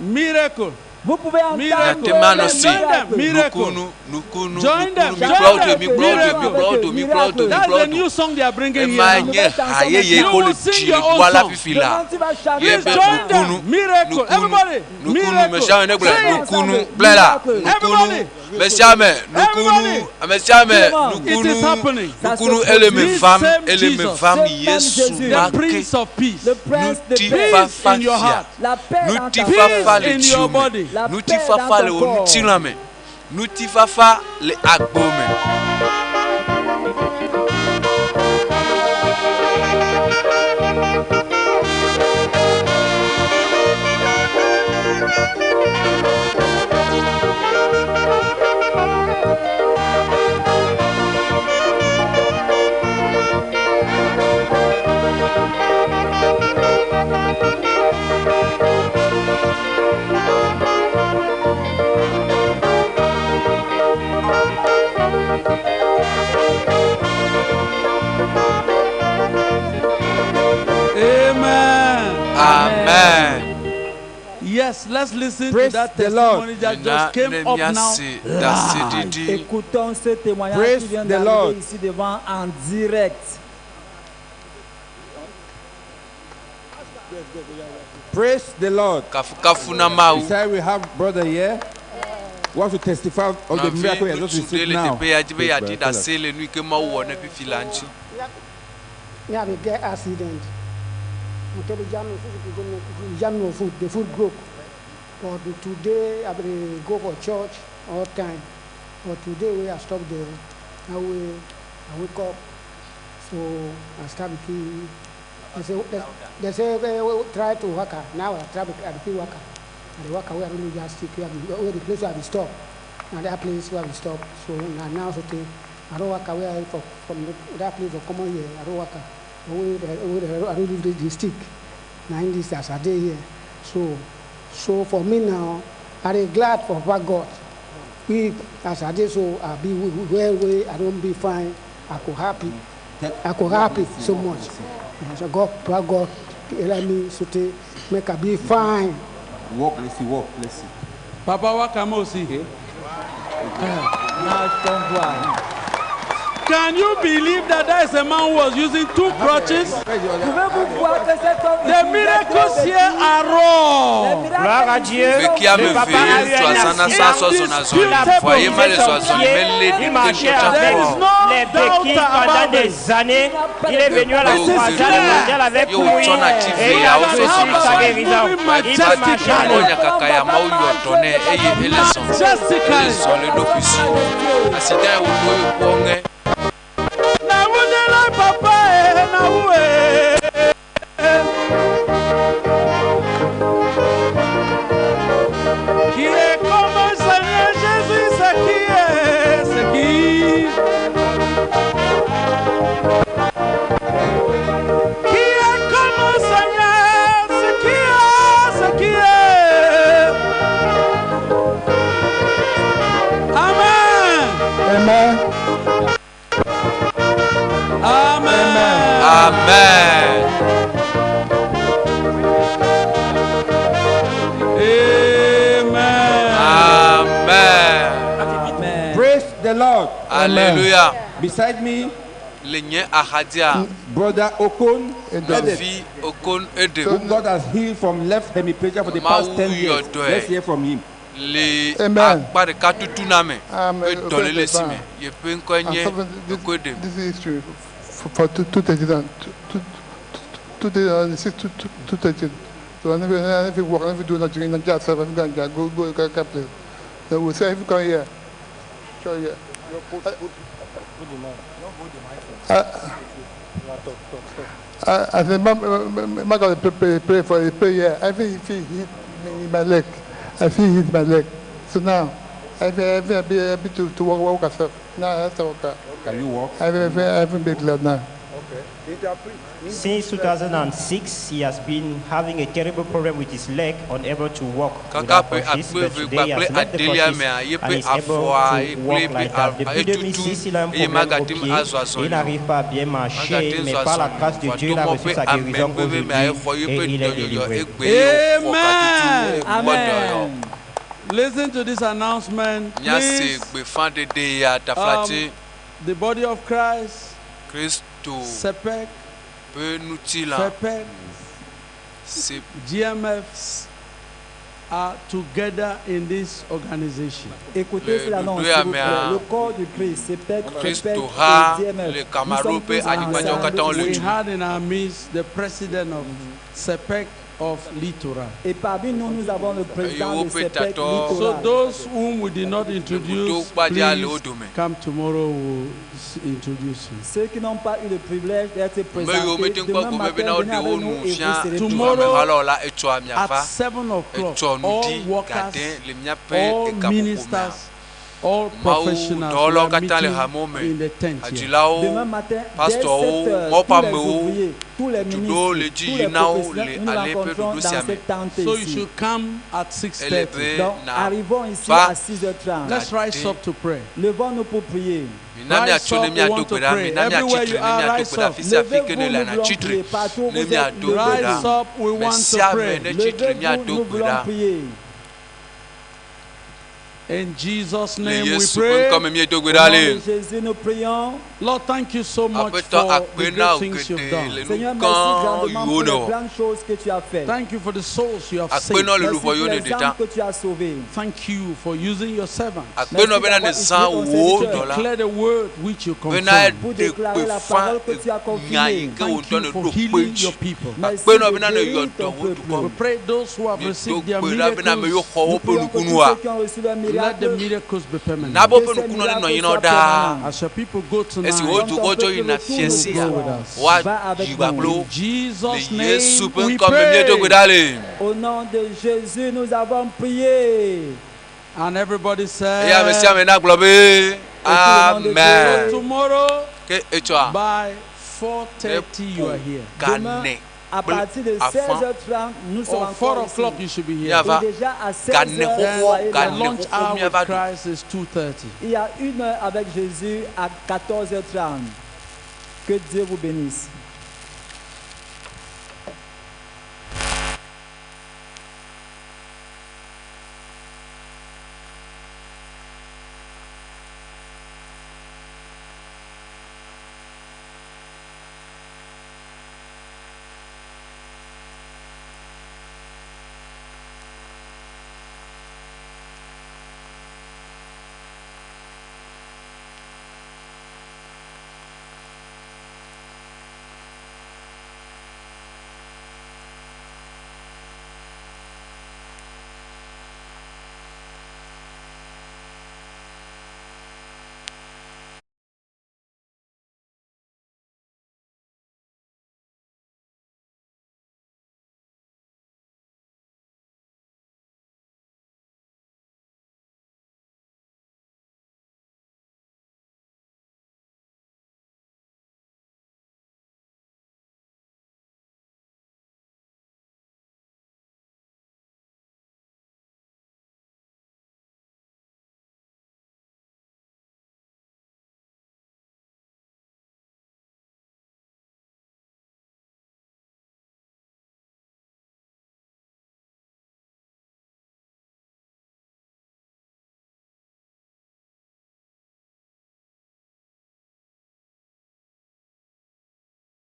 miracle. Vous pouvez entendre Miracle. Nyatema se Join them. Miracle. nukunu nukunu Join them. nukunu Join mikplɔ them. do mikplɔ do mikplɔ do mikplɔ do That's mikplɔ the do. new song they are bringing Ema here. now. nye ha yeye You ko le will sing dzi your le own ʋua la song. fifi la. Demain, tu vas chanter. Ye Please be join them. nukunu Miracle. nukunu Everybody. nukunu Miracle. mesiame ne gblɔ Sing. nukunu gblẽ la nukunu Everybody. mesiame nukunu mesiame It is nukunu happening. nukunu ele me This vam same ele me Jesus, vam Ce même Yesu Jésus. the ma ke Prince of Peace. Le prince de paix. ŋutifafa In your fia heart. La paix dans ta vie. ŋutifafa le Peace in your dziwò me body. La paix dans ŋutifafa le ton wò corps. ŋutilã me ŋutifafa le agbo me. Amen. Amen. Yes, let's listen Praise to that the Lord. testimony that Mina just came ne up now. míase ɖaseɖiɖi. Écoutons ce témoignage Praise qui vient the d'arriver Lord. ici devant en direct. Praise the Lord. Kafukafu na Mawu. Beside we have brother here. Wants to testify of the Nɔvi miracle he has just ŋutsu ɖe received le now. teƒe ya dzi be Yes, yeaɖi brother, tell us. ɖase le nu yi ke Mawu wɔ ne fifi la ŋuti. Me have a get accident. Motor jam jam no foot, the foot broke. But today I will go for church all time. But today we are stop there. Now we I wake up. So I start became they say we try to work. Now I try I became worker. And the worker we are really just sick. We are the place where we stop. Na that place where we stop. So na now so tey I don waka where I for from that place for come here. I don waka. But wey wey I don leave the stick. Na im this as I dey here. So so for me now, I dey glad for Papa God. We as I dey so I be well wey I don be fine. I go happy. I go happy so much. So God, Papa God, let me so tey make I be fine. Walk, let's see, walk, let's see. Papa Wakama aussi. Can you believe that there is a man who was using two crutches? Pouvez-vous voir que cet homme The utilisait miracles deux here are raw. Gloire à Dieu. Veki ame Le papa ve a eu ŋutsu un azã na sa accident. sɔ zɔna Il a zɔli vɔa ye ma le brisé zɔ son azɔli pied. mele Il ɖeke marchait ŋutɔ avec tsã kpɔ. les béquilles pendant des années. Il est venu à la Ye wòve croisade mondiale avec ye lui wòtsɔna tsi et il a veawo sɔ reçu zɔna sa zɔli. guérison. Il Eva peut marcher mɔ aller. nyakaka ya Mawu yɔ dɔ nɛ eye ele zɔ ele zɔ le eɖokui si. Accident yi wòɖo ye kpɔ ŋe. Na who dey like papa eh, na who eh. Qui est comme un Seigneur Jésus, c'est qui est, c'est qui? Qui est comme un Seigneur, c'est qui est, c'est qui est. Amen. Amen. Amen. Amen. Amen. Amen. Praise the Lord. Alléluia. Beside me, Le nye axadzia Brother Okon, nɔvi Okon Edem whom God has healed from left hemiplegia for the past Mawu 10 years. yɔ dɔe. Let's hear from him. le Amen. akpa ɖeka tutu na me Amen. ƒe dɔléle si me yeƒe ŋkɔe I'm nye suffering this, Okon Edem. this history for 2013, 2006, 2013. So I never, I never work, I never do nothing in Nigeria, so I go, go, go, go, go, place. So we say, if you come here, sure, yeah. I said, my, my God, pray, pray, pray for it, pray, yeah. I feel, feel hit me in my leg. I feel hit my leg. So now, I feel be able to walk, walk myself. Now I have to walk. Can you walk? I feel big glad now. Since 2006, he has been having a terrible problem with his leg, unable to walk Kaka without ƒe crutches. akpe But eve today he has kpakple left the adelia crutches mea and yeƒe is able afɔa to kple walk eƒe like that. Depuis etutu 2006, il a un eye problème au magate ŋu pied. azɔ Il azɔli o. n'arrive pas à bien marcher, Magate mais zɔ par la azɔli grâce o. de Vɔa Dieu, to il a mɔ reçu ƒe sa guérison amenuveve mea aujourd'hui exɔ et yeƒe il est dɔyɔyɔ délivré. egbe ye wòxɔ katutu Amen. wòkpɔ dɔyɔ. Listen to this announcement. Míase Please, gbeƒãɖeɖe ya taflatse the body of Christ, Kristo SEPEC, ƒe ŋutilã FEPEC, se GMF are together in this organization. Écoutez Le cela non, dodo s'il ya vous plaît. mea Le corps du Christ, CEPEC, FEPEC Kristo ha et DMF. le Nous Cameroun sommes ƒe tous anyigbadzawo katã ensemble wole We du. had in our midst the president of SEPEC of Littoral. Et parmi nous, nous avons le président Eye de woƒe CEPEC tatɔ So Littoral. those whom we did not introduce, gbadza le wo please dome. come tomorrow, we'll introduce you. Ceux qui n'ont pas eu le privilège d'être Ame yiwo présentés, mete ŋu kpɔ demain gome matin, bena venez woɖe wo avec nu nous et vous fia serez Tomorrow, duhameha la etsɔa At miava 7 o'clock, etsɔ all ŋdi workers, gade le míaƒe all egaƒoƒo mea. ministers, all Mawu professionals, we dɔwɔlawo are katã le meeting hamewo me, in the tent here. hadzilawo, Demain matin, dès pastɔwo, 7 heures, Mawu ƒe tous les amewo, ouvriers, tous les duɖowo le ministres, dzi tous yim les na wo professionnels, le nous nous ale ƒe rencontrons ɖoɖo dans sia me. cette tente So you ici. should come at Ele 6:30. be Donc, na arrivons ici va à 6h30. Let's rise up to pray. Levons-nous pour prier. Mina Rise miatso ne up, we miado want to gbe ɖa, pray. mina miatsi Everywhere tre you ne are, miado rise gbe ɖa, up. fi sia fi ke Levez-vous, ne le nous na voulons tsi tre prier. Partout où ne vous êtes, miado gbe ɖa. Rise up, we Me want to sia me pray. ne tsi tre Levez-vous, miado nous gbe voulons ɖa. prier. In Jesus' Le name we Yesu ƒe pray. ŋkɔ me míedo gbe Au ɖa nom le. de Jésus, nous prions. Lord, thank you so much Aƒetɔ for the akpe na great wò things you've geɖe done. le nu Seigneur, gã merci grandement yiwo pour les nèwɔ. grandes choses que tu as faites. Thank you for the souls you have Akpe saved. na wò le Merci luʋɔ pour yiwo les nèɖe âmes ɖa. que tu as sauvées. Thank you for using your servants Akpe Merci na wò bena d'avoir nèzã utilisé ton wò serviteur dɔla Declare the word which you bena confirm. pour ɖe déclarer la gbeƒã parole que tu as nya confirmée. yi ke wò Thank ŋutɔ you nèɖo for kpe healing dzi. your people. Merci Akpe na wò de bena nèyɔ guérir dɔ ton wò peuple. dukɔ. We pray those who have Míedo received their gbe ɖa bena ame yiwo miracles, xɔ Nous woƒe prions que tous nukunua ceux qui ont reçu leur let the miracle, miracles be permanent. na be que woƒe ces nukunua nenɔ miracles anyi na wo soient ɖaa. permanents. As your people go Esi tonight, wo Comme ton dukɔ dzo peuple yina retourne fia ce sia, go with soir, us. va woayi avec kpakple nous. wo. In Jesus' Le Yesu name ƒe we ŋkɔ me míedo gbe pray. ɖa le. Au nom de Jésus, nous avons prié. And everybody said, Eye ame sia ame nagblɔ be amen. So tomorrow Ke etsɔa by 4:30 you are here. ga Demain, ne à kple partir de afã 16h30, nous sommes Or encore 4 ici. o'clock you should be here. Míava Et déjà à ga ne 16h, xoxoa soyez ga là. ne Lunch xoxo hour with míava ɖu. Christ is 2:30. Il y a une heure avec Jésus à 14h30. Que Dieu vous bénisse.